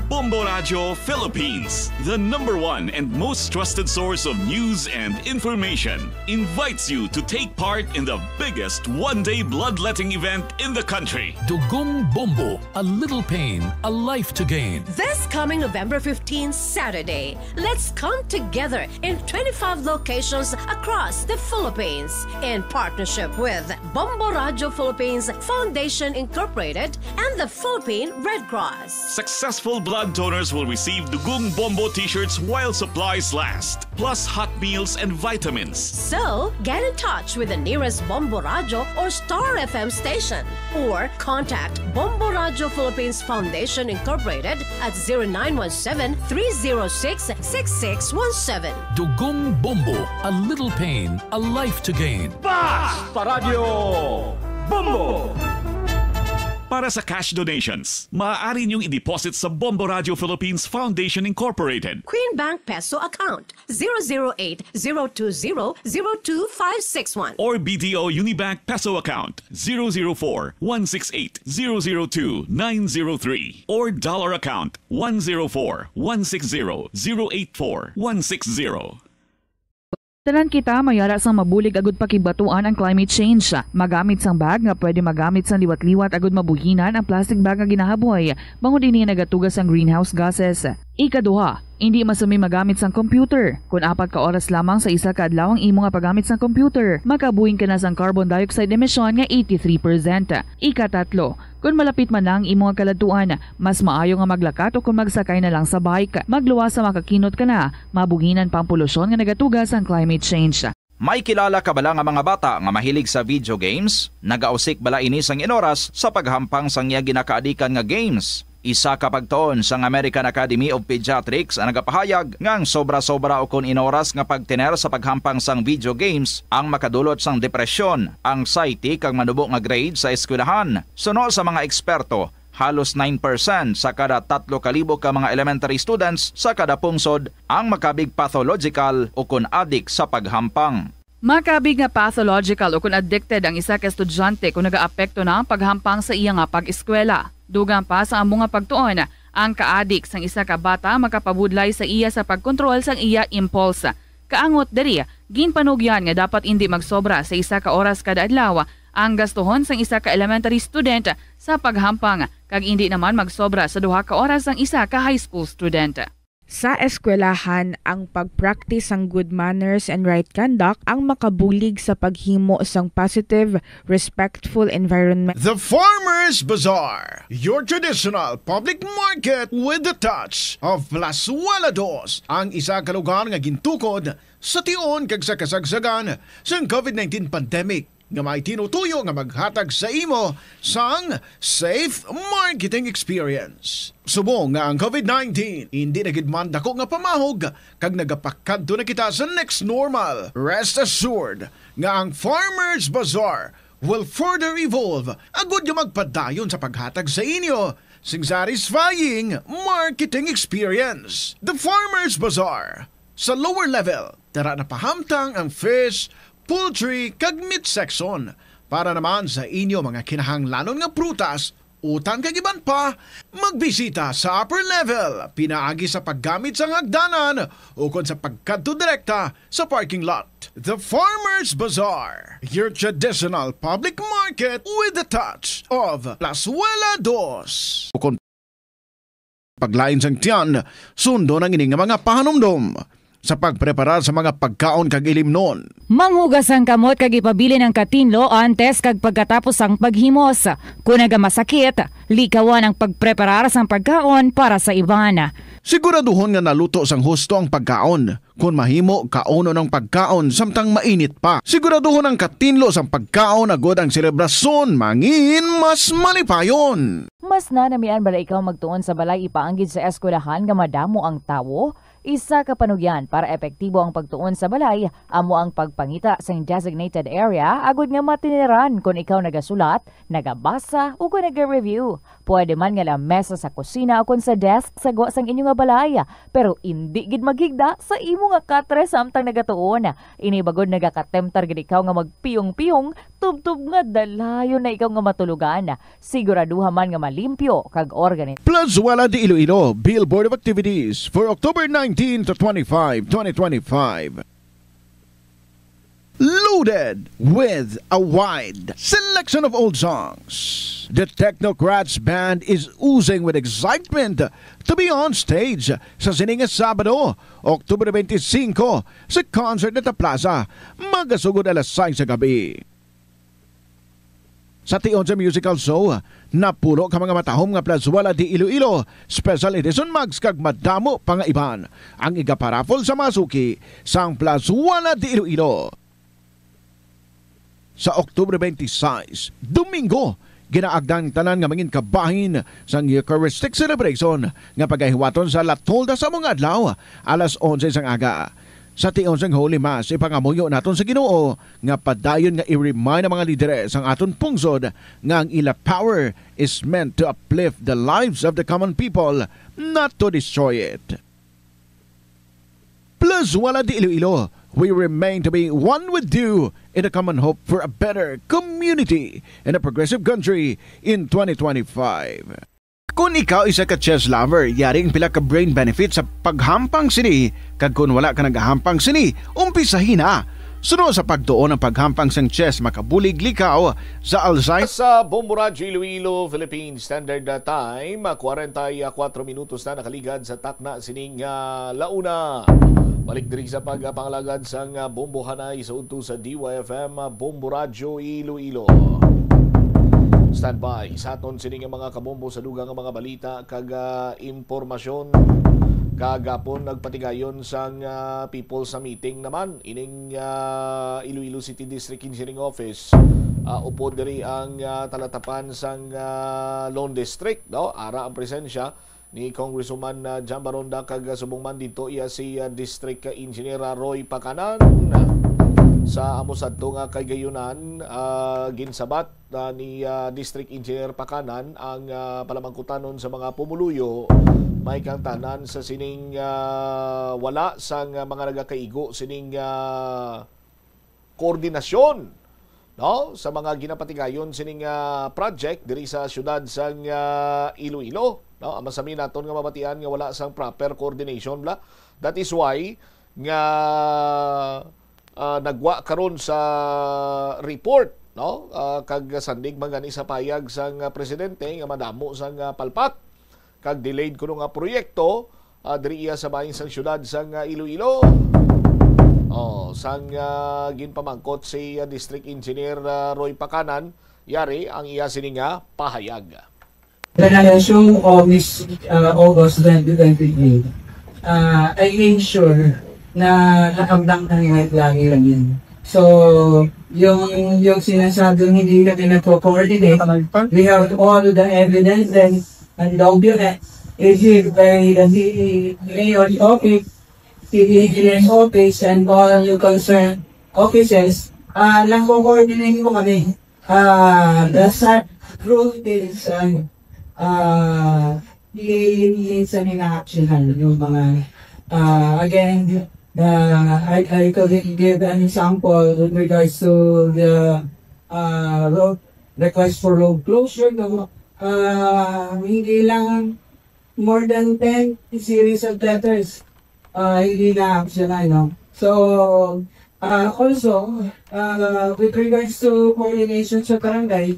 Bombo Radyo Philippines, the number one and most trusted source of news and information, invites you to take part in the biggest one-day bloodletting event in the country. Dugong Bombo, a little pain, a life to gain. This coming November fifteen, Saturday, let's come together in twenty-five locations across the Philippines in partnership with Bombo Radyo Philippines Foundation Incorporated and the Philippine Red Cross. Successful blood donors will receive Dugong Bombo t-shirts while supplies last, plus hot meals and vitamins. So, get in touch with the nearest Bombo Radyo or Star F M station, or contact Bombo Radyo Philippines Foundation Incorporated at zero nine one seven, three zero six, six six one seven. Dugong Bombo, a little pain, a life to gain. Basta Radyo Bombo! Para sa cash donations, maaari niyong i-deposit sa Bombo Radyo Philippines Foundation Incorporated. Queen Bank Peso account, zero zero eight, zero two zero, zero two five six one. Or B D O Unibank Peso account, zero zero four, one six eight, zero zero two, nine zero three. Or dollar account, one zero four, one six zero, zero eight four, one six zero. Tanan kita may ara sang mabulig agud pakigbatuan ang climate change. Magamit sang bag nga pwede magamit sang liwat-liwat agud mabuhinan ang plastic bag nga ginahaboy, bangod ini nagatuga sang greenhouse gases. Ikaduha, indi masumi magamit sang computer. Kon apat ka oras lamang sa isa ka adlaw ang imo nga paggamit sang computer, makabuhin ka na sang carbon dioxide emission nga eighty-three percent. Ikatatlo, kon malapit man na ang imo nga kaladtuan, mas maayo nga maglakat o kon magsakay na lang sa bike. Magluwas sa makakinot ka na, mabuhinan pa ang polusyon nga nagatuga sang climate change. May kilala ka bala nga mga bata nga mahilig sa video games? Nagausik bala ini sang inoras sa paghampang sang iya ginakaadikan nga games? Isa ka pagtuon sang American Academy of Pediatrics ang nagapahayag nga ang sobra-sobra ukon inoras nga pagtener sa paghampang sang video games ang makadulot sang depresyon, anxiety, kag manubo nga grade sa eskwelahan. Suno sa mga eksperto, halos nine percent sa kada tatlo ka libo ka mga elementary students sa kada pungsod ang makabig pathological ukon adik sa paghampang. Makabig nga pathological ukon addicted ang isa ka estudyante kon nagaapekto na ang paghampang sa iya nga pag-eskwela. Dugang pa sa amo nga pagtuon, ang kaadik sang isa ka bata makapabudlay sa iya sa pagkontrol sang iya impulse. Kaangot diri, ginpanugyan nga dapat indi magsobra sa isa ka oras kada adlaw ang gastuhon sang isa ka elementary student sa paghampang, kag indi naman magsobra sa duha ka oras sang isa ka high school student. Sa eskwelahan, ang pag-practice sang good manners and right conduct ang makabulig sa paghimo sang positive, respectful environment. The Farmers Bazaar, your traditional public market with the touch of Plazuela Dos, ang isa ka lugar nga gintukod sa tion kag sa kasagsagan sang covid nineteen pandemic nga may tinutuyo nga maghatag sa imo sang safe marketing experience. Subong nga ang covid nineteen indi na gid man dako nga pamahog kag nagapakadto na kita sa next normal, rest assured nga ang Farmers Bazaar will further evolve agud nga magpadayon sa paghatag sa inyo sing satisfying marketing experience. The Farmers Bazaar, sa lower level, tara na pahamtang ang fish, poultry, kag meat section. Para naman sa inyo mga kinahanglanon nga prutas, utang kag iban pa, magbisita sa upper level pinaagi sa paggamit sang hagdanan ukon sa pagkadto direkta sa parking lot. The Farmers Bazaar, your traditional public market with the touch of Plazuela Dos. Ukon paglain sang tiyan, sundon ang ini nga mga pahanumdom sa pagpreparar sa mga pagkaon kag ilimnon. Manghugas ang kamot kag ipabilin ang katinlo antes kag pagkatapos sang paghimos. Kon nagamasakit, likawan ang pagpreparar sang pagkaon para sa iban. Siguraduhon nga naluto sang husto ang pagkaon. Kon mahimo, kaunon ang pagkaon samtang mainit pa. Siguraduhon ang katinlo sang pagkaon agud ang selebrasyon mangin mas malipayon. Mas nanamian bala ikaw magtuon sa balay ipaanggid sa eskwelahan nga madamo ang tawo? Isa ka panugyan para epektibo ang pagtuon sa balay amo ang pagpangita sing designated area agud nga matiniran kon ikaw nagasulat, nagabasa, o kon naga-review. Pwede man nga lamesa sa kusina o kon sa desk sa gwa sang inyo nga balay, pero indi gid maghigda sa imo nga katre samtang nagatuon. Ini bagod nagakatemptar gid ikaw nga magpiyong-piyong, tubtob nga dalayon na ikaw nga matulogan. Siguraduha man nga malimpyo kag organis- Plazuela de Iloilo, Billboard of Activities for October nineteen to twenty-five, twenty twenty-five. Loaded with a wide selection of old songs, the Technocrats Band is oozing with excitement to be on stage sa sini nga Sabado, October twenty-five, sa Concert Plaza, magasugod alas sais sa gabi. Sa tion sa musical show, napulo ka mga matahom nga Plazuela de Iloilo Special Edition mugs kag madamo pa nga iban ang igaparaffle sa mga suki sang Plazuela de Iloilo. Sa October twenty-six, Domingo, ginaagda ang tanan nga mangin kabahin sang Eucharistic Celebration nga pagahiwaton sa La Tolda sa mga adlaw, alas onse sang aga. Sa tion sang Holy Mass, ipangamuyo naton sa Ginoo nga padayon nga i-remind ang mga lideres sang aton pungsod nga ang ila power is meant to uplift the lives of the common people, not to destroy it. Plazuela de Iloilo, we remain to be one with you in a common hope for a better community and a progressive country in twenty twenty-five. Kung ikaw isa ka chess lover, yari ang pila ka brain benefit sa paghampang sini, kag kung wala ka nagahampang sini, umpisahi na. Suno sa pagtuon ang paghampang sang chess makabulig likaw sa Alzheimer's. Sa Bombo Radyo Iloilo, Philippine Standard Time, kwarenta y kuatro minutos na nakaligad sa takna sining, ah, launa. Balik diri sa pagpangalagad sang, ah, Bombo Hanay sa udto sa D Y F M, ah, Bombo Radyo Iloilo. Standby sa aton sini nga mga kabombo sa dugang nga mga balita kag, ah, impormasyon. Kagapon nagpatigayon sang, ah, people sa meeting naman ining, ah, Iloilo City District Engineering Office. Ah, upod diri ang, ah, talatapan sang, ah, Lone District, no? Ara ang presensya ni Congresswoman, ah, Jan Baronda, kag, ah, subong man didto iya si, ah, District Engineer, ah, Roy Pacanan. Sa amo sadto nga kahigayonan, ah, ginsabat, ah, ni, ah, District Engineer Pacanan ang, ah, palamangkutanon sa mga pumuluyo, may kang tanan sa sining, ah, wala sang, ah, mga nagakaigo sining, ah, koordinasyon, no, sa mga ginapatigayon sining, ah, project diri sa siyudad sang, ah, Iloilo, no? Ang masami naton nga mabatian nga wala sang proper coordination bala. That is why nga, ah, nagwa karon sa report, no? Ah, kag sandig man gani sa payag sang, ah, presidente nga madamo sang, ah, palpak kag delayed kuno nga proyekto, ah, diri iya sa bahin sang siyudad sang, ah, Iloilo. Oh, sang, ah, ginpamangkot si, ah, District Engineer, ah, Roy Pacanan, yari ang iya sini nga pahayag. Relasyon August, uh, August twenty twenty-three, uh, I made sure na nakamdang kami ng lagi lang yun. So, yung, yung sinasabing hindi kami nagko-coordinate, we have all the evidence and, and documents issued by the city mayor's office, city engineer's office, and all the concerned offices. Uh, nagko-coordinate po kami. Ah, the sad truth is, uh, uh, hindi, hindi sa nila action yung mga, uh, again, uh, I, I could give an example with regards to the, uh, road, request for road closure, no? Uh, hindi lang more than ten series of letters, uh, hindi na action, no? So, uh, also, uh, with regards to coordination sa barangay,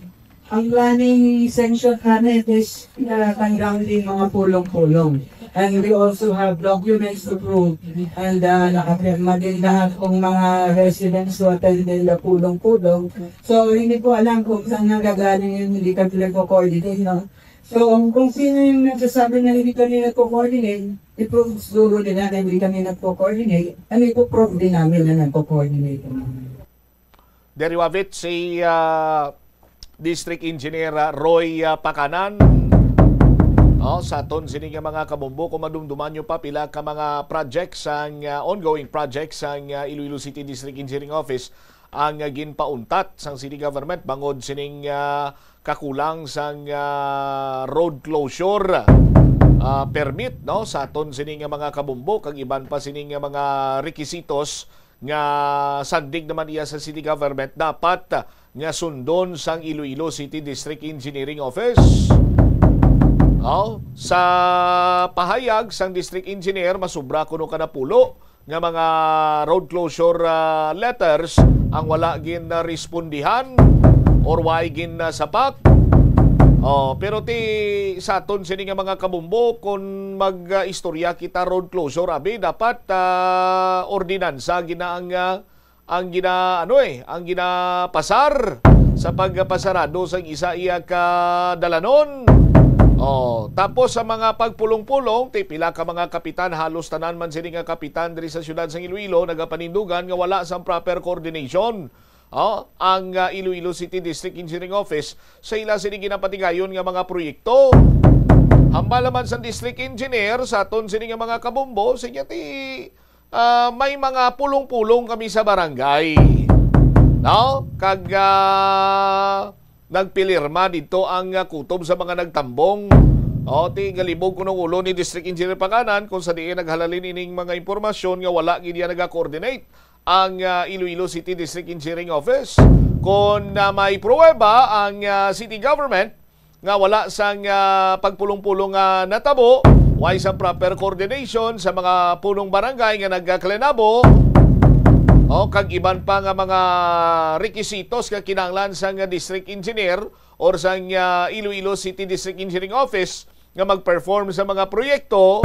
ang planning section namin is, uh, kailangan din mga pulong-pulong. And we also have documents to prove. And, uh, nakapirma din lahat ng mga residents to attend din na pulong-pulong. So, hindi ko alam kung saan nanggagaling yung hindi kami nagko-coordinate, no? So, kung sino yung nagsasabi na hindi kami nagko-coordinate, i-prove siguro nila na hindi kami nagko-coordinate, and i-prove din namin na nagko-coordinate. Diri wavit si, ah, District Engineer, ah, Roy, ah, Pacanan. Oh, sa aton sini nga mga kabombo, kung madumduman nyo pa, pila ka mga projects ang, ah, ongoing projects ang, ah, Iloilo City District Engineering Office ang, ah, ginpauntat sang city government bangod sining, ah, kakulang sang, ah, road closure, ah, permit, no, sa aton sini nga mga kabombo kag iban pa sini nga mga rekisitos nga sandig naman iya sa city government dapat, ah, nga sundon sang Iloilo City District Engineering Office. Oh, sa pahayag sang District Engineer, masubra kuno ka napulo nga mga road closure, ah, letters ang wala gin, ah, respondihan or why gin, ah, sapak. Oh, pero ti sa aton sini nga mga kabumbo, kung mag, ah, istorya kita road closure, abi dapat, ah, ordinansa gina ang, ah, ang gina ano eh, ang ginapasar sa pagpasarado sang isa iya ka dalanon. Oh, tapos sa mga pagpulong-pulong, ti pila ka mga kapitan, halos tanan man sini nga kapitan diri sa siyudad sang Iloilo nagapanindugan nga wala sang proper coordination. Oh, ang, ah, Iloilo City District Engineering Office sa ila sini ginapatigayon nga mga proyekto. Hambal naman sa district engineer sa aton sini nga mga kabumbo, sige ti, ah, may mga pulong-pulong kami sa barangay. No? Kag, ah, nagpilirma didto ang, ah, kutob sa mga nagtambong. O, ti galibog kuno ang ulo ni District Engineer Pacanan kung sa diin naghalalin ining mga impormasyon nga wala gid iya naga-coordinate ang, ah, Iloilo City District Engineering Office. Kung, ah, may pruweba ang, ah, city government nga wala sang, ah, pagpulong-pulong nga natabo, way sang proper coordination sa mga punong barangay nga nagaklenabo, o kag iban pa nga mga rekisitos nga kinahanglan sang district engineer or sang, ah, Iloilo City District Engineering Office nga mag-perform sa mga proyekto,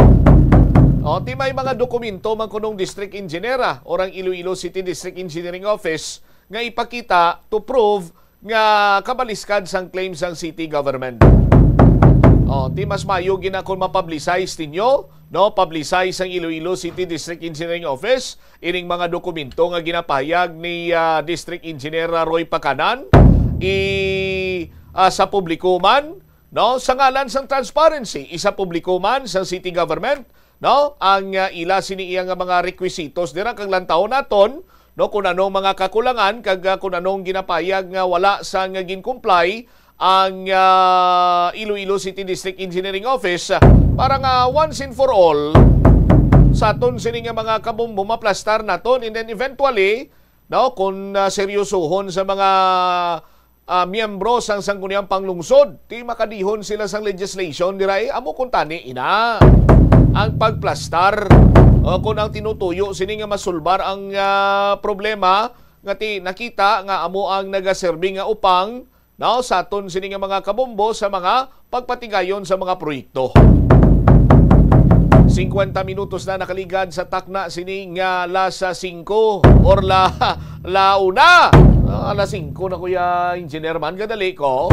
o, ti may mga dokumento man kunong district engineer, ah, or ang Iloilo City District Engineering Office nga ipakita to prove nga kabaliskad sang claim sang city government. O, ti mas mayo gina kung ma-publicize ninyo, no, publicize sang Iloilo City District Engineering Office ining mga dokumento nga ginapahayag ni, ah, District Engineer Roy Pacanan, i, ah, sa publiko man, no? Sa ngalan sang transparency, isa publiko man sa city government, no? Ang, ah, ila sini iya nga mga requisitos dira kag lantawon naton, no, kung anong mga kakulangan kag, ah, kung anong ginapayag nga wala sang gincomply ang, ah, Iloilo City District Engineering Office, ah, para nga once and for all sa aton sini nga mga kabombo maplastar naton, and then eventually, no, kung, ah, seryosohon sa mga, ah, miyembro sang Sangguniang Panglungsod, ti makadihon sila sang legislation dira, eh. Amo kung tani ina ang pagplastar, o kung ang tinutuyo sini nga masulbar ang, ah, problema nga ti nakita nga amo ang nagaserbi nga upang, no, sa aton sini nga mga kabombo sa mga pagpatigayon sa mga proyekto. Singkwenta minutos na nakaligad sa takna sini nga las singko or la, la una. Ah, alas singko na, Kuya Engineer man, kadali ko.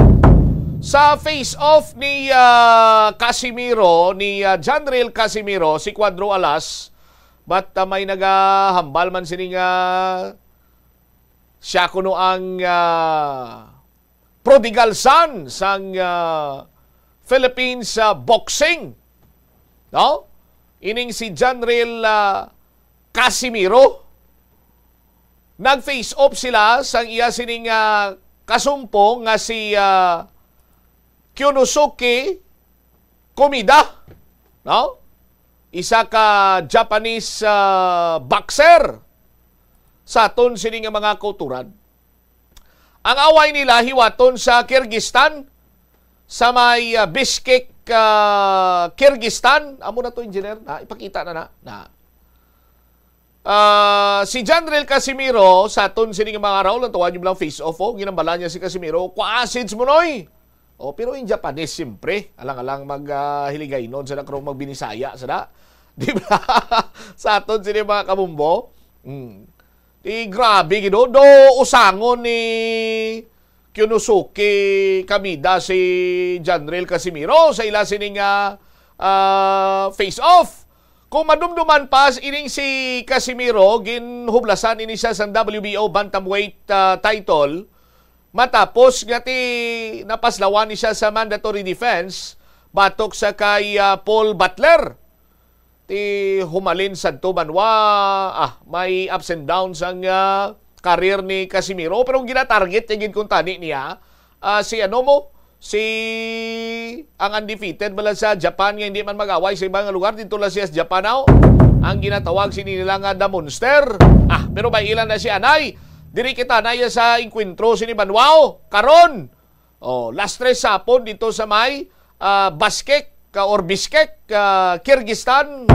Sa face off ni, ah, Casimiro, ni, ah, Janriel Casimiro, si Cuadro Alas, but, ah, may nagahambal man sini nga siya kuno ang, ah, prodigal son sang, ah, Philippines, ah, boxing, no? Ining si Janriel, ah, Casimiro. Nag-face off sila sang iya sining, ah, kasumpong nga si, ah, Kyonosuke Komida, no? Isa ka Japanese, ah, boxer sa aton sini nga mga kauturan. Ang away nila hiwaton sa Kyrgyzstan, sa may, ah, Bishkek, ah, Kyrgyzstan. Amo na to, engineer. Na, ipakita na na. Na. Ah, si Janriel Casimiro, sa aton sini nga mga araw, lang tawag yung lang face off, oh. Ginambala niya si Casimiro. Kwa acids mo, noy! Oh, pero in Japanese, siyempre. Alang-alang mag, ah, Hiligaynon sa da, karong magbinisaya sa da. Di ba? Sa aton sini mga kabumbo. Hmm. Di grabe, gid, oh. Do usangon ni Kyonosuke Kamida si Janriel Casimiro sa ila sining, ah, ah, face off. Kung madumduman pa, ining si Casimiro, ginhuplasan ini siya sang W B O bantamweight, ah, title matapos nga ti napaslawan ni siya sa mandatory defense batok sa kay, ah, Paul Butler. Ti humalin sadto banwa, ah, may ups and downs ang, ah, career ni Casimiro, pero ang ginatarget niya gid kung tani niya, ah, si ano mo, si ang undefeated bala sa Japan nga hindi man mag-away sa ibang lugar, dito lang siya sa Japan, aw. Ang ginatawag sini nila nga The Monster. Ah, pero may ilan na si anay. Diri kita na iya sa engkwentro sini banwa, oh. Karon, oh, last tres sapon dito sa may, ah, Bashkek, ah, or Bishkek, ah, Kyrgyzstan.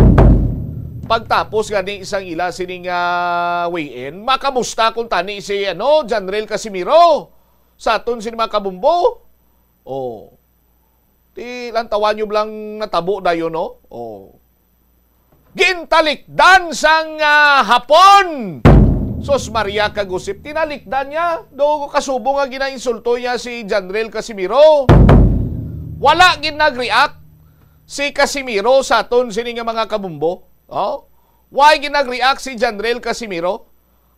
Pagtapos gani sang ila sining, ah, weigh-in, makamusta kung tani si, ano, Janriel Casimiro sa aton sini mga kabumbo? Oh. Ti lantawan nyo lang natabo dayon, no? Oh. Gintalikdan sang, ah, Hapon. Sus Maria, kagusip, tinalikdan niya. Do kasubong nga ginainsulto niya si Janriel Casimiro. Wala gid nag-react si Casimiro sa aton sini nga mga kabumbo. Oh? Why gid nag-react si Janriel Casimiro?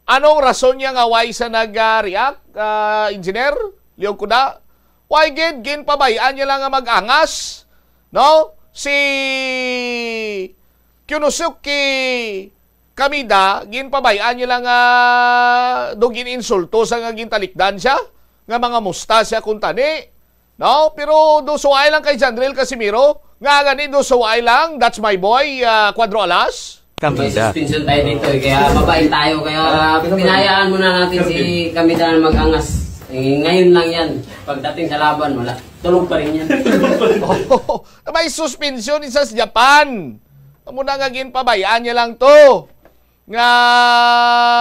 Anong rason niya nga why sa nag-react, ah, Engineer Leon Kuda? Why gid ginpabay-an niya lang nga mag-angas, no? Si Kyonosuke Kamida, ginpabay-an niya lang nga do gin-insulto sa nga gintalikdan siya, nga mga musta siya kung tani, no? Pero do suway lang kay Janriel Casimiro, nga gani do suway lang, that's my boy, ah, Cuadro Alas. May Kamida. Suspension tayo dito, eh, kaya mabait tayo, kaya pinayaan muna natin si Kamida na mag-angas. Eh, ngayon lang yan. Pagdating sa laban, wala. Tulog pa rin yan. May suspension isa sa Japan. Amo na nga ginpabayaan niya lang to nga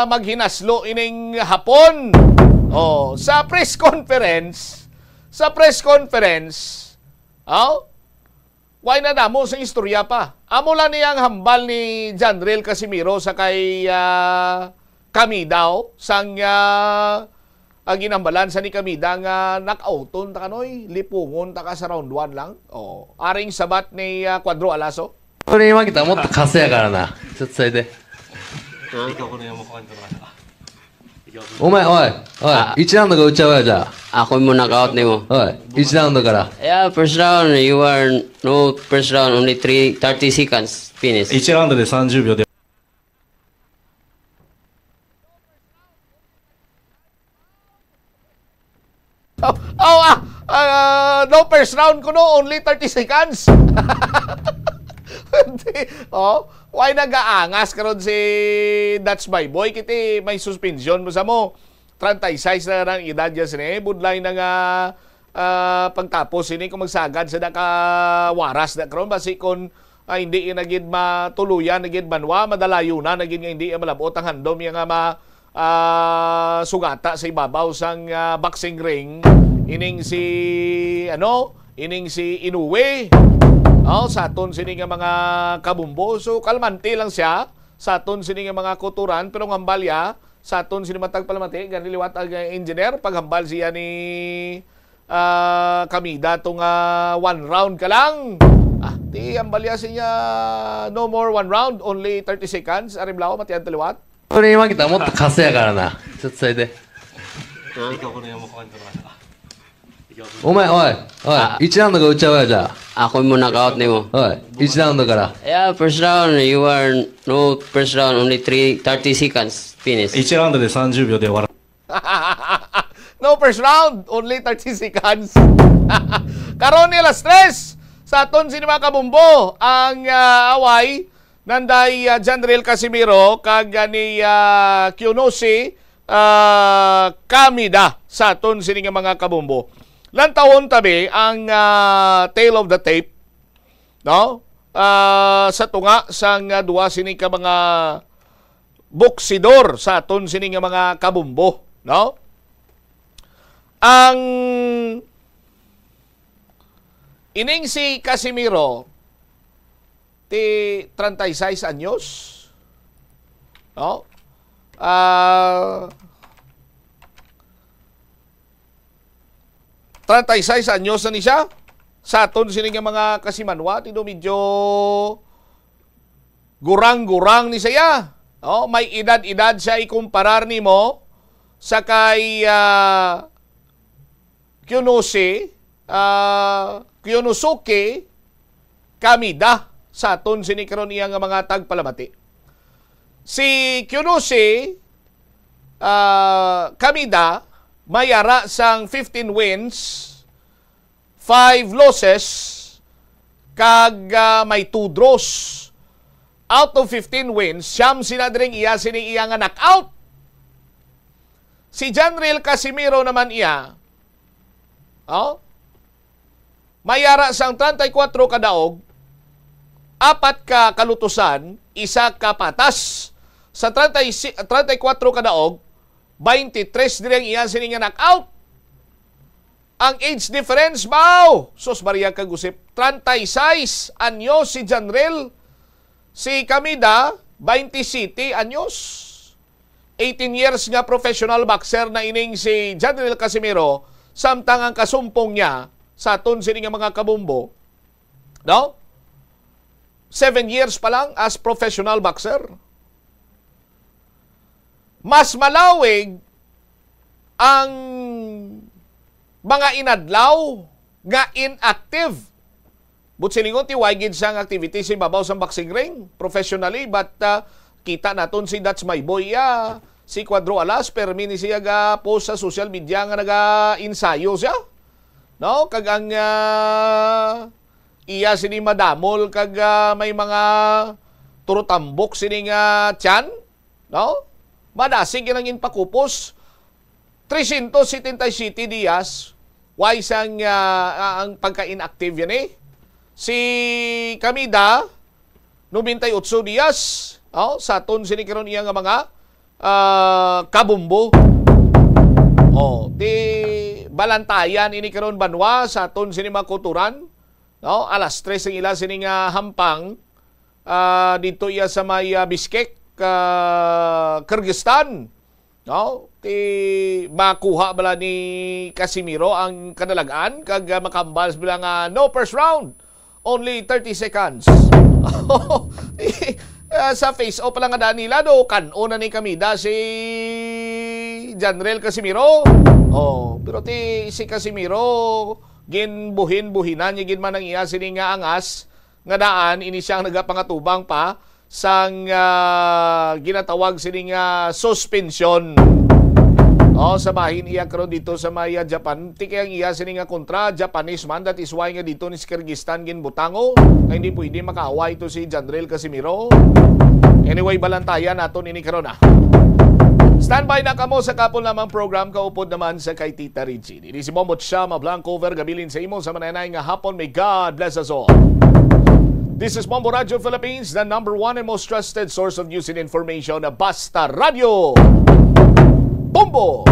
maghinaslo ining Hapon. Oh, sa press conference, sa press conference, oh, why na damo sa istorya pa? Amo lang niya ang hambal ni Janriel Casimiro sa kay, ah, Kamida, sang, ah, ang ginambalan sa ni Kamida nga knockouton ta kanoy, lipungon ta ka sa round one lang. Oh, aring sabat ni, ah, Cuadro Alaso. 俺今来たらもっとカスやからな。ちょっとそれで。お前、おい、おい、一ラウンドが打ち合うやじゃあ。Ako mo knockout nimo. はい、いちラウンドから。 Yeah, first round, you are no first round, only three, thirty seconds, finish. 1ラウンドでさんじゅうびょうで。 Oh, oh, ah, ah, no first round ko, no, only thirty seconds. Oh, why nagaangas karon si Dutch My Boy? Kiti may suspension mo sa mo. Treinta y seis na ang edad niya sini. Budlay na nga, ah, pagtapos sini kung magsagad sa nakawaras na karon. Basi kung, ah, hindi na gid matuluyan na gid banwa, madalayo na na gid nga hindi malabot ang handom niya nga ma-, ah, sugata sa ibabaw sang, ah, boxing ring. Ining si, ano, ining si Inoue. Oh, sa aton sini nga mga kabumbo. So, kalmante lang siya sa aton sini nga mga kuturan, pero ang hambal ya, sa aton sini matag palamati, gani liwat ang, eh, engineer, paghambal siya ni, ah, Kamida to nga one round ka lang. Ah, ti hambal ya siya, no more one round, only thirty seconds. Ari, Blau, matian ta liwat. これ今来たらもっとカスやからな。ちょっとそれで。お前、おい、おい、あ、一ラウンドが打ち合うや、じゃあ。 Ako mo knockout nimo. おい、一ラウンドから。 Yeah, first round, you are no first round, only three, thirty seconds, finish. 1ラウンドでさんじゅうびょうで終わら No first round, only thirty seconds. Karon ni alas tres, sa aton sini mga kabumbo, ang, ah, away, nanday, ah, Janriel Casimiro, kag, ah, ni, ah, Kiyonosi, ah, Kamida, sa aton sini nga mga kabumbo. Lantawon tabi ang, ah, tale of the tape, no? Ah, sa tunga sang, ah, duwa sini ka mga boksidor sa aton sini nga mga kabumbo, no? Ang ining si Casimiro, ti treinta y seis anyos, no? Ah, treinta y seis anyos na ni siya. Sa aton sini nga mga kasimanwa, ti do medyo gurang-gurang ni siya. No? May edad-edad siya ikumparar nimo sa kay, ah, Kyunosi, ah, Kyunosuke Kamida sa aton sini karon iya nga mga tagpalamati. Si Kyunosi, ah, Kamida may ara sang fifteen wins, five losses, kag, ah, may two draws. Out of fifteen wins, siyam sina diri ang iya sini iya nga knockout. Si Janriel Casimiro naman iya, oh, may ara sang treinta y cuatro ka daog, apat ka kalutusan, isa ka patas. Sa treinta y si-, treinta y cuatro ka daog, twenty-three diri ang iya sini nga knockout. Ang age difference, baw! Sus, Maria kag Josep, treinta y seis anyos si Janriel. Si Kamida, twenty-seven anyos. Eighteen years nga professional boxer na ining si Janriel Casimiro, samtang ang kasumpong niya sa aton sini nga mga kabumbo, no? Seven years pa lang as professional boxer. Mas malawig ang mga inadlaw nga inactive. But silingon ti way gid sang activity sa ibabaw sang boxing ring professionally, but, ah, kita naton si That's My Boy, ah, si Cuadro Alas, permi ni siya ga-post sa social media nga naga-ensayo siya. No? Kag ang, ah, iya sini madamol kag, ah, may mga turutambok sini nga tiyan, no? Madasig yun ang inpakupos. Trescientos setenta y siete dias, way sang, ah, ah, ang pagka-inactive yan eh. Si Kamida, noventa y ocho dias, oh, sa aton sini karon iya nga mga, ah, kabumbo. Oh, ti balantayan ini karon banwa sa aton sini mga kuturan, no? Alas tres ang ila sini nga hampang, ah, dito iya sa may, ah, Bishkek, ah, Kyrgyzstan. No? Ti makuha bala ni Casimiro ang kadalagan kag, ah, makambal bala nga no first round. Only thirty seconds. Ah, sa face off lang nga Danila do, kan-o na ni Kamida si Janrel Casimiro. Oh, pero ti si Casimiro, ginbuhin-buhinan niya gid man ang iya sini nga angas, nga daan ini siya ang nagapangatubang pa sang, ah, ginatawag sini nga suspensyon. Oh, sa bahin iya karon dito sa may, ah, Japan. Ti kay ang iya sini nga kontra, Japanese man, that is why nga dito ni si Kyrgyzstan ginbutango. Nga hindi pwede makaaway to si Janrel Casimiro. Anyway, balantayan naton ini karon, ah. Standby na kamo sa kapon lamang program, kaupod naman sa kay Tita Regine. Ini si Bombo Chama Blanco Vergabilin sa imo sa mananay nga hapon. May God bless us all. This is Bombo Radio Philippines, the number one and most trusted source of news and information, Basta Radio. Bombo!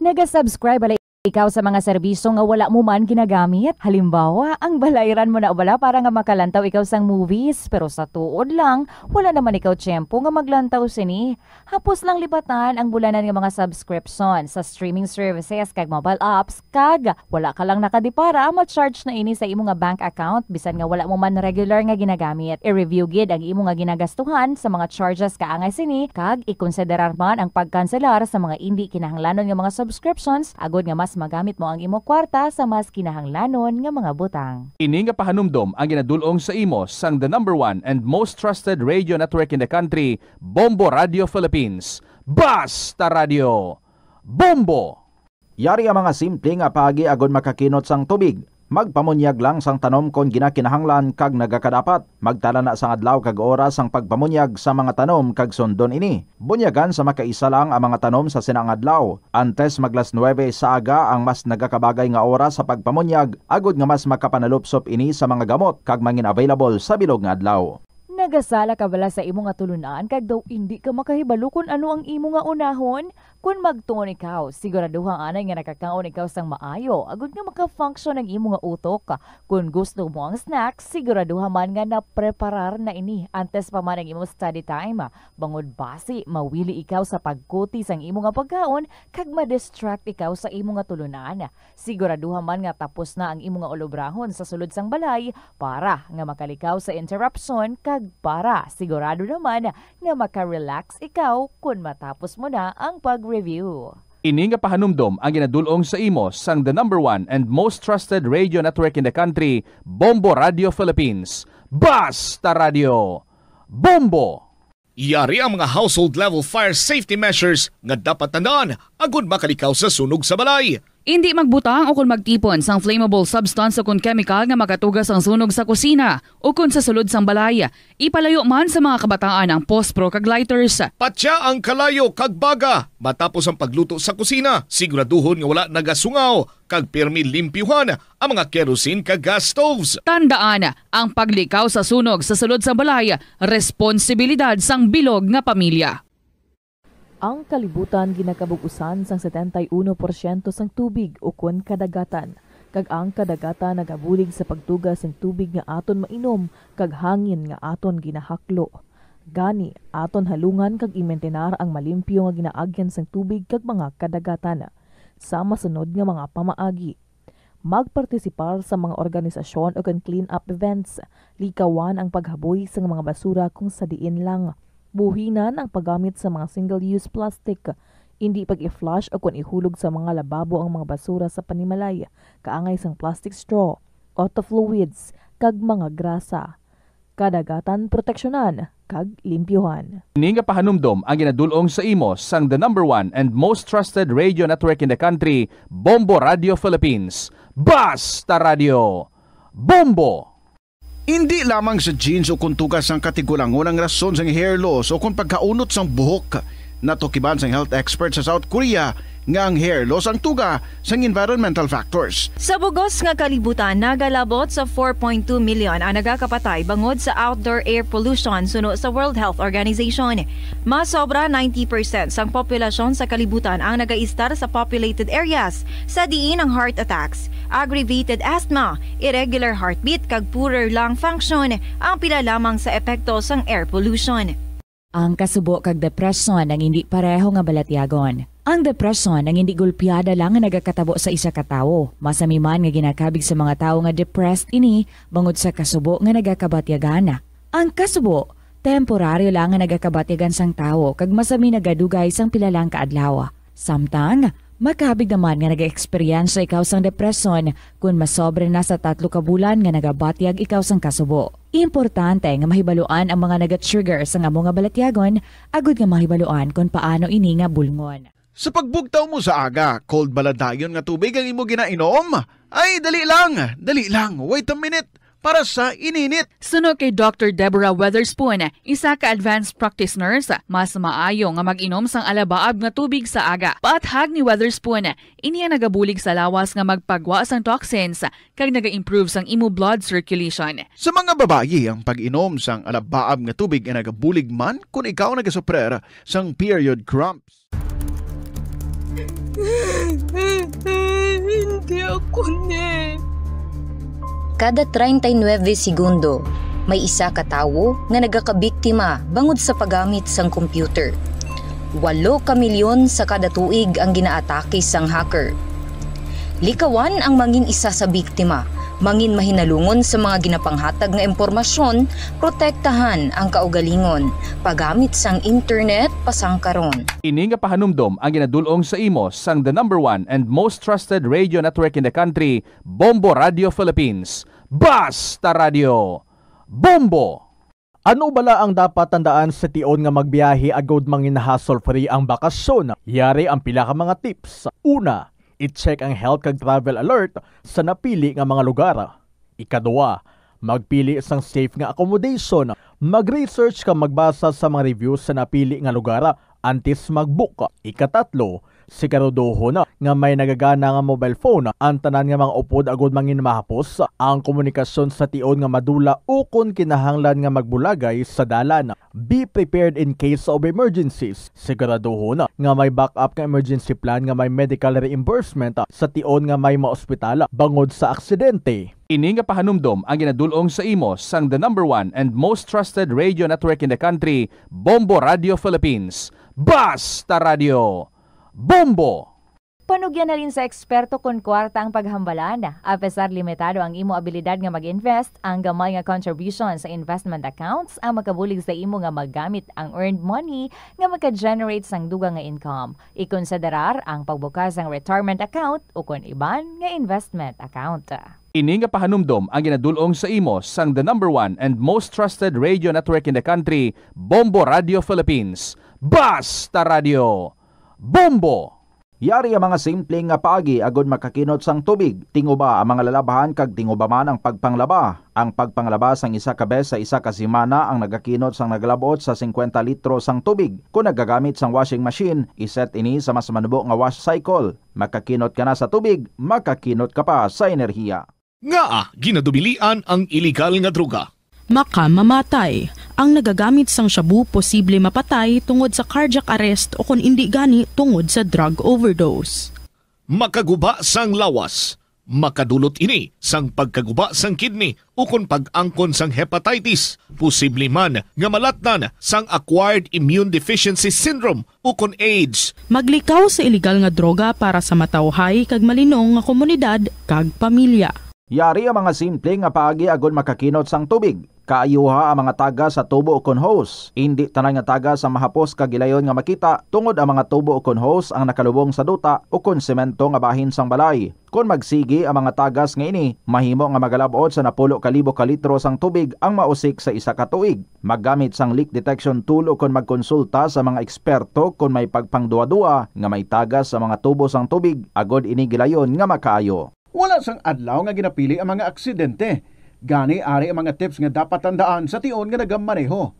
Naga-subscribe bala ikaw sa mga serbisyo nga wala mo man ginagamit? Halimbawa, ang balayran mo na bala para nga makalantaw ikaw sang movies, pero sa tuod lang, wala naman ikaw tiyempo nga maglantaw sini. Hapos lang libatan ang bulanan nga mga subscription sa streaming services kag mobile apps, kag wala ka lang nakadipara, ma-charge na ini sa imo nga bank account bisan nga wala mo man regular nga ginagamit. I-review gid ang imo nga ginagastuhan sa mga charges kaangay sini, kag ikonsiderar man ang pagkanselar sa mga indi kinahanglanon nga mga subscriptions, agod nga mas magamit mo ang imo kwarta sa mas kinahanglanon nga mga butang. Ini nga pahanumdom ang ginadul-ong sa imo sang the number one and most trusted radio network in the country, Bombo Radio Philippines. Basta Radio. Bombo! Yari ang mga simple nga paagi agod makakinot sang tubig. Magpamunyag lang sang tanom kon ginakinahanglan kag nagakadapat. Magtala na sang adlaw kag oras sang pagpamunyag sa mga tanom kag sundon ini. Bunyagan sa makaisa lang ang mga tanom sa sina nga adlaw. Antes mag las nuebe sa aga ang mas nagakabagay nga oras sa pagpamunyag, agod nga mas makapanalupsop ini sa mga gamot kag mangin available sa bilog nga adlaw. Nagasala ka bala sa imo nga tulunan kag daw indi ka makahibalo kon ano ang imo nga unahon? Kon magtuon ikaw, siguraduha anay nga nakakaon ikaw sang maayo, agud nga maka-function ang imo nga utok. Kon gusto mo ang snacks, siguraduha man nga napreparar na ini antes pa man ang imo study time. Bangod basi, mawili ikaw sa pagkuti sang imo nga pagkaon kag ma-distract ikaw sa imo nga tulunan. Siguraduha man nga tapos na ang imo nga ulobrahon sa sulod sang balay para nga makalikaw sa interruption kag para sigurado naman nga maka-relax ikaw kon matapos mo na ang pag-review. Ini nga pahanumdom ang ginadul-ong sa imo sang the number one and most trusted radio network in the country, Bombo Radio Philippines. Basta Radio! Bombo! Yari ang mga household level fire safety measures nga dapat tandaan agud makalikaw sa sunog sa balay. Indi magbutang o kon magtipon sang flammable substance o kon chemical nga makatuga sang sunog sa kusina o kon sa sulod sang balay. Ipalayo man sa mga kabataan ang pospro kag lighters. Patya ang kalayo kag baga matapos ang pagluto sa kusina. Siguraduhon nga wala nagasungaw kag pirmi limpyuhan ang mga kerosene kag gas stoves. Tandaan, ang paglikaw sa sunog sa sulod sang balay, responsibilidad sang bilog nga pamilya. Ang kalibutan ginakabug-usan sang setenta y uno porsyento sang tubig ukon kadagatan, kag ang kadagatan nagabulig sa pagtuga sing tubig nga aton mainom kag hangin nga aton ginahaklo. Gani, aton halungan kag imintinar ang malimpyo nga ginaagyan sang tubig kag mga kadagatan. Sa masunod nga mga pamaagi, magpartisipar sa mga organisasyon ukon clean-up events. Likawan ang paghaboy sang mga basura kung sa diin lang. Buhinan ang paggamit sa mga single-use plastic. Indi pag-i-flush ukon ihulog sa mga lababo ang mga basura sa panimalay, kaangay sang plastic straw, auto fluids, kag mga grasa. Kadagatan proteksyonan kag limpyuhan. Ini nga pahanumdom ang ginadul-ong sa imo sang the number one and most trusted radio network in the country, Bombo Radio Philippines. Basta Radio! Bombo! Indi lamang sa genes o kon tuga sang katigulangon ang rason sang hair loss o kon pagkaunot sang buhok. Natukiban sang health expert sa South Korea nga ang hair loss ang tuga sang environmental factors. Sa bugos nga kalibutan, nagalabot sa four point two million ang nagakapatay bangod sa outdoor air pollution suno sa World Health Organization. Mas sobra ninety percent sang populasyon sa kalibutan ang nagaistar sa populated areas, sa diin ang heart attacks, aggravated asthma, irregular heartbeat kag poorer lung function ang pila lamang sa epekto sang air pollution. Ang kasubo kag depresyon ang indi pareho nga balatyagon. Ang depresyon ang indi gulpiada lang nga nagakatabo sa isa ka tawo. Masami man nga ginakabig sa mga tawo nga depressed ini bangod sa kasubo nga nagakabatyagan. Ang kasubo, temporaryo lang nga nagakabatyagan sang tawo kag masami nagadugay sang pila lang ka adlaw. Samtang, makabig naman nga nag-eksperyensya ikaw sang depresyon kon masobra na sa tatlo ka bulan nga nagabatyag ikaw sang kasubo. Importante nga mahibaluan ang mga naga-trigger sang amo nga balatyagon agud nga mahibaluan kon paano ini nga bulngon. Sa pagbugtaw mo sa aga, cold bala dayon nga tubig ang imo ginainom? Ay, dali lang, dali lang, wait a minute, para sa ininit. Suno kay Doctor Deborah Weatherspoon, isa ka advanced practice nurse, mas maayo nga mag-inom sang alabaab nga tubig sa aga. Paathag ni Weatherspoon, ini ang nagabulig sa lawas nga magpagwa sang toxins kag naga-improve sang imo blood circulation. Sa mga babayi, ang pag-inom sang alabaab nga tubig ay nagabulig man kon ikaw nagasuprer sang period cramps. Hindi ako ni. Kada treinta y nueve segundo, may isa ka tawo nga nagakabiktima bangod sa paggamit sang computer. Walo ka milyon sa kada tuig ang ginaatake sang hacker. Likawan ang mangin isa sa biktima, mangin mahinalungon sa mga ginapanghatag nga impormasyon, protektahan ang kaugalingon, paggamit sang internet pasangkaron. Ini nga pahanumdom ang ginadul-ong sa imo sang the number one and most trusted radio network in the country, Bombo Radio Philippines. Basta Radio! Bombo! Ano bala ang dapat tandaan sa tion nga magbiyahe agud mangin hassle-free ang bakasyon? Yari ang pila ka mga tips. Una, i-check ang health kag travel alert sa napili nga mga lugar. Ikaduha, magpili sang safe nga accommodation. Mag-research kag magbasa sa mga reviews sa napili nga lugar antes mag-book. Ikatatlo, siguraduhon nga may nagagana nga mobile phone ang tanan nga mga upod agud mangin mahapos ang komunikasyon sa tion nga madula ukon kinahanglan nga magbulagay sa dalan. Be prepared in case of emergencies. Siguraduhon nga may backup nga emergency plan nga may medical reimbursement sa tion nga may maospital bangod sa aksidente. Ini nga pahanumdom ang ginadul-ong sa imo sang the number one and most trusted radio network in the country, Bombo Radio Philippines. Basta Radio! Bombo! Panugyan halin sa eksperto kon kwarta ang paghambalan. Apesar limitado ang imo abilidad nga mag-invest, ang gamay nga contribution sa investment accounts ang makabulig sa imo nga magamit ang earned money nga maka-generate sang dugang nga income. Ikonsiderar ang pagbukas sang retirement account ukon iban nga investment account. Ini nga pahanumdom ang ginadul-ong sa imo sang the number one and most trusted radio network in the country, Bombo Radio Philippines. Basta Radio! Bombo! Yari ang mga simple nga paagi agud makakinot sang tubig. Tinguba ang mga lalabhan kag tinguba man ang pagpanglaba. Ang pagpanglaba sang isa ka bes sa isa ka semana ang nagakinot sang nagalab-ot sa singkwenta litro sang tubig. Kon nagagamit sang washing machine, i-set ini sa mas manubo nga wash cycle. Makakinot ka na sa tubig, makakinot ka pa sa enerhiya. Ngaa ginadubilian ang iligal nga droga? Makamamatay. Ang nagagamit sang shabu posible mapatay tungod sa cardiac arrest o kon indi gani tungod sa drug overdose. Makaguba sang lawas. Makadulot ini sang pagkaguba sang kidney ukon pag-angkon sang hepatitis. Posible man nga malatnan sang acquired immune deficiency syndrome ukon AIDS. Maglikaw sa iligal nga droga para sa matawhay kag malinong nga komunidad kag pamilya. Yari ang mga simple nga paagi agud makakinot sang tubig. Kaayuha ang mga tagas sa tubo ukon hose. Indi tanan nga tagas ang mahapos kag gilayon nga makita, tungod ang mga tubo ukon hose ang nakalubong sa duta ukon semento nga bahin sang balay. Kon magsigi ang mga tagas nga ini, mahimo nga magalab-ot sa napulo ka libo ka litro sang tubig ang mausik sa isa ka tuig. Maggamit sang leak detection tool ukon magkonsulta sa mga eksperto kon may pagpangduwa-duwa nga may tagas sa mga tubo sang tubig, agod ini gilayon nga makaayo. Wala sang adlaw nga ginapili ang mga aksidente. Gani, ari ang mga tips nga dapat tandaan sa tion nga nagamaneho.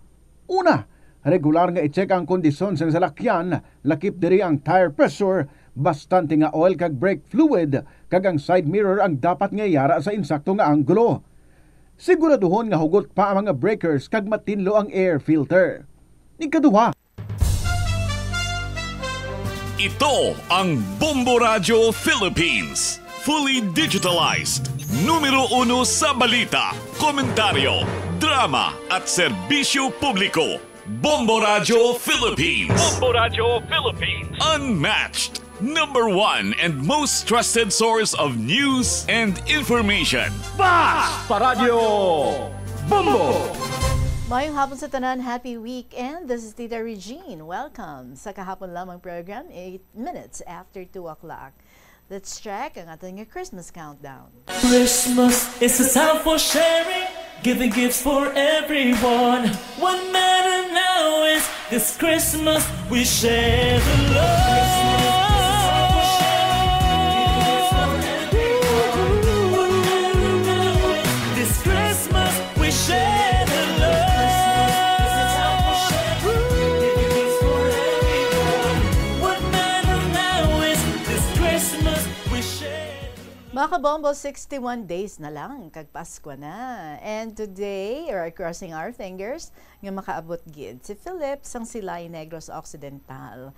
Una, regular nga i-check ang kondisyon sang salakyan, lakip diri ang tire pressure, bastante nga oil kag brake fluid, kag ang side mirror ang dapat nga yara sa insakto nga anggulo. Siguraduhon nga hugot pa ang mga breakers kag matinlo ang air filter. Ikaduha, Ito ang Bombo Radyo Philippines. Fully digitalized. Numero uno sa balita, komentaryo, drama, at serbisyo publiko. Bombo Radyo Philippines. Bombo Radyo Philippines. Unmatched. Number one and most trusted source of news and information. Basta Radyo Bombo! Mayong hapon sa tanan, happy weekend. This is Tita Regine. Welcome sa Kahapon Lamang program, eight minutes after two o'clock. Let's check ang aton nga Christmas countdown. Christmas is a time for sharing, giving gifts for everyone. What matter now is this Christmas we share the love. This Christmas we share the love. What matter now is this Christmas we share. Mga kabombo, sixty-one days na lang kag Pasko na. And today, we're crossing our fingers nga makaabot gid si Philip sang Silay, Negros Occidental.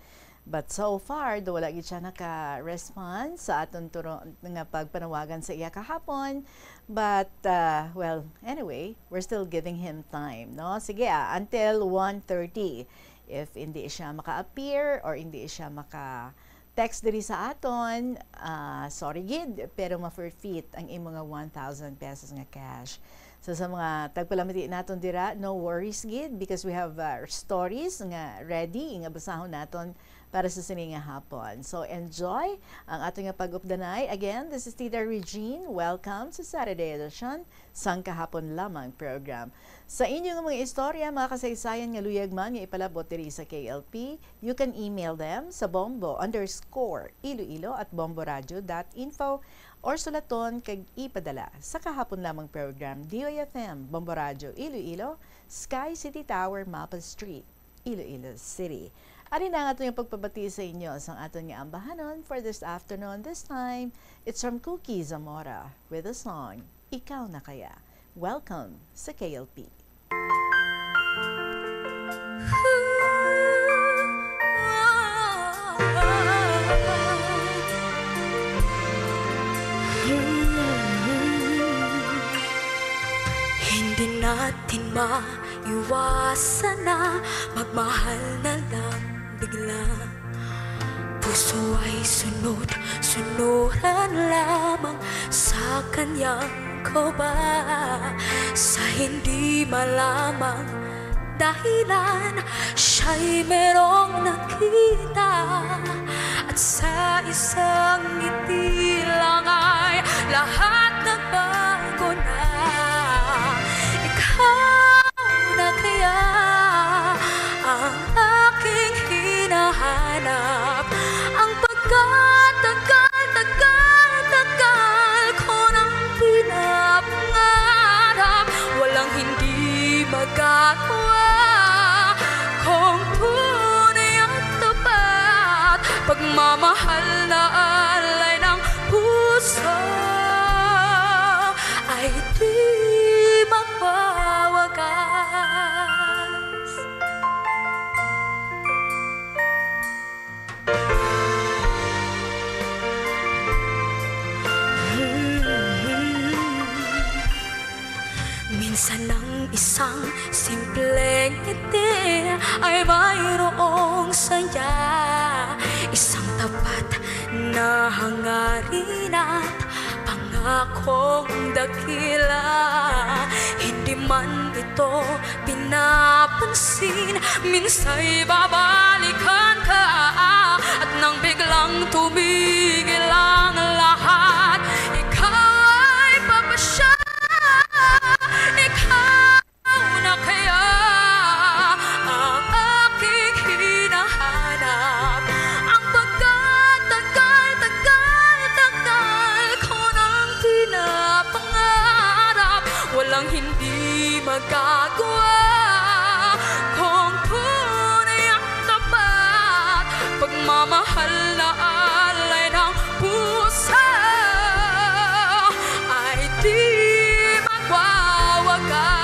But so far, do wala gid siya naka-respond sa aton turo nga pagpanawagan sa iya kahapon. But, uh, well, anyway, we're still giving him time, no? Sige, ah, until one thirty. If hindi siya maka-appear or hindi siya maka-text diri sa aton, ah, sorry gid, pero ma-forfeit ang imo nga one thousand pesos nga cash. So, sa mga tagpalamati naton dira, no worries gid, because we have, uh, stories nga ready nga basahon naton para sa sini nga hapon. So, enjoy ang aton nga pag-updanay. Again, this is Tita Regine. Welcome sa Saturday edition sang Kahapon Lamang program. Sa inyo nga mga istorya, mga kasaysayan nga luyag man nga ipalabot diri sa K L P, you can email them sa bombo underscore iloilo at bomboradio dot info or sulaton kag ipadala sa Kahapon Lamang program, D O F M, Bombo Radio Iloilo, Sky City Tower, Mapa Street, Iloilo City. Ari na ang aton pagpabati sa inyo sang aton nga ambahanon for this afternoon. This time, it's from Cookie Zamora with the song Ikaw Na Kaya. Welcome sa K L P. Hindi natin maiwasan na magmahal na lang bigla. Puso ay sunod-sunuran lamang sa kanyang kaba. Sa hindi malamang dahilan, siya'y merong nakita. At sa isang ngiti lang ay lahat nagbago na. Ikaw na kaya ang aking hinahanap? Ang pagkatagal-tagal-tagal ko nang pinapangarap, walang hindi magagawa. Kung tunay at tapat, pagmamahal na alay ng puso ay di magwawakas. Minsan ang isang simpleng ngiti ay mayroong saya, isang tapat na hangarin at pangakong dakila. Hindi man ito pinapansin, minsa'y babalikan ka at nang biglang tumigil ang lahat, ikaw ay papasya. Ikaw na kaya ang aking hinahanap? Ang pagkatagal-tagal-tagal ko nang pinapangarap, walang hindi magagawa. Kung tunay ang tapat, pagmamahal na alay ng puso ay di magwawakas.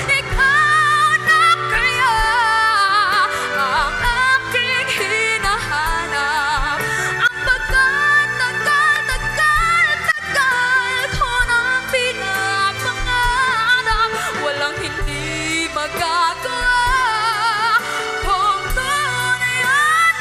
Ikaw na kaya ang aking hinahanap? Ang pagkatagal-tagal-tagal ko nang pinapangarap, walang hindi magagawa. Kung tunay at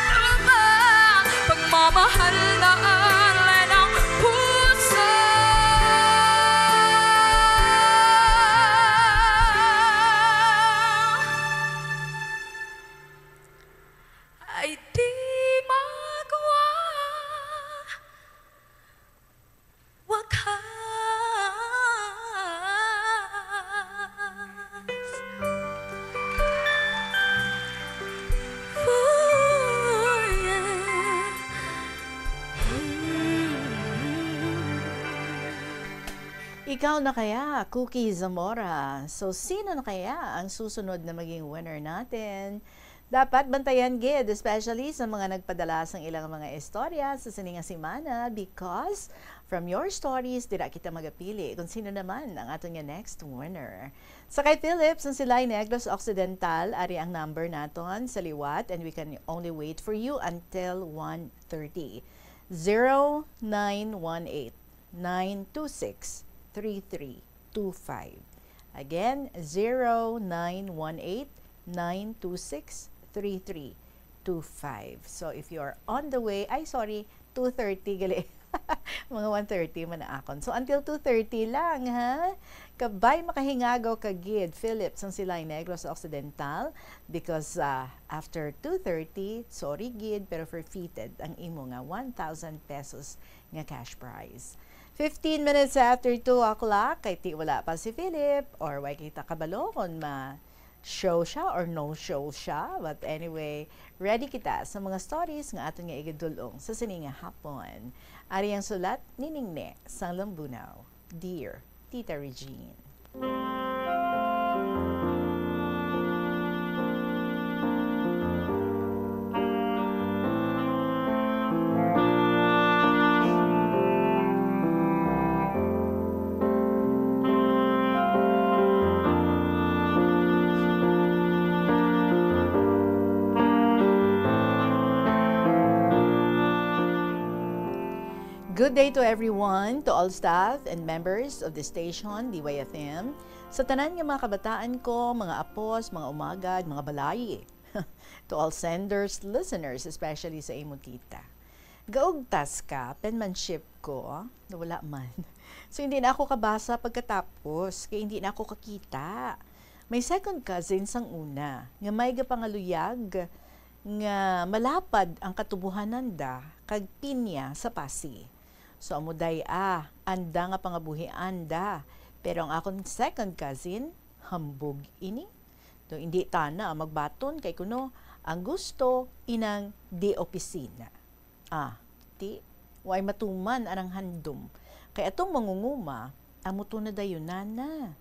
Ikaw na kaya, Cookie Zamora? So, sino na kaya ang susunod na maging winner natin? Dapat bantayan gid, especially sa mga nagpadala sang ilang mga istorya sa sini nga semana, because from your stories, dira kita magapili kung sino naman ang aton nga next winner. Sa kay Philip, sang Silay Negros Occidental, ari ang number naton sa liwat, and we can only wait for you until one thirty. Zero nine one eight, nine two six, three three two five. Again, zero nine one eight, nine two six, three three two five. So, if you are on the way, ay, sorry, two thirty gali. Mga one thirty man na akon. So, until two thirty lang, ha? Kabay makahingago ka gid, Philip, sang Silay Negros Occidental, because, ah, after two thirty, sorry gid, pero forfeited ang imo nga one thousand pesos nga cash prize. Fifteen minutes after two o'clock, kay ti wala pa si Philip, or way kita kabalo kung ma-show siya or no-show siya. But anyway, ready kita sa mga stories nga aton nga igadul-ong sa sini nga hapon. Ari ang sulat ni Ningne sang Lambunao. Dear Tita Regine. Good day to everyone, to all staff and members of the station, D Y F M. Sa tanan nga mga kabataan ko, mga apos, mga umagad, mga balay. To all senders, listeners, especially sa imo tita. Gaugtas ka, penmanship ko, wala man. So, hindi na ako kabasa pagkatapos, kay hindi na ako kakita. May second cousin sang una, nga may gapangaluyag nga malapad ang katubuhananda kag pinya sa Pasi. So, amo day, ah, anda nga pangabuhian da. Pero ang akon second cousin, hambog ini. Do, hindi tana magbaton kay kuno ang gusto inang di opisina. Ah, ti, way matuman anang handom. Kay atong mangunguma, amo to na dayon na.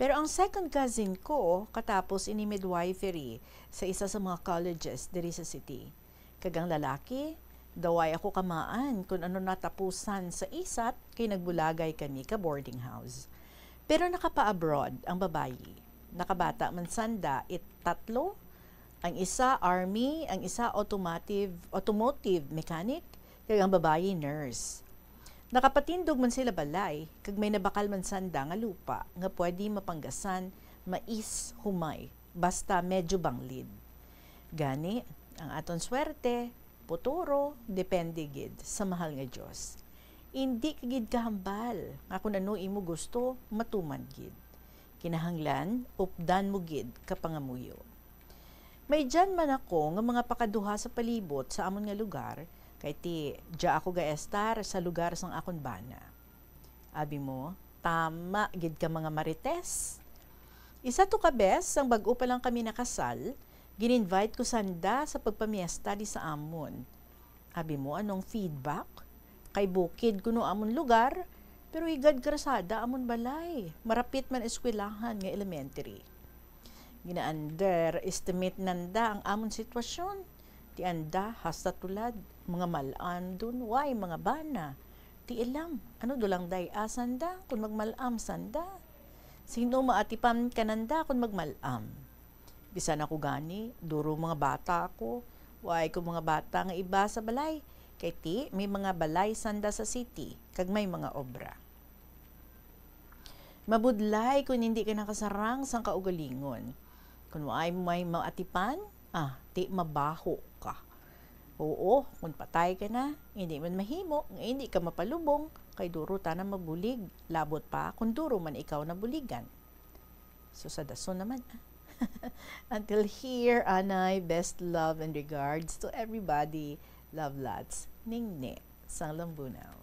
Pero ang second cousin ko, katapos ini midwifery sa isa sa mga colleges diri sa city. Kag ang lalaki, daw ay ako kamaan kun ano natapusan sa isat kay nagbulagay kami ka boarding house. Pero nakapa-abroad ang babayi. Nakabata man sanda it tatlo, ang isa army, ang isa automotive, automotive mechanic, kag ang babayi nurse. Nakapatindog man sila balay, kag may nabakal man sanda nga lupa nga pwede mapanggasan mais humay, basta medyo banglid. Gani, ang aton swerte, puturo, depende gid sa mahal nga Dios. Indi ka gid kahambal nga kun ano imo gusto, matuman gid. Kinahanglan, updan mo gid ka pangamuyo. May dyan man ako nga mga pakaduha sa palibot sa amon nga lugar, kay ti, dya ako gaestar sa lugar sang akon bana. Abi mo, tama gid ka, mga marites. Isa to ka bes, sang bag-o pa lang kami nakasal, gin-invite ko sanda sa pagpamiesta di sa amon. Abi mo, anong feedback? Kay bukid kuno amon lugar, pero higad karsada amon balay. Marapit man eskwelahan nga elementary. Gina-underestimate nanda ang amon sitwasyon. Ti anda, hasta tulad, mga mal-am dun, way mga bana. Ti ilam, ano dulang day-a sanda, kun magmal-am sanda? Sino maatipan kananda kun magmal-am? Bisan ako gani, duro mga bata ako. Way ko mga bata nga iba sa balay, kay ti may mga balay sanda sa city, kag may mga obra. Mabudlay kun hindi ka nakasarang sang kaugalingon. Kun waay may maatipan, ah, ti mabaho ka. Oo, kun patay ka na, hindi man mahimo nga hindi ka mapalubong, kay duro tana mabulig, labot pa kun duro man ikaw nabuligan. So, sa dason naman, ah. Until here, anay, best love and regards to everybody. Love lots, Ningne sang Lambunao.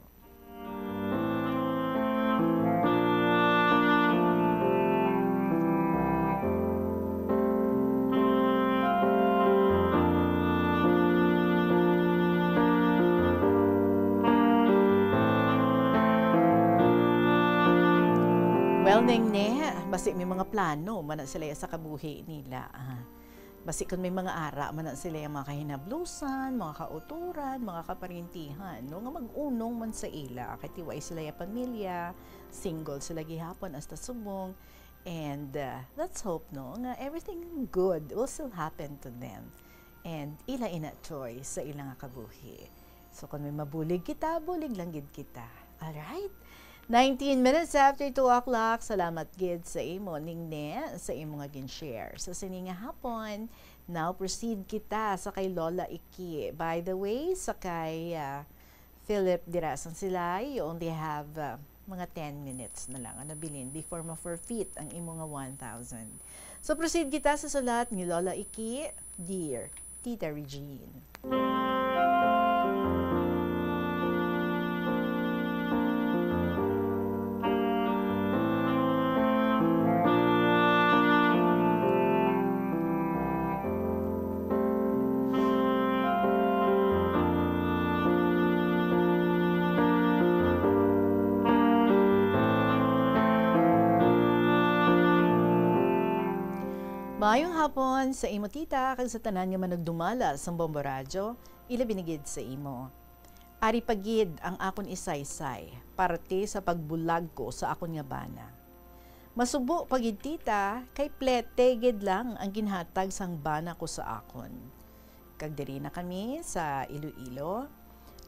Neng ne, basi may mga plano man na sila sa kabuhi nila. Ah, basi kun may mga ara man na sila, yung mga kahinablusan, mga kauturan, mga kaparintihan, no, nga mag-unong man sa ila, kay tiway sila ya pamilya, single sila gihapon hasta subong. And, uh, let's hope, no, nga everything good will still happen to them. And ila ina choice sa ila nga kabuhi. So, kung may mabulig kita, bulig lang gid kita. Alright? Nineteen minutes after two o'clock. Salamat gid sa imo, Neng ne, sa imo nga gin-share sa sini nga hapon. Now, proceed kita sa kay Lola Iki. By the way, sa kay, ah, Philip dira sang Silay, you only have, ah, mga ten minutes na lang ang nabilin before ma-forfeit ang imo nga one thousand. So, proceed kita sa sulat ni Lola Iki, Dear Tita Regine. Maayong hapon sa imo, tita, kag sa tanan nga manugdumala sang Bombo Radyo, ilabi na gid sa imo. Ari pa gid ang akon isaysay, parte sa pagbulag ko sa akon nga bana. Masubo pa gid, tita, kay plete gid lang ang ginhatag sang bana ko sa akon. Kag diri na kami sa Iloilo.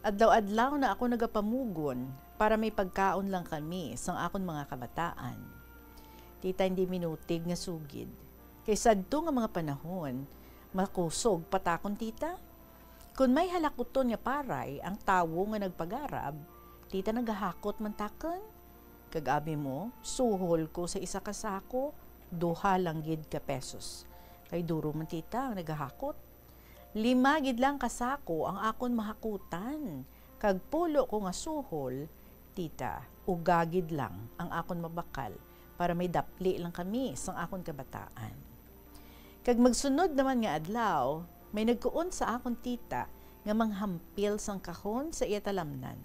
Adlaw-adlaw na ako nagapamugon para may pagkaon lang kami sang akon mga kabataan. Tita, hindi minutig nga sugid. Kay sadto nga mga panahon, makusog patakon, tita. Kun may halakuton nga paray ang tawo nga nagpagarab, tita, nagahakot man takon. Kag abi mo, suhol ko sa isa ka sako, duha lang gid ka pesos. Kay duro man, tita, ang nagahakot. Lima gid lang ka sako ang akon mahakutan, kag pulo ko nga suhol, tita, uga gid lang ang akon mabakal para may dapli lang kami sang akon kabataan. Kag magsunod naman nga adlaw, may nagkuon sa akon tita nga manghampil sang kahon sa iya talamnan.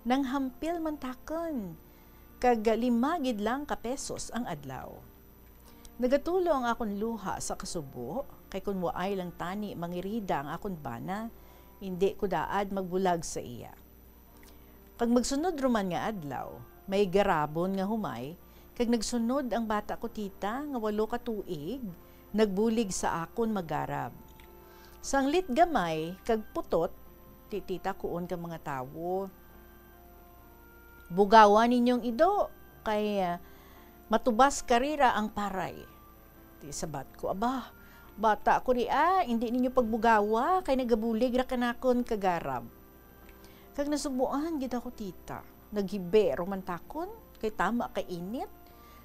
Nanghampil man takon, kag lima gid lang ka pesos ang adlaw. Nagatulo ang akon luha sa kasubo, kay kun waay lang tani mangirida ang akon bana, indi ko daad magbulag sa iya. Kag magsunod ruman nga adlaw, may garabon nga humay, kag nagsunod ang bata ko, tita, nga walo ka tuig, nagbulig sa akon magarab. Sanglit gamay kag putot, ti tita, kuon ka mga tawo, "Bugawa ninyong ido, kay, ah, matubas karira ang paray." Ti sabat ko, "Aba, bata ko ria, indi ninyo pagbugawa, kay nagabulig ra kanakon kagarab." Kag nasubuan gid ako, tita. Naghibi ruman takon, kay tama ka init.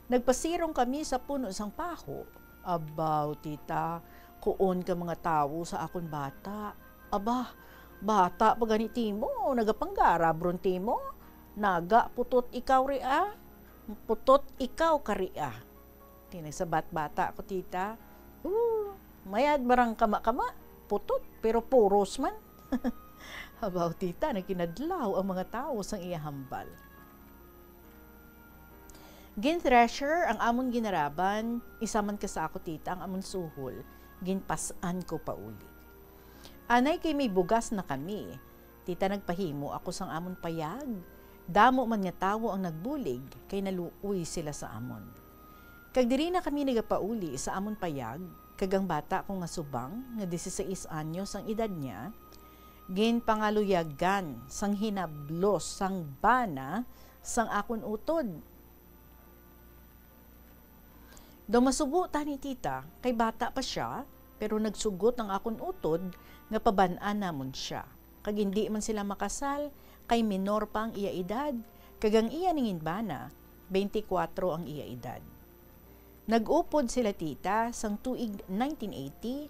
Nagpasirong kami sa puno sang paho. "Abaw, tita, kuon ka mga tawo sa akon bata. Aba, bata pa gani timo, nagapanggarab ron timo. Naga, putot ikaw ria. Putot ikaw ka ria." Ti nagsabat bata ko, tita. "Oo, mayad barang kama-kama, putot, pero puros man." Abaw, tita, nagkinadlaw ang mga tawo sang iya hambal. Gin-thresher ang amon ginaraban, isa man ka sako, tita, ang amon suhol, ginpas-an ko pauli. Anay kay may bugas na kami, tita, nagpahimo ako sang amon payag. Damo man nga tawo ang nagbulig, kay naluoy sila sa amon. Kag diri na kami nagapauli sa amon payag, kag ang bata ko nga subang, nga dieciséis anyos ang edad niya, ginpangaluyagan sang hinablos sang bana sang akon utod. Daw masubo tani, tita, kay bata pa sia, pero nagsugot ang akon utod nga paban-an namon sia. Kag indi man sila makasal, kay minor pa ang iya edad, kag ang iya ningin bana, twenty-four ang iya edad. Nag-upod sila, tita, sang tuig nineteen eighty,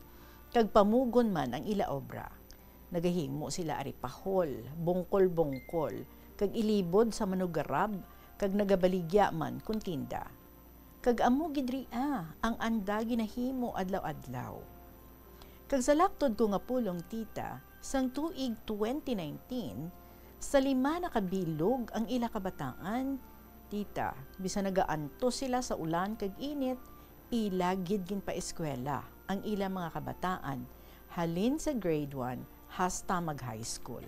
kag pamugon man ang ila obra. Nagahimo sila aripahol, bungkol-bungkol, kag ilibod sa manugarab, kag nagabaligya man kon tinda. Kag amo gid ria ang anda ginahimo adlaw-adlaw. Kag sa laktod ko nga pulong, tita, sang tuig twenty nineteen, sa lima na ka bilog ang ila kabataan, Tita, bisan nagaantos sila sa ulan kag init, ila gid ginpaeskwela ang ila mga kabataan, halin sa grade one hasta mag-high school.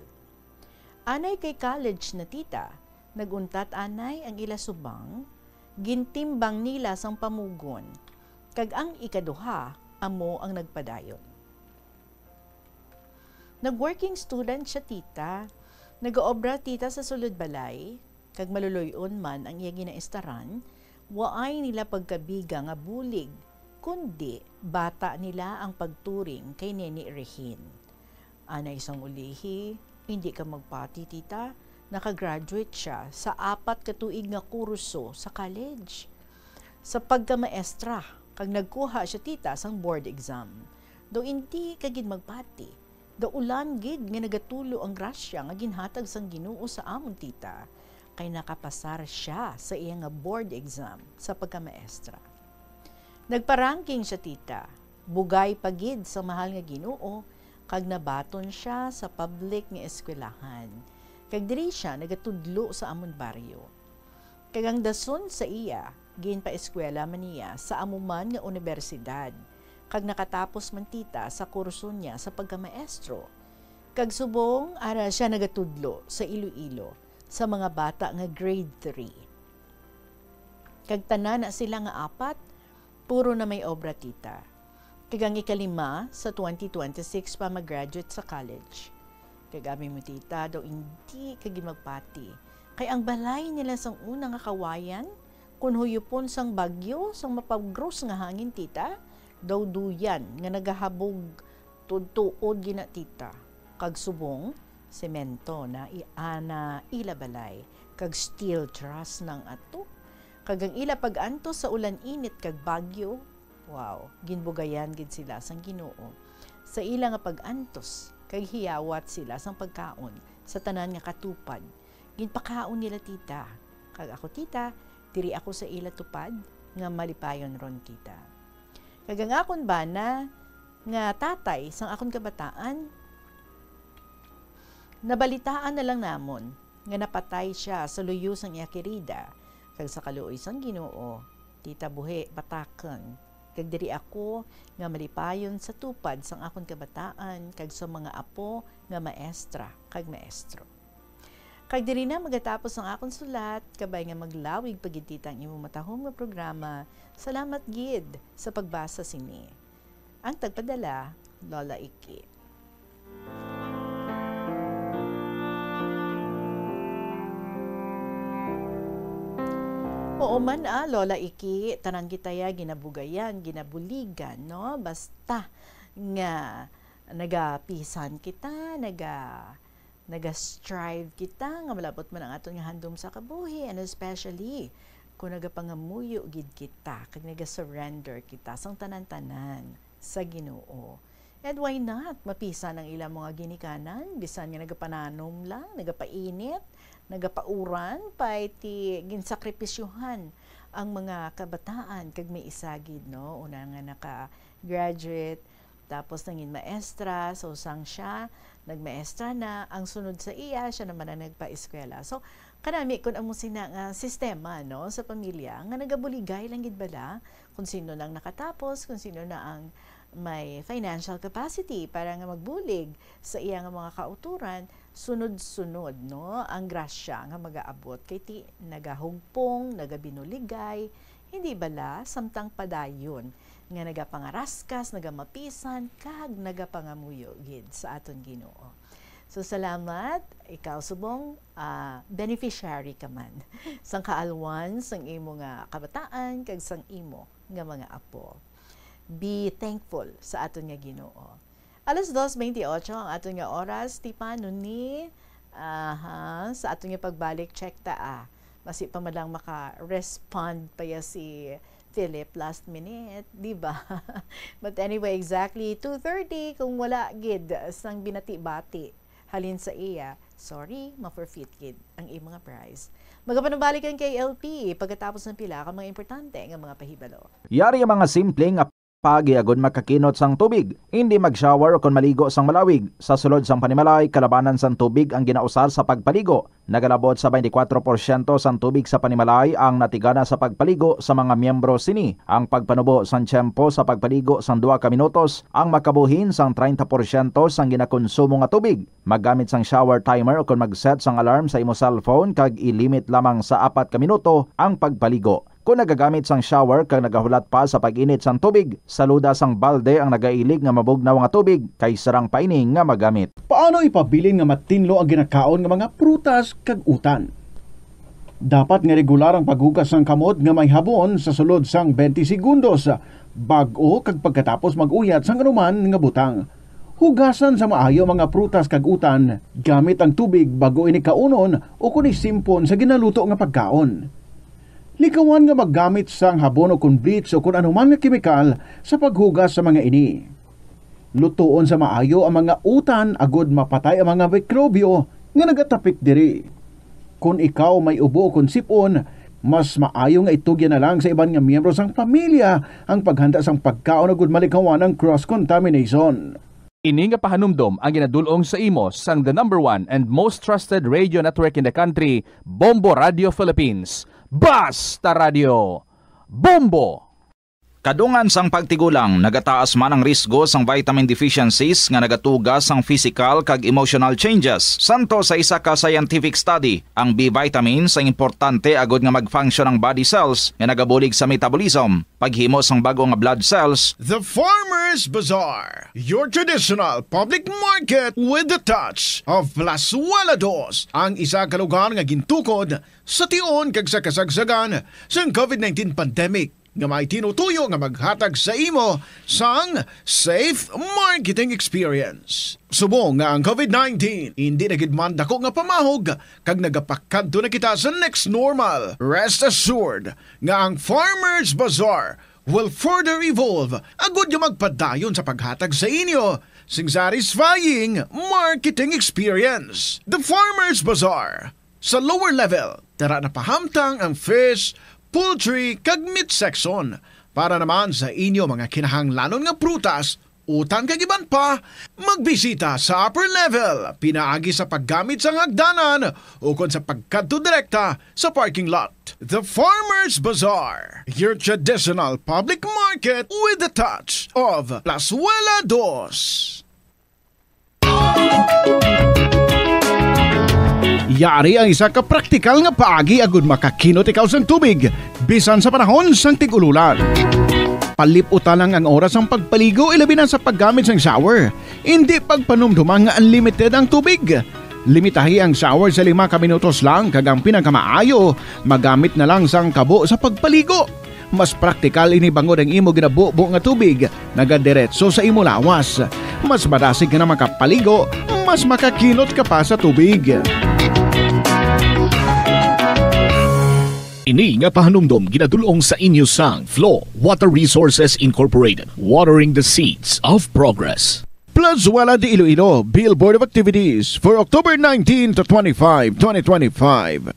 Anay kay college na, tita, naguntat anay ang ila subang, gintimbang nila sang pamugon, kag ang ikaduha amo ang nagpadayon. Nag-working student siya, tita. Nagaobra, tita, sa sulod balay, kag maluloy-on man ang iya ginaestaran, waay nila pagkabiga nga bulig, kundi bata nila ang pagturing kay Neni Regine. Anay sang ulihi, indi ka magpati, tita, nakagraduate siya sa apat ka tuig nga kurso sa college sa pagkamaestra, kag nagkuha siya, tita, sang board exam. Daw indi ka gid magpati, daw ulan gid nga nagatulo ang grasya nga ginhatag sang Ginoo sa amon, tita, kay nakapasar siya sa iya nga board exam sa pagkamaestra. Nagpa-ranking siya, tita, bugay pa gid sa mahal nga Ginoo, kag nabaton siya sa public nga eskwelahan, kag diri siya nagatudlo sa amon baryo. Kag ang dason sa iya, ginpaeskwela man niya sa amo man nga unibersidad, kag nakatapos man, tita, sa kurso niya sa pagkamaestro. Kag subong ara siya nagatudlo sa Iloilo sa mga bata nga grade three. Kag tanan na sila nga apat, puro na may obra, tita. Kag ang ikalima sa twenty twenty-six pa mag-graduate sa college. Kag abi mo, tita, daw indi ka gid magpati. Kay ang balay nila sang una nga kawayan, kun huyupon sang bagyo, sang mapagros nga hangin, tita, daw duyan nga nagahabog tuod-tuod gid na, tita. Kag subong, semento na i-, ana ila balay, kag steel truss nang ato. Kag ang ila pag-antos sa ulan-init kag bagyo, wow, ginbugayan gid sila sang Ginoo. Sa ila nga pag-antos, kag hiyawat sila sang pagkaon sa tanan nga katupad, ginpakaon nila, tita. Kag ako, tita, diri ako sa ila tupad nga malipayon ron, tita. Kag ang akon bana nga tatay sang akon kabataan, nabalitaan na lang namon nga napatay siya sa luyo sang iya kirida, kag sa kaluoy sang Ginoo, tita, buhi batakon. Kag diri ako nga malipayon sa tupad sang akon kabataan kag sa mga apo nga maestra kag maestro. Kag diri na magatapos ang akon sulat, kabay nga maglawig pa gid, tita, ang imo matahom nga programa. Salamat gid sa pagbasa sini. Ang tagpadala, Lola Iki. Oo man, ah, Lola Iki, tanan kita ya ginabugayan, ginabuligan, no? Basta nga nagapisan kita, naga-, naga-strive kita nga malabot man ang aton nga handom sa kabuhi, and especially kung nagapangamuyo gid kita kag naga-surrender kita sang tanan-tanan sa Ginoo. And why not? Mapisan ang ilang mga ginikanan, bisan nga nagapananom lang, nagapainit, nagapauran, pay ti ginsakripisyohan ang mga kabataan, kag may isa gid, no, una nga naka-graduate, tapos nangin maestra, so sang siya nagmaestra na, ang sunod sa iya, siya naman ang nagpaeskwela. So, kanami kun amo sina nga sistema, no, sa pamilya, nga nagabuligay lang gid bala kung sino nang nakatapos, kung sino na ang may financial capacity para nga magbulig sa iya nga mga kauturan, sunod-sunod, no, ang grasya nga magaabot kay ti nagahugpong, nagabinuligay, hindi bala samtang padayon nga nagapangaraskas, nagamapisan, kag nagapangamuyo gid sa aton Ginoo. So, salamat, ikaw subong, ah, beneficiary ka man sang kaalwan sang imo nga kabataan kag sang imo nga mga apo. Be thankful sa aton nga Ginoo. Alas dos bentiocho ang aton nga oras, ti paano ni? Aha, sa aton nga pagbalik, check ta, ah. Basi pa man lang maka-respond pa ya si Philip last minute, di ba? But anyway, exactly two thirty, kung wala gid sang binati-bati halin sa iya, sorry, ma-forfeit gid ang imong prize. Magapanubalik ang K L P pagkatapos ng pila ka mga importante nga mga pahibalo. Yari ang mga simple nga paagi agod makakinot sang tubig. Indi mag-shower ukon maligo sang malawig. Sa sulod sang panimalay, kalabanan sang tubig ang ginausar sa pagpaligo. Nagalabot sa twenty-four porsyento sang tubig sa panimalay ang natigana sa pagpaligo sa mga miyembro sini. Ang pagpanubo sang tiyempo sa pagpaligo sang duha ka minutos ang makabuhin sang treinta porsyento sang ginakonsumo nga tubig. Maggamit sang shower timer ukon mag-set sang alarm sa imo cellphone kag i-limit lamang sa apat ka minuto ang pagpaligo. Kon nagagamit sang shower kag nagahulat pa sa pag-init sang tubig, saluda sang balde ang nagailig nga mabugnaw nga tubig kay sarang pa ini nga magamit. Paano ipabilin nga matinlo ang ginakaon nga mga prutas kag utan? Dapat nga regular ang paghugas sang kamot nga may habon sa sulod sang twenty segundos, bag-o kag pagkatapos mag-uyat sang anuman nga butang. Hugasan sa maayo ang mga prutas kag utan gamit ang tubig bag-o ini kaunon ukon isimpon sa ginaluto nga pagkaon. Likawan nga maggamit sang habon ukon bleach ukon anuman nga kemikal sa paghugas sa mga ini. Lutoon sa maayo ang mga utan agod mapatay ang mga mikrobyo nga nagatapik diri. Kon ikaw may ubo ukon sip-on, mas maayo nga itugyan na lang sa iban nga miyembro sang pamilya ang paghanda sang pagkaon agud malikawan ang cross-contamination. Ini nga pahanumdom ang ginadul-ong sa imo sang the number one and most trusted radio network in the country, Bombo Radio Philippines. Basta Radio, Bombo! Kadungan sang pagtigulang, nagataas man ang risgo sang vitamin deficiencies nga nagatuga sang physical kag emotional changes. Santo sa isa ka scientific study, ang B vitamins ang importante agud nga mag-function ang body cells nga nagabulig sa metabolism, paghimo sang bag-o nga blood cells. The Farmer's Bazaar, your traditional public market with the touch of Plazuela Dos, ang isa ka lugar nga gintukod sa tion kag sa kasagsagan sang covid nineteen pandemic, nga may tinutuyo nga maghatag sa imo sang safe marketing experience. Subong nga ang covid nineteen indi na gid man dako nga pamahog kag nagapakadto na kita sa next normal, rest assured nga ang Farmers Bazaar will further evolve agud nga magpadayon sa paghatag sa inyo sing satisfying marketing experience. The Farmers Bazaar, sa lower level, tara na pahamtang ang fish, poultry, kag meat section. Para naman sa inyo mga kinahanglanon nga prutas, utan kag iban pa, magbisita sa upper level, pinaagi sa paggamit sang hagdanan ukon sa pagkadto direkta sa parking lot. The Farmers Bazaar, your traditional public market with the touch of Plazuela Dos. Yari ang isa ka praktikal nga paagi agud makakinot ikaw sang tubig, bisan sa panahon sang tig-ululan. Palip-uta lang ang oras sang pagpaligo, ilabi na sa paggamit sang shower. Indi pagpanumduma nga unlimited ang tubig. Limitahi ang shower sa lima ka minutos lang, kag ang pinakamaayo, magamit na lang sang kabo sa pagpaligo. Mas praktikal ini bangod ang imo ginabubo nga tubig nagadiretso sa imo lawas. Mas madasig ka na makapaligo, mas makakinot ka pa sa tubig. Ini nga pahanumdom ginadul-ong sa inyo sang Flow Water Resources Incorporated, watering the seeds of progress. Plazuela de Iloilo, Billboard of Activities for October nineteen to twenty-five, twenty twenty-five.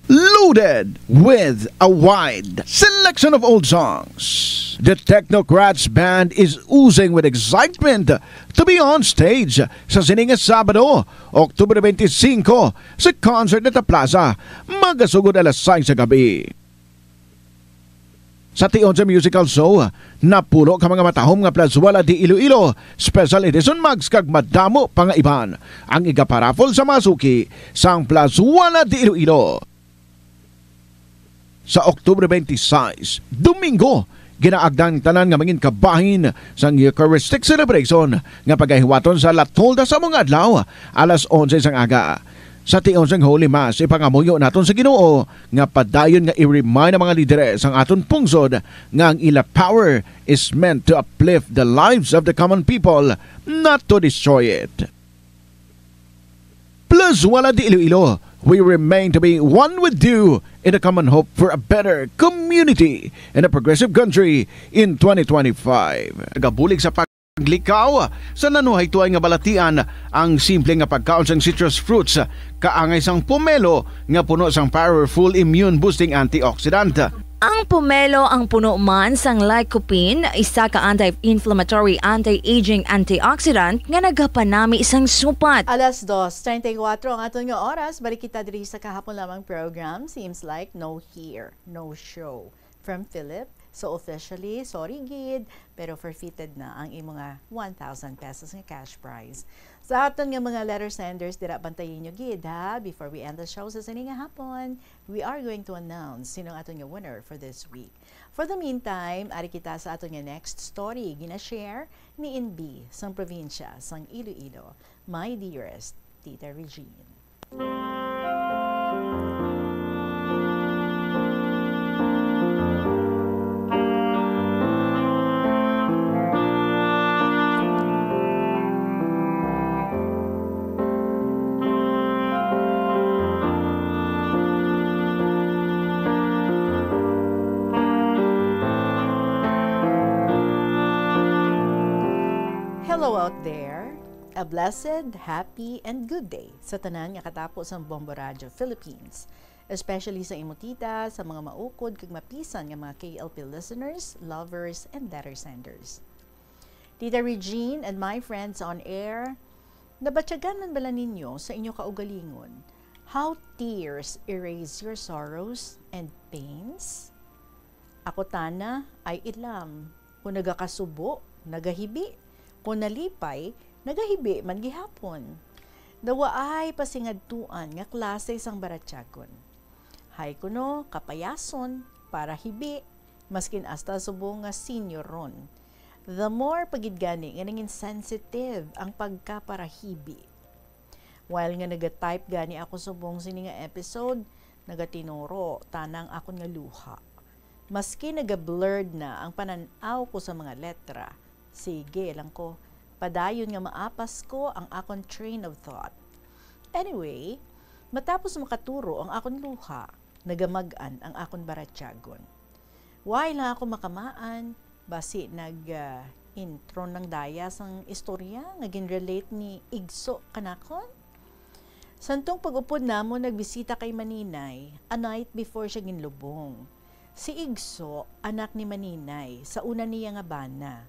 Loaded with a wide selection of old songs, the Technocrats Band is oozing with excitement to be on stage sa sini nga Sabado, October twenty-five, sa Concert Net Plaza, magasugod alas sais sa gabi. Sa tion sa musical show, napulo ka mga matahom nga Plazuela de Iloilo Special Edition mugs kag madamo pa nga iban ang igaparaffle sa mga suki sang Plazuela de Iloilo. Sa Oktubre twenty-six, Domingo, ginaagda ang tanan nga mangin kabahin sang Eucharistic Celebration nga pagahiwaton sa La Tolda sa mga adlaw, alas onse sang aga. Sa tion sang Holy Mass, ipangamuyo naton sa Ginoo nga padayon nga i-remind ang mga lideres sang aton pungsod nga ang ila power is meant to uplift the lives of the common people, not to destroy it. Plazuela de Iloilo, we remain to be one with you in the common hope for a better community and a progressive country in twenty twenty-five. Nagabulig sa paglikaw sa nanuhaytoy nga balatian ang simple nga pagkaon sang citrus fruits, kaangay sang pomelo nga puno sang powerful immune-boosting antioxidant. Ang pomelo ang puno man sang lycopene, isa ka anti-inflammatory, anti-aging antioxidant nga nagapanami sang supat. Alas dos treinta y cuatro ang aton nga oras. Balik kita diri sa kahapon lamang program. Seems like no here, no show from Philip. So, officially, sorry gid, pero forfeited na ang imo nga one thousand pesos nga cash prize. Sa aton nga mga letter senders, dira, bantayin nyo gid, ha, before we end the show sa sini nga hapon. We are going to announce sino ang aton nga winner for this week. For the meantime, ari kita sa aton nga next story, gina-share ni Inbi sang probinsya sang Iloilo, my dearest Tita Regine. Hello out there. A blessed, happy, and good day sa tanan nga katapo sang Bombo Radio Philippines, especially sa imo tita, sa mga maukod kag mapisan nga mga K L P listeners, lovers, and letter senders. Tita Regine and my friends on air, nabatyagan man bala ninyo sa inyo kaugalingon how tears erase your sorrows and pains? Ako tana ay ilam, kung nagakasubo, nagahibi, kung nalipay, nagahibi man gihapon. Daw waay pa sing adtuan nga klase sang baratyagon. Hay kuno, kapayason, para hibi, maskin hasta subong nga senior ron. The more pa gid gani nga nangin sensitive ang pagkaparahibi. While nga nagatype gani ako subong sini nga episode, nagatinuro tana ang akon nga luha. Maski naga-blurred na ang panan-aw ko sa mga letra, sige lang ko, padayon nga maapas ko ang akon train of thought. Anyway, matapos makaturo ang akon luha, nagamag-an ang akon baratyagon. Wala lang ako makamaan, basi nag, ah, intro nang daya sang istorya nga ginrelate ni Igso kanakon. Santong pag-upod namon, nagbisita kay Maninay, a night before siya ginlubong. Si Igso, anak ni Maninay, sa una niya nga bana.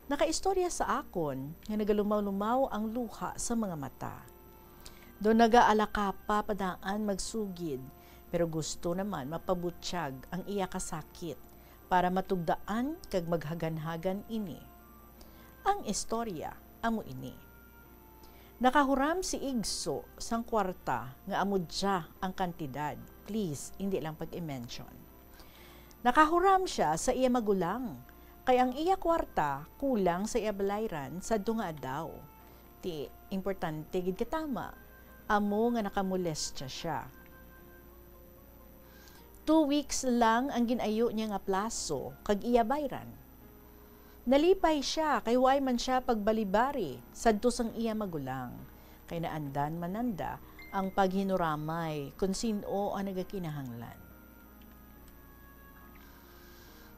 Nakaistorya sa akon nga nagalumaw-lumaw ang luha sa mga mata. Do nagaalakapa pa daan magsugid, pero gusto naman mapabutyag ang iya ka sakit para matugdaan kag maghaganhagan ini. Ang istorya amo ini. Nakahuram si Igso sang kwarta nga amo dya ang kantidad. Please, hindi lang pag-i-mention. Nakahuram sia sa iya magulang, kay ang iya kwarta kulang sa iya balayran sadto nga adlaw. Ti, importante gid katama, amo nga nakamolestya sia. Two weeks lang ang gin-ayo niya nga plaso kag iya bayran. Nalipay sia kay wala man sia pagbalibari sadto sang iya magulang, kay naandan man nanda ang paghinuramay kon sin-o ang nagakinahanglan.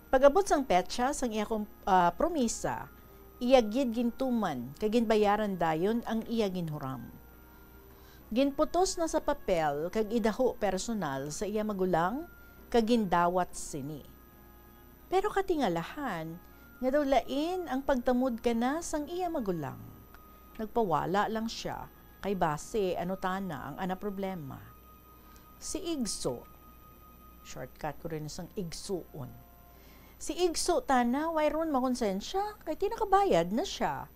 Pag-abot sang petsa sang iya kom-, ah, promisa, iya gid gintuman kag ginbayaran dayon ang iya ginhuram. Ginputos na sa papel kag idaho personal sa iya magulang kag gindawat sini. Pero katingalahan nga daw lain ang pagtamod kana sang iya magulang. Nagpawala lang sia kay basi ano tana ang ana problema. Si Igso, shortcut ko rin sang Igsuon. Si Igso tana, wala ron makonsensya, kay ti nakabayad na sia.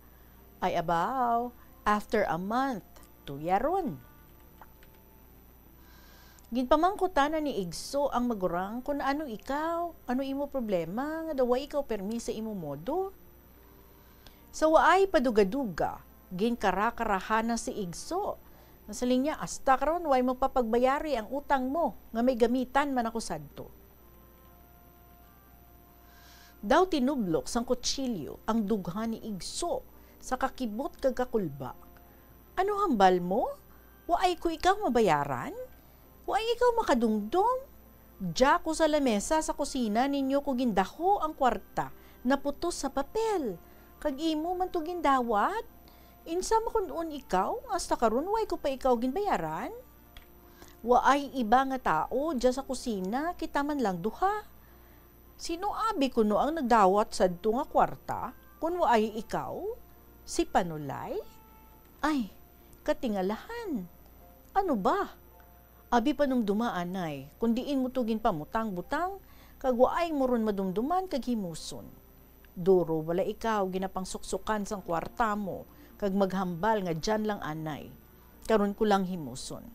Ay abaw, after a month, tuya ron. Ginpamangkot tana ni Igso ang magurang kung ano ikaw, ano imo problema, nga daw wala ikaw permi sa imo modo. Sa waay padugaduga, ginkarakarahan na si Igso. Nasiling niya, "Hasta karon, way mo pa pagbayari ang utang mo, nga may gamitan man ako sadto." Daw tinublok sang kutsilyo ang dughan ni Igso sa kakibot kag kakulba. "Ano hambal mo? Waay ko ikaw mabayaran? Waay ikaw makadumdom? Dya ko sa lamesa sa kusina ninyo ko gindaho ang kwarta, naputos sa papel, kag imo man to gindawat? Insa makun-on ikaw, hasta karon way ko pa ikaw ginbayaran? Waay iba nga tawo dya sa kusina, kita man lang duha. "Sino abi kuno ang nagdawat sadto nga kwarta, kun waay ikaw? Si Panulay? Ay, katingalahan! Ano ba? Abi panumduma anay, kun diin mo to ginpamutang-butang, kag waay mo ron madumduman kag himuson. Duro bala ikaw ginapangsuksukan sang kwarta mo, kag maghambal nga diyan lang anay. Karon ko lang himuson.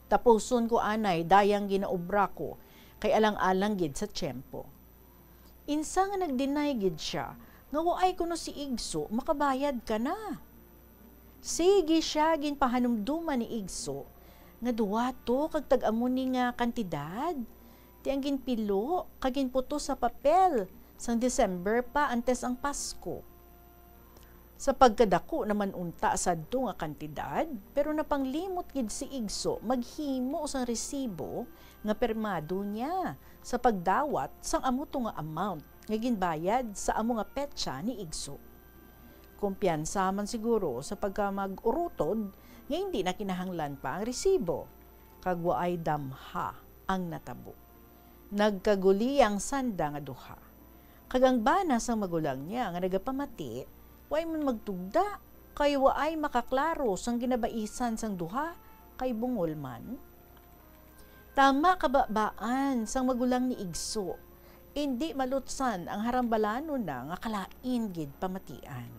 Tapuson ko anay dayang ginaobra ko, kay alang-alang gid sa tiyempo." Insa nga nag-deny gid sia nga waay kuno si Igso makabayad ka na. Sige sia ginpahanumduman ni Igso nga duwa to kag tag-amo ni nga kantidad, ti ang ginpilo kag ginputos sa papel sang December pa antes ang Pasko. Sa pagkadako naman unta sadto nga kantidad, pero napanglimot gid si Igso maghimo sang resibo nga pirmado niya sa pagdawat sang amo to nga amount nga ginbayad sa amo nga petsa ni Igso. Kumpiyansa man siguro sa pagkamag-urutod nga hindi na kinahanglan pa ang resibo, kag waay damha ang natabo. Nagkaguli ang sanda nga duha, kag ang bana sang magulang niya nga nagapamati, waay man magtugda, kay waay makaklaro sang ginabaisan sang duha, kay bungol man. Tama kababaan sang magulang ni Igso, indi malutsan ang harambalanon na nga kalain gid pamatian.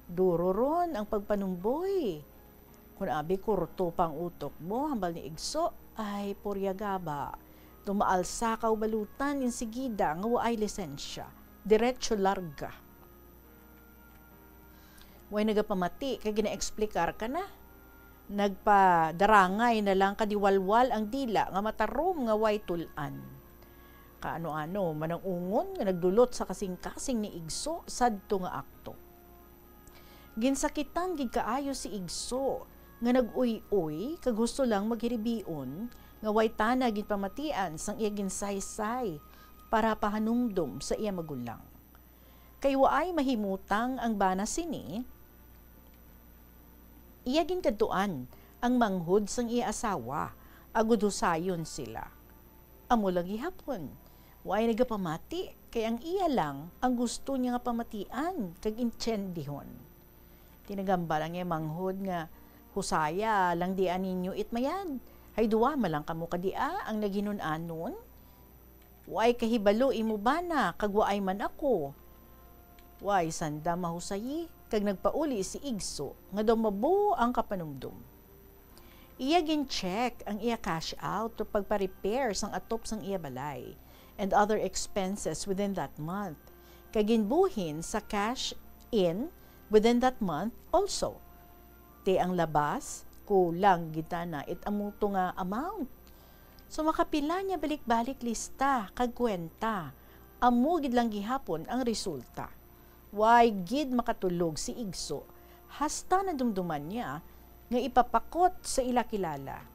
Duro ron ang pagpanumboy. Kun abi kurto pa ang utok mo, hambal ni Igso, ay, purya gaba. Tumaalsa ka ubalutan insigida nga waay lisensya. Diretso larga. Way nagapamati kay ginaeksplikar ka na. Nagpadarangay na lang kadiwalwal ang dila nga matarom nga way tul-an. Kaano-ano man ang ungon nga nagdulot sa kasing-kasing ni Igso sadto nga akto. Ginsakitan gid kaayo si Igso nga nag-uy-uy kag gusto lang maghiribion nga way tana ginpamatian sang iya ginsaysay para pahanumdom sa iya magulang. Kay waay mahimutang ang bana sini, iya ginkadtuan ang manghod sang iya asawa agod husayon sila. Amo lang gihapon, waay nagapamati, kay ang iya lang ang gusto niya nga pamatian kag intiendihon. Tinagamba lang niya manghod nga, "Husaya lang dia ninyo it mayad, hay duwa man lang kamo ka dia ang naghinun-anon. Waay kahibalo imo bana, kag waay man ako." Way sanda mahusayi, kag nagpauli si Igso nga daw mabuo ang kapanumdom. Iya gin-check ang iya cash out to pagpa-repair sang atop sang iya balay and other expenses within that month, kag ginbuhin sa cash in within that month also. Ti ang labas, kulang gid tana it amo to nga amount. So, makapila niya balik-balik lista kag kwenta. Amo gid lang gihapon ang resulta. Way gid makatulog si Igso, hasta nadumduman niya nga ipapakot sa ila kilala.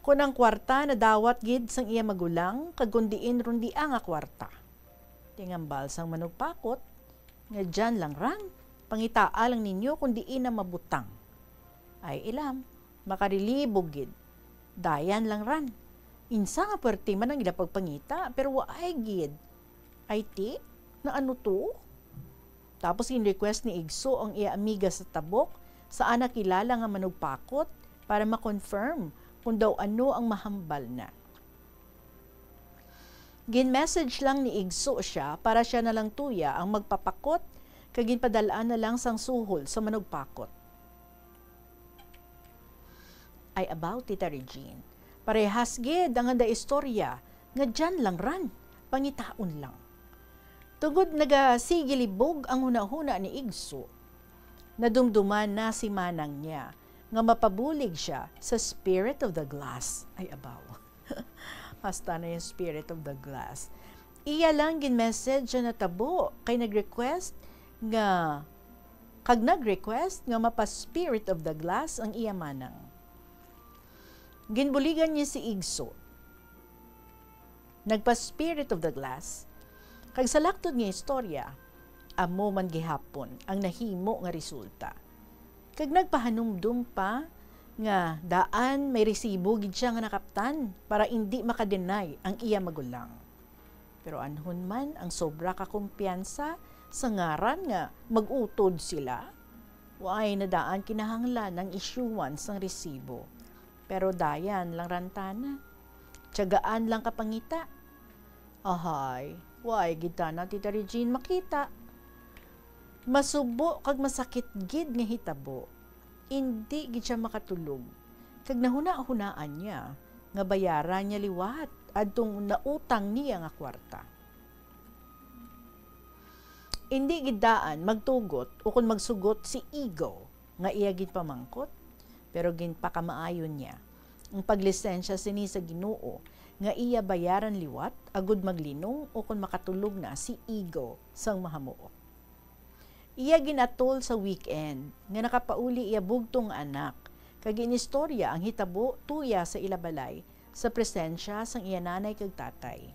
Kon ang kwarta nadawat gid sang iya magulang, kag kon diin ron dia nga kwarta. Tingambal sang manugpakot, nga diyan lang ran, pangitaa lang ninyo kon diin na mabutang. Ay ilam, makarelibog gid. Dayan lang ran. Insa nga puwerte man ang ila pagpangita, pero waay gid. Ay ti, na ano to? Tapos gin-request ni Igso ang iya amiga sa Tabok, sa ana kilala nga manugpakot, para ma-confirm kung daw ano ang mahambal na. Gin-message lang ni Igso sia para sia na lang tuya ang magpapakot, kag ginpadal-an na lang sang suhol sa manugpakot. Ay, abaw, Tita Regine, parehas gid ang anda istorya nga diyan lang ran, pangitaon lang. Tungod nagasigilibog ang hunahuna ni Igso, nadumduman na si manang niya nga mapabulig sia sa Spirit of the Glass. Ay, abaw. Hasta na yung Spirit of the Glass. Iya lang gin-message ang natabo kay nag-request nga, kag nag-request nga mapa-Spirit of the Glass ang iya manang. Ginbuligan niya si Igso. Nagpa-Spirit of the Glass. Kag sa laktod nga istorya, amo man gihapon ang nahimo nga resulta. Kag nagpahanumdom pa nga daan may resibo gid siya nga nakaptan para indi makadenay ang iya magulang. Pero anhon man ang sobra ka kumpiyansa sa ngaran nga mag-utod sila, waay na daan kinahanglan ang issuance sang resibo. Pero dayan lang rantana. Tiyagaan lang ka pangita. Ahay, waay gid tana, Tita Regine, makita. Masubo kag masakit gid nga hitabo. Indi gid siya makatulog, kag nahunahunaan niya nga bayaran niya liwat adtong nautang niya nga kwarta. Indi gid daan magtugot ukon magsugot si Igo nga iya ginpamangkot, pero ginpakamaayo niya ang paglisensya sini sa Ginoo nga iya bayaran liwat agud maglinong ukon makatulog na si Igo sang mahamuok. Iya gin-atol sa weekend nga nakapauli iya bugtong nga anak, kag ginistorya ang hitabo tuya sa ila balay sa presensya sang iya nanay kag tatay.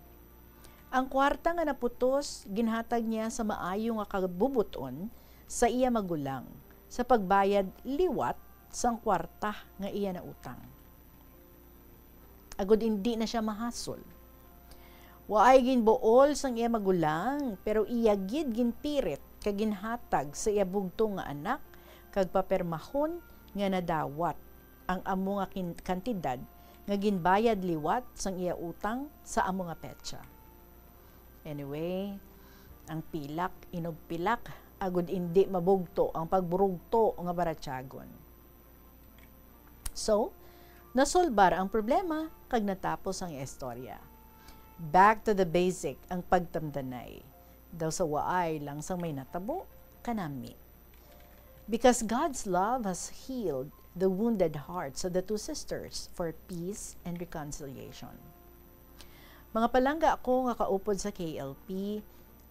Ang kwarta nga naputos ginhatag niya sa maayo nga kabubot-on sa iya magulang sa pagbayad liwat sang kwarta nga iya nautang, agud indi na sia mahasol. Waay ginbuol sang iya magulang, pero iya gid ginpirit kag ginhatag sa iya bugtong nga anak, kag papirmahon nga nadawat ang amo nga kin-, kantidad nga ginbayad liwat sang iya utang sa amo nga petsa. Anyway, ang pilak inugpilak, agud indi mabugto ang pagburugto nga baratyagon. So, nasolbar ang problema kag natapos ang istorya. Back to the basic ang pagtamdanay. Daw sa waay lang sang may natabo kanami. Because God's love has healed the wounded hearts of the two sisters for peace and reconciliation. Mga palangga ko nga kaupod sa K L P,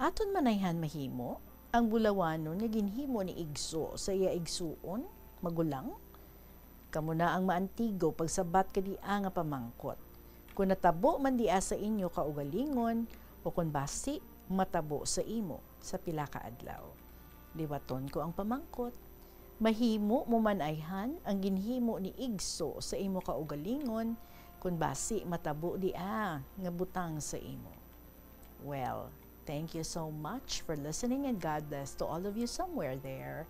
aton man ayhan mahimo ang bulawanon nga ginhimo ni igso sa iya igsuon, magulang? Kamo na ang maantigo pagsabat ka dia nga pamangkot. Kon natabo man dia sa inyo kaugalingon, o kon basi matabo sa imo sa pila ka adlaw. Liwaton ko ang pamangkot. Mahimo mo man ayhan ang ginhimo ni igso sa imo kaugalingon, kon basi matabo dia nga butang sa imo. Well, thank you so much for listening, and God bless to all of you somewhere there.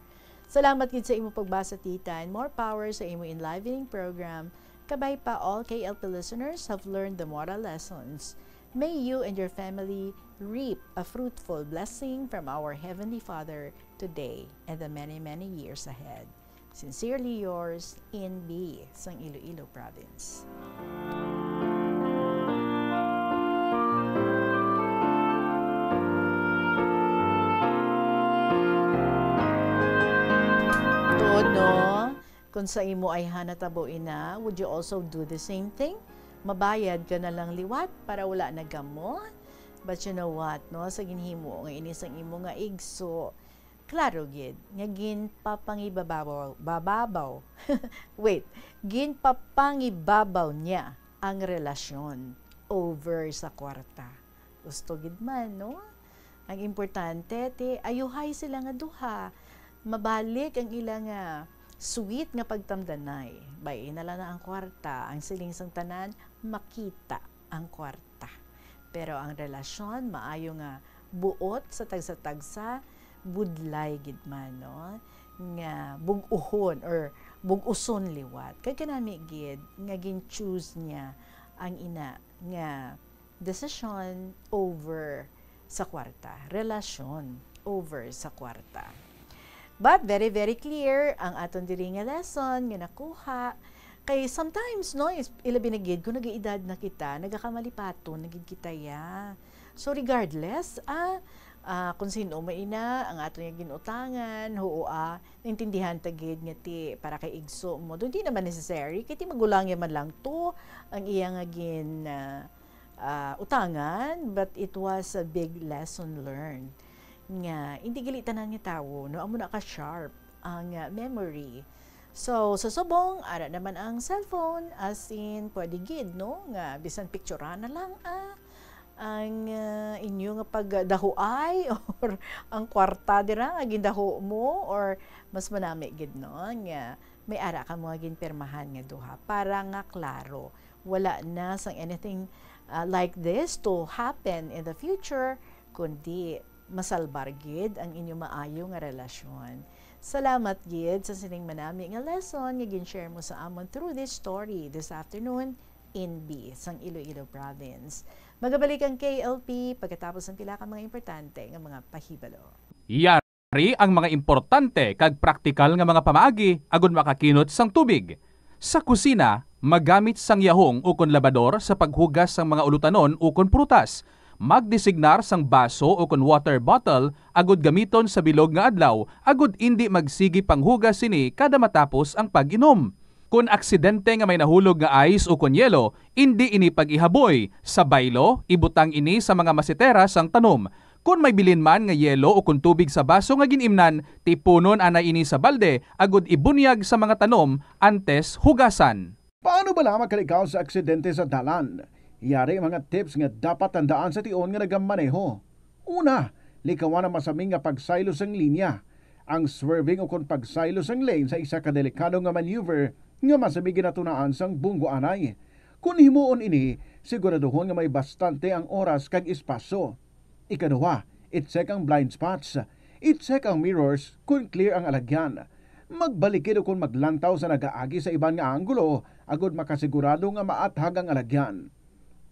Salamat gid sa imo pagbasa, tita, and more power sa imo enlivening program. Kabay pa, all K L P listeners have learned the moral lessons. May you and your family reap a fruitful blessing from our Heavenly Father today and the many, many years ahead. Sincerely yours, N B, sang Iloilo Province. Tuod, no? Kung sa imo ayhan natabo ina, would you also do the same thing? Mabayad ka na lang liwat para wala na gamo? But you know what, no? Sa ginhimo nga ini sang imo nga igso, klaro gid nga ginpapangibabaw, bababaw. Wait, ginpapangibabaw niya ang relasyon over sa kwarta. Gusto gid man, no? Ang importante, ti, ayuhay sila nga duha. Mabalik ang ila nga sweet nga pagtamdanay. Bay-i na lang na ang kwarta. Ang siling sang tanan, makita ang kwarta. Pero ang relasyon, maayo nga buot sa tagsa-tagsa, budlay gid man, no? Nga bug-uhon or bug-uson liwat. Kay kanami gid nga gin-choose niya ang ina nga desisyon over sa kwarta, relasyon over sa kwarta. But very, very clear ang aton diri nga lesson nga nakuha. Kay sometimes, no, is, ilabi na gid kung nag-edad na kita, nagakamalipaton na gid kita, ya. So regardless, ah, ah, kung sin-o man ina ang aton nga gin-utangan, huo, ah, naintindihan ta gid nga ti para kay igso mo. Di naman necessary, kay ti magulang ya man lang to ang iya nga gin, ah, ah, utangan, but it was a big lesson learned nga hindi gali tanan nga tawo, no, amo na ka sharp ang, ah, memory. So, sa subong, ara naman ang cellphone, as in, pwede gid, no, nga bisan picturean na lang, ah, ang, ah, inyo nga pagdahuay or ang kwarta dira nga gindaho mo, or mas manami gid, no, nga May ara ka mga ginpirmahan nga duha para nga klaro, wala na sang anything, ah, like this to happen in the future, kundi masalbar gid ang inyo maayo nga relasyon. Salamat gid sa sining manami nga lesson nga gin-share mo sa amon through this story this afternoon, Inbi, sang Iloilo Province. Magabalik ang K L P pagkatapos ng pila ka mga importante nga mga pahibalo. Yari ang mga importante kag praktikal nga mga pamaagi agud makakinot sang tubig. Sa kusina, magamit sang yahong ukon labador sa paghugas sang mga ulutanon ukon prutas. Magdesignar sang baso ukon water bottle agud gamiton sa bilog nga adlaw agud indi magsigi panghugas sini kada matapos ang pag-inom. Kon aksidente nga may nahulog nga ice ukon yelo, indi ini pag-ihaboy. Sa baylo, ibutang ini sa mga masitera sang tanom. Kon may bilin man nga yelo ukon tubig sa baso nga gin-imnan, tipunon anay ini sa balde agud ibunyag sa mga tanom antes hugasan. Paano bala makalikaw sa aksidente sa dalan? Yari ang mga tips nga dapat tandaan sa tion nga nagamaneho. Una, likawan ang masami nga pagsaylo sang linya. Ang swerving ukon pagsaylo sang lane sa isa ka delikado nga maneuver nga masami ginatunaan sang bunggo anay. Kon himuon ini, siguraduhon nga may bastante ang oras kag espasyo. Ikaduha, i-check ang blind spots. I-check ang mirrors kon clear ang alagyan. Magbalikid ukon maglantaw sa nagaagi sa iban nga anggulo agud makasigurado nga maathag ang alagyan.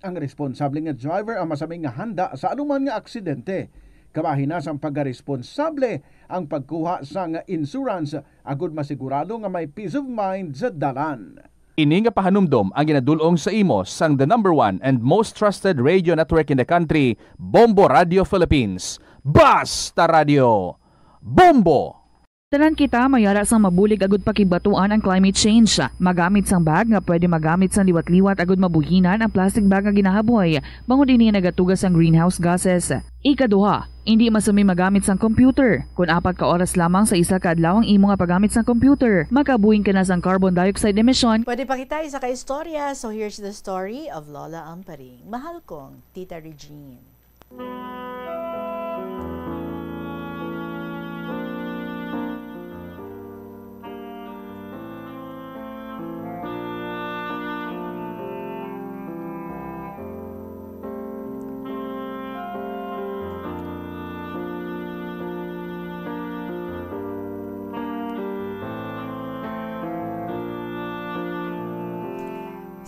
Ang responsable nga driver ang masami nga handa sa anuman nga aksidente. Kabahin na sang pagkaresponsable ang pagkuha sang insurance agud masigurado nga may peace of mind sa dalan. Ini nga pahanumdom ang ginadul-ong sa imo sang the number one and most trusted radio network in the country, Bombo Radio Philippines. Basta Radio, Bombo! Tanan kita may ara sang mabulig agud pakigbaton ang climate change. Magamit sang bag nga pwede magamit sang liwat-liwat agud mabuhinan ang plastic bag nga ginahaboy, bangod ini nagatuga sang greenhouse gases. Ikaduha, indi masami magamit sang computer. Kon apat ka oras lamang sa isa ka adlaw ang imo nga paggamit sang computer, makabuhin ka na sang carbon dioxide emission. Pwede pa kita isa ka istorya, so here's the story of Lola Amparing. Mahal kong Tita Regine.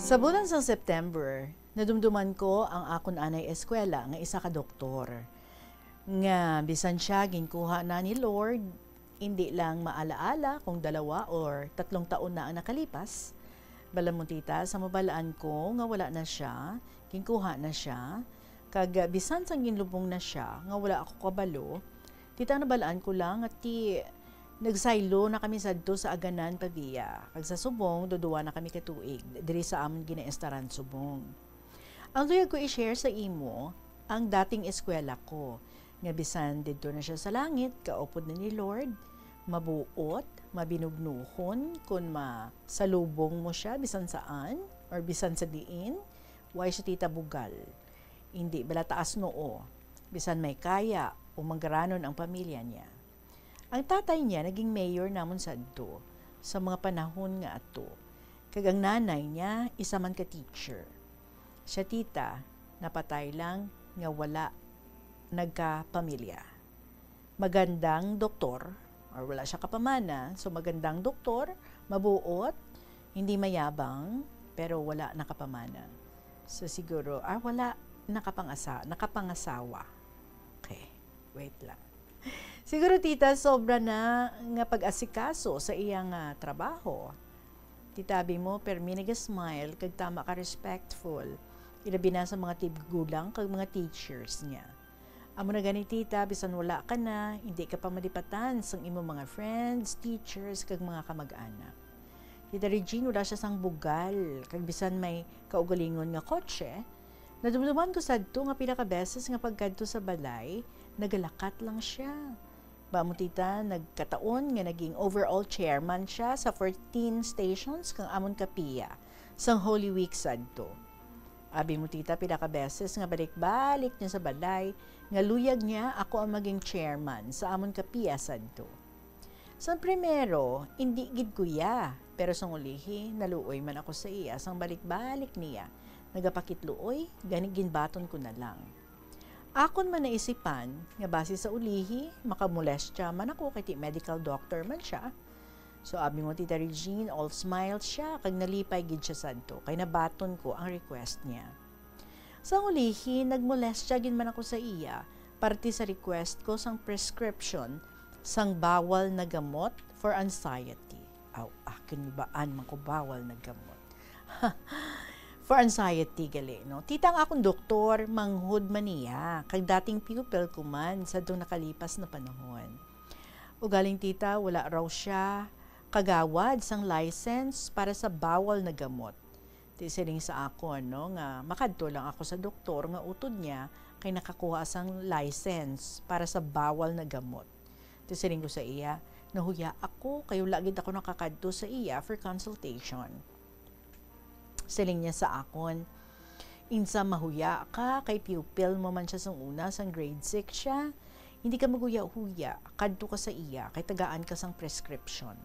Sa bulan sang September, nadumduman ko ang akon anay eskwela nga isa ka doktor, nga bisan sia ginkuha na ni Lord, indi lang maalaala kung dalawa or tatlong taon na ang nakalipas. Balamon, tita, sa mabalaan ko nga wala na sia, ginkuha na sia, kag bisan sang ginlubong na sia nga wala ako kabalo, tita, nabalaan ko lang nga ti nagsaylo na kami sadto sa Aganan, Pavia, kag sa subong duduwa na kami ka tuig diri sa amon ginaestaran subong. Ang luyag ko i-share sa imo ang dating eskwela ko, nga bisan didto na sia sa langit, kaupod na ni Lord, mabuot, mabinugnuhon kon masalubong mo sia bisan saan or bisan sa diin, way sia, tita, bugal. Indi bala taas noo, bisan may kaya o manggaranon ang pamilya niya. Ang tatay niya naging mayor namon sadto sa mga panahon nga ato, kag ang nanay niya isa man ka teacher. Sia, tita, napatay lang nga wala nagkapamilya. Magandang doktor, or wala sia kapamana, so magandang doktor, mabuot, hindi mayabang, pero wala nakapamana. So siguro, ah, wala nakapangasa-, nakapangasawa. Okay, wait lang. Siguro, tita, sobra na nga pag-asikaso sa iyang, ah, trabaho. Tita, abi mo, permi naga-smile kag tama ka respectful. Ilabi na sa mga tigulang kag mga teachers niya. Amo na gani, tita, bisan wala ka na, hindi ka pa malipatan sang imo mga friends, teachers, kag mga kamag-anak. Tita Regine, wala sia sang bugal, kag bisan may kaugalingon nga kotse, nadumduman ko sadto nga pila ka beses nga pagkadto sa balay, nagalakat lang sia. Ba mo, tita, nagkataon nga naging overall chairman sia sa fourteen stations kang amon ka piya sang Holy Week sadto. Abi mo, tita, pila ka beses nga balik-balik niya sa balay nga luyag niya ako ang maging chairman sa amon ka piya sadto. Sa primero, indi gid ko iya, pero sang ulihi, naluoy man ako sa iya sang balik-balik niya. Nagapakitluoy, gani ginbaton ko na lang. Akon man naisipan nga basi sa ulihi, makamolestya man ako kay ti medical doctor man siya. So, abi mo, Tita Regine, all smiles siya, kag nalipay gid siya sadto, kay nabaton ko ang request niya. Sang ulihi, nagmolestya gid man ako sa iya, parte sa request ko sang prescription sang bawal na gamot for anxiety. Aw, akin baan man ko bawal na gamot? For anxiety gali, no? Tita, ang akong doktor, manghod man niya, kag dating pupil ko man sa itong nakalipas na panahon. Ugaling, tita, wala raw siya kagawad sang license para sa bawal na gamot. Ti siling sa akon, no, nga makadto lang ako sa doktor nga utod niya kay nakakuha sang license para sa bawal na gamot. Ti siling ko sa iya, nahuya ako kay wala gid ako nakakadto sa iya for consultation. Siling niya sa akon, "Insa mahuya ka kay pupil mo man siya sang una, sang grade six siya. Hindi ka maghuya-huya, kadto ka sa iya kay tagaan ka sang prescription."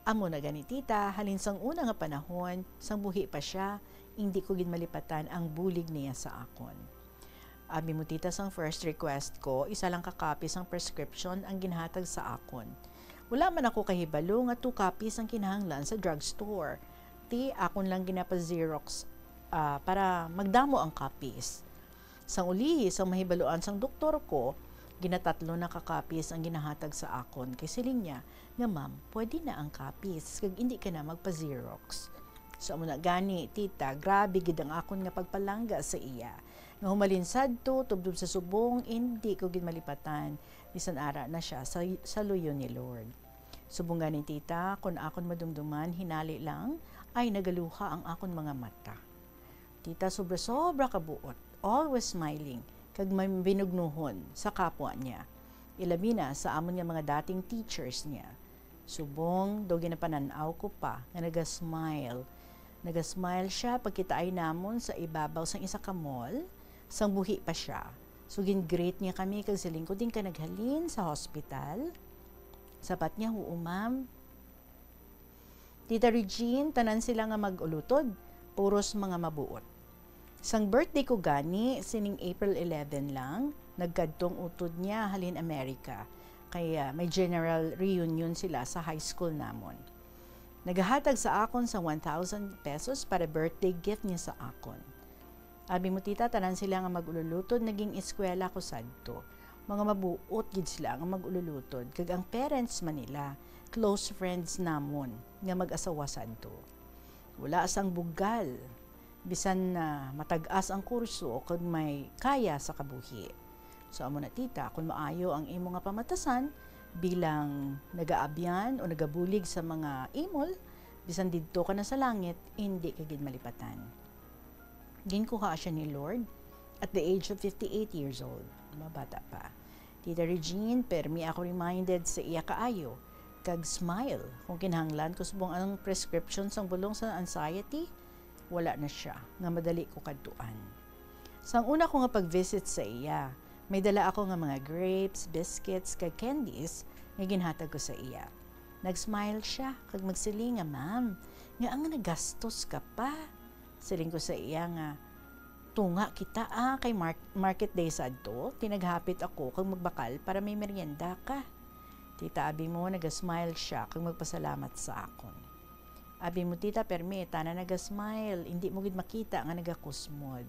Amo na gani, tita, halin sang una nga panahon, sang buhi pa siya, indi ko gid malipatan ang bulig niya sa akon. Abi mo, tita, sang first request ko, isa lang ka copy sang prescription ang ginhatag sa akon. Wala man ako kahibalo nga two copies ang kinahanglan sa drugstore. Ti, akon lang ginapa-xerox, ah, para magdamo ang copies. Sang ulihi, sang mahibaluan sang doktor ko, ginatatlo na ka copies ang ginahatag sa akon. Kay siling niya nga, "Ma'am, pwede na ang copies, kag indi ka na magpa-xerox." So, amo na gani, tita, grabe gid ang akon nga pagpalangga sa iya. Nga humalin sadto, tubtob sa subong, indi ko gid malipatan, bisan ara na siya sa, sa luyo ni Lord. Subong gani, tita, kun akon madumduman, hinali lang, ay nagaluha ang akon mga mata. Tita, sobra-sobra ka buot, always smiling, kag may binugnuhon sa kapwa niya, ilabi na sa amon nga mga dating teachers niya. Subong daw ginapanan-aw ko pa nga naga-smile. Naga-smile siya pagkitaay namon sa ibabaw sang isa ka mall, sang buhi pa siya. So, gin-greet niya kami kag siling ko, "Diin ka naghalin, sa hospital?" Sabat niya, "Huo, ma'am." Tita Regine, tanan sila nga mag-ulutod, puros mga mabuot. Sang birthday ko gani, sining April eleven lang, nagkadtong utod niya halin America. Kay, ah, may general reunion sila sa high school namon. Nagahatag sa akon sa one thousand pesos para birthday gift niya sa akon. Abi mo, tita, tanan sila nga mag-ululutod, naging eskwela ko sadto. Mga mabuot gid sila nga mag-ululutod, kag ang parents man nila, close friends namon nga mag-asawa sadto. Wala sang bugal, bisan na matag-as ang kurso kag may kaya sa kabuhi. So, amo na, tita, kung maayo ang imo nga pamatasan bilang nagaabyan o nagabulig sa mga imol, bisan didto ka na sa langit, indi ka gid malipatan. Ginkuha siya ni Lord at the age of fifty-eight years old. Mabata pa. Tita Regine, permi ako reminded sa iya kaayo, kag smile. Kung kinahanglan ko subong ang prescription sang bulong sa anxiety, wala na siya, nga madali ko kadtuan. Sang una ko nga pag-visit sa iya, may dala ako nga mga grapes, biscuits, kag candies nga ginhatag ko sa iya. Nag-smile siya, kag magsiling nga, "Ma'am, ngaa nga nagastos ka pa?" Siling ko sa iya nga, "Tunga kita, ah, kay mar-, market day sadto, ti naghapit ako kag magbakal para may merienda ka." Tita, abi mo, naga-smile siya kag magpasalamat sa akon. Abi mo, tita, permi, tana naga-smile, indi mo gid makita nga nagakusmod.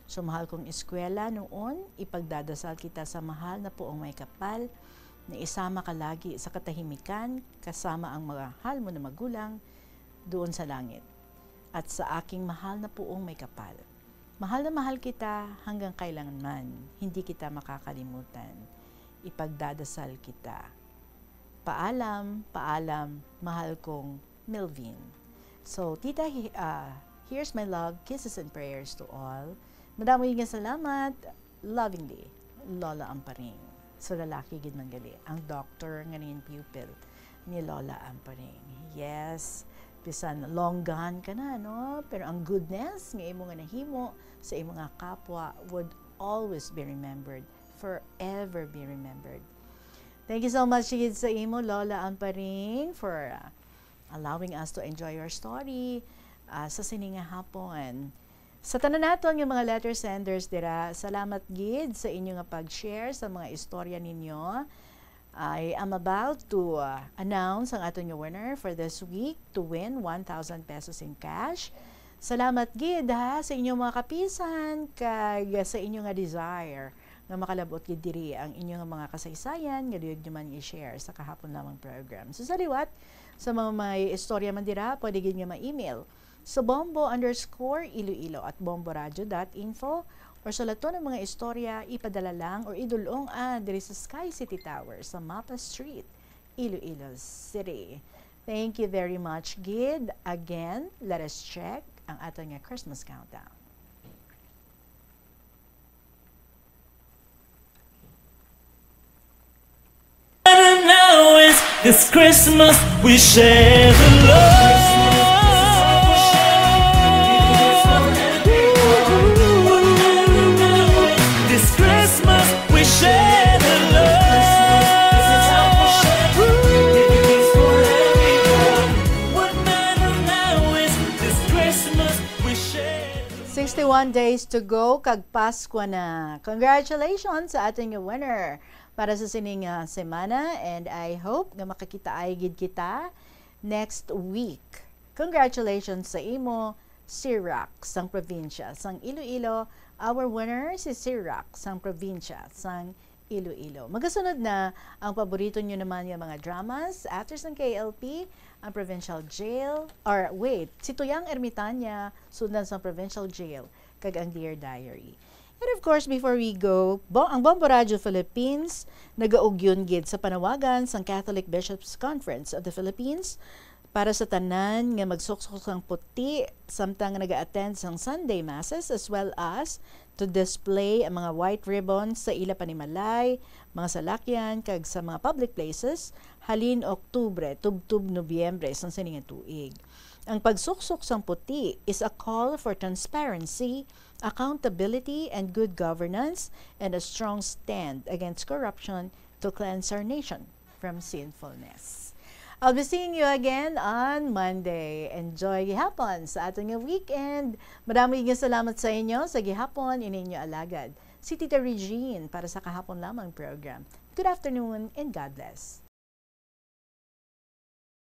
So, mahal kong eskwela, nuon, ipagdadasal kita sa mahal na Poong May Kapal, na isama ka lagi sa katahimikan, kasama ang mahal mo na magulang, duon sa langit. At sa aking mahal na Poong May Kapal. Mahal na mahal kita hanggang kailanman, hindi kita makakalimutan. Ipagdadasal kita. Paalam, paalam, mahal kong Melvin. So, tita, hi-, ah, here's my love, kisses and prayers to all. Madamo nga salamat. Lovingly, Lola Amparing. So, lalaki gid man gali ang doctor nga naging pupil ni Lola Amparing. Yes, bisan long gone ka na, no? Pero ang goodness nga imo nga nahimo sa imo nga kapwa would always be remembered, forever be remembered. Thank you so much gid sa imo, Lola Amparing, for, uh, allowing us to enjoy your story, uh, sa sini nga hapon. Sa tanan naton nga mga letter senders dira, salamat gid sa inyo nga pag-share sa mga istorya ninyo. I am about to, uh, announce ang aton nga winner for this week to win one thousand pesos in cash. Salamat gid, ha, sa inyong mga kapisan kag sa inyo nga desire nga makalab-ot gid diri ang inyo nga mga kasaysayan nga luyag nyo man i-share sa kahapon lamang program. So, sa liwat, sa mga may istorya man dira, pwede gid nga ma-email sa bombo underscore iloilo at bomboradio dot info, or sa lato ng mga istorya, ipadala lang or idulong, ah, diri sa Sky City Tower sa Mapa Street, Iloilo City. Thank you very much, gid. Again, let us check ang aton nga Christmas countdown. And now is this Christmas we share the love. This Christmas we share the love. What matter now is this Christmas we share the love. Sixty-one days to go, kag Paskwa na. Congratulations sa aton nga winner para sa sining, ah, semana, and I hope nga makakitaay gid kita next week. Congratulations sa imo, Sir Rock, sang probinsya sang Iloilo. Our winner, si Sir Rock, sang probinsya sang Iloilo. Magasunod na ang paborito nyo naman nga mga dramas after sang K L P, ang Provincial Jail, or wait, si Tuyang Ermitanya, sundan sang Provincial Jail, kag ang Dear Diary. And of course, before we go, bo-, ang Bombo Radio Philippines nagaugyon gid sa panawagan sang Catholic Bishops' Conference of the Philippines para sa tanan nga magsuksok sang puti samtang nga naga-attend sang Sunday Masses, as well as to display ang mga white ribbons sa ila panimalay, mga salakyan, kag sa mga public places halin Oktubre tubtob Nobyembre sang sini nga tuig. Ang pagsuksok sang puti is a call for transparency, accountability, and good governance, and a strong stand against corruption to cleanse our nation from sinfulness. I'll be seeing you again on Monday. Enjoy gihapon sa aton nga weekend. Madamo nga salamat sa inyo. Sa gihapon, ini inyo alagad, si Tita Regine, para sa kahapon lamang program. Good afternoon and God bless.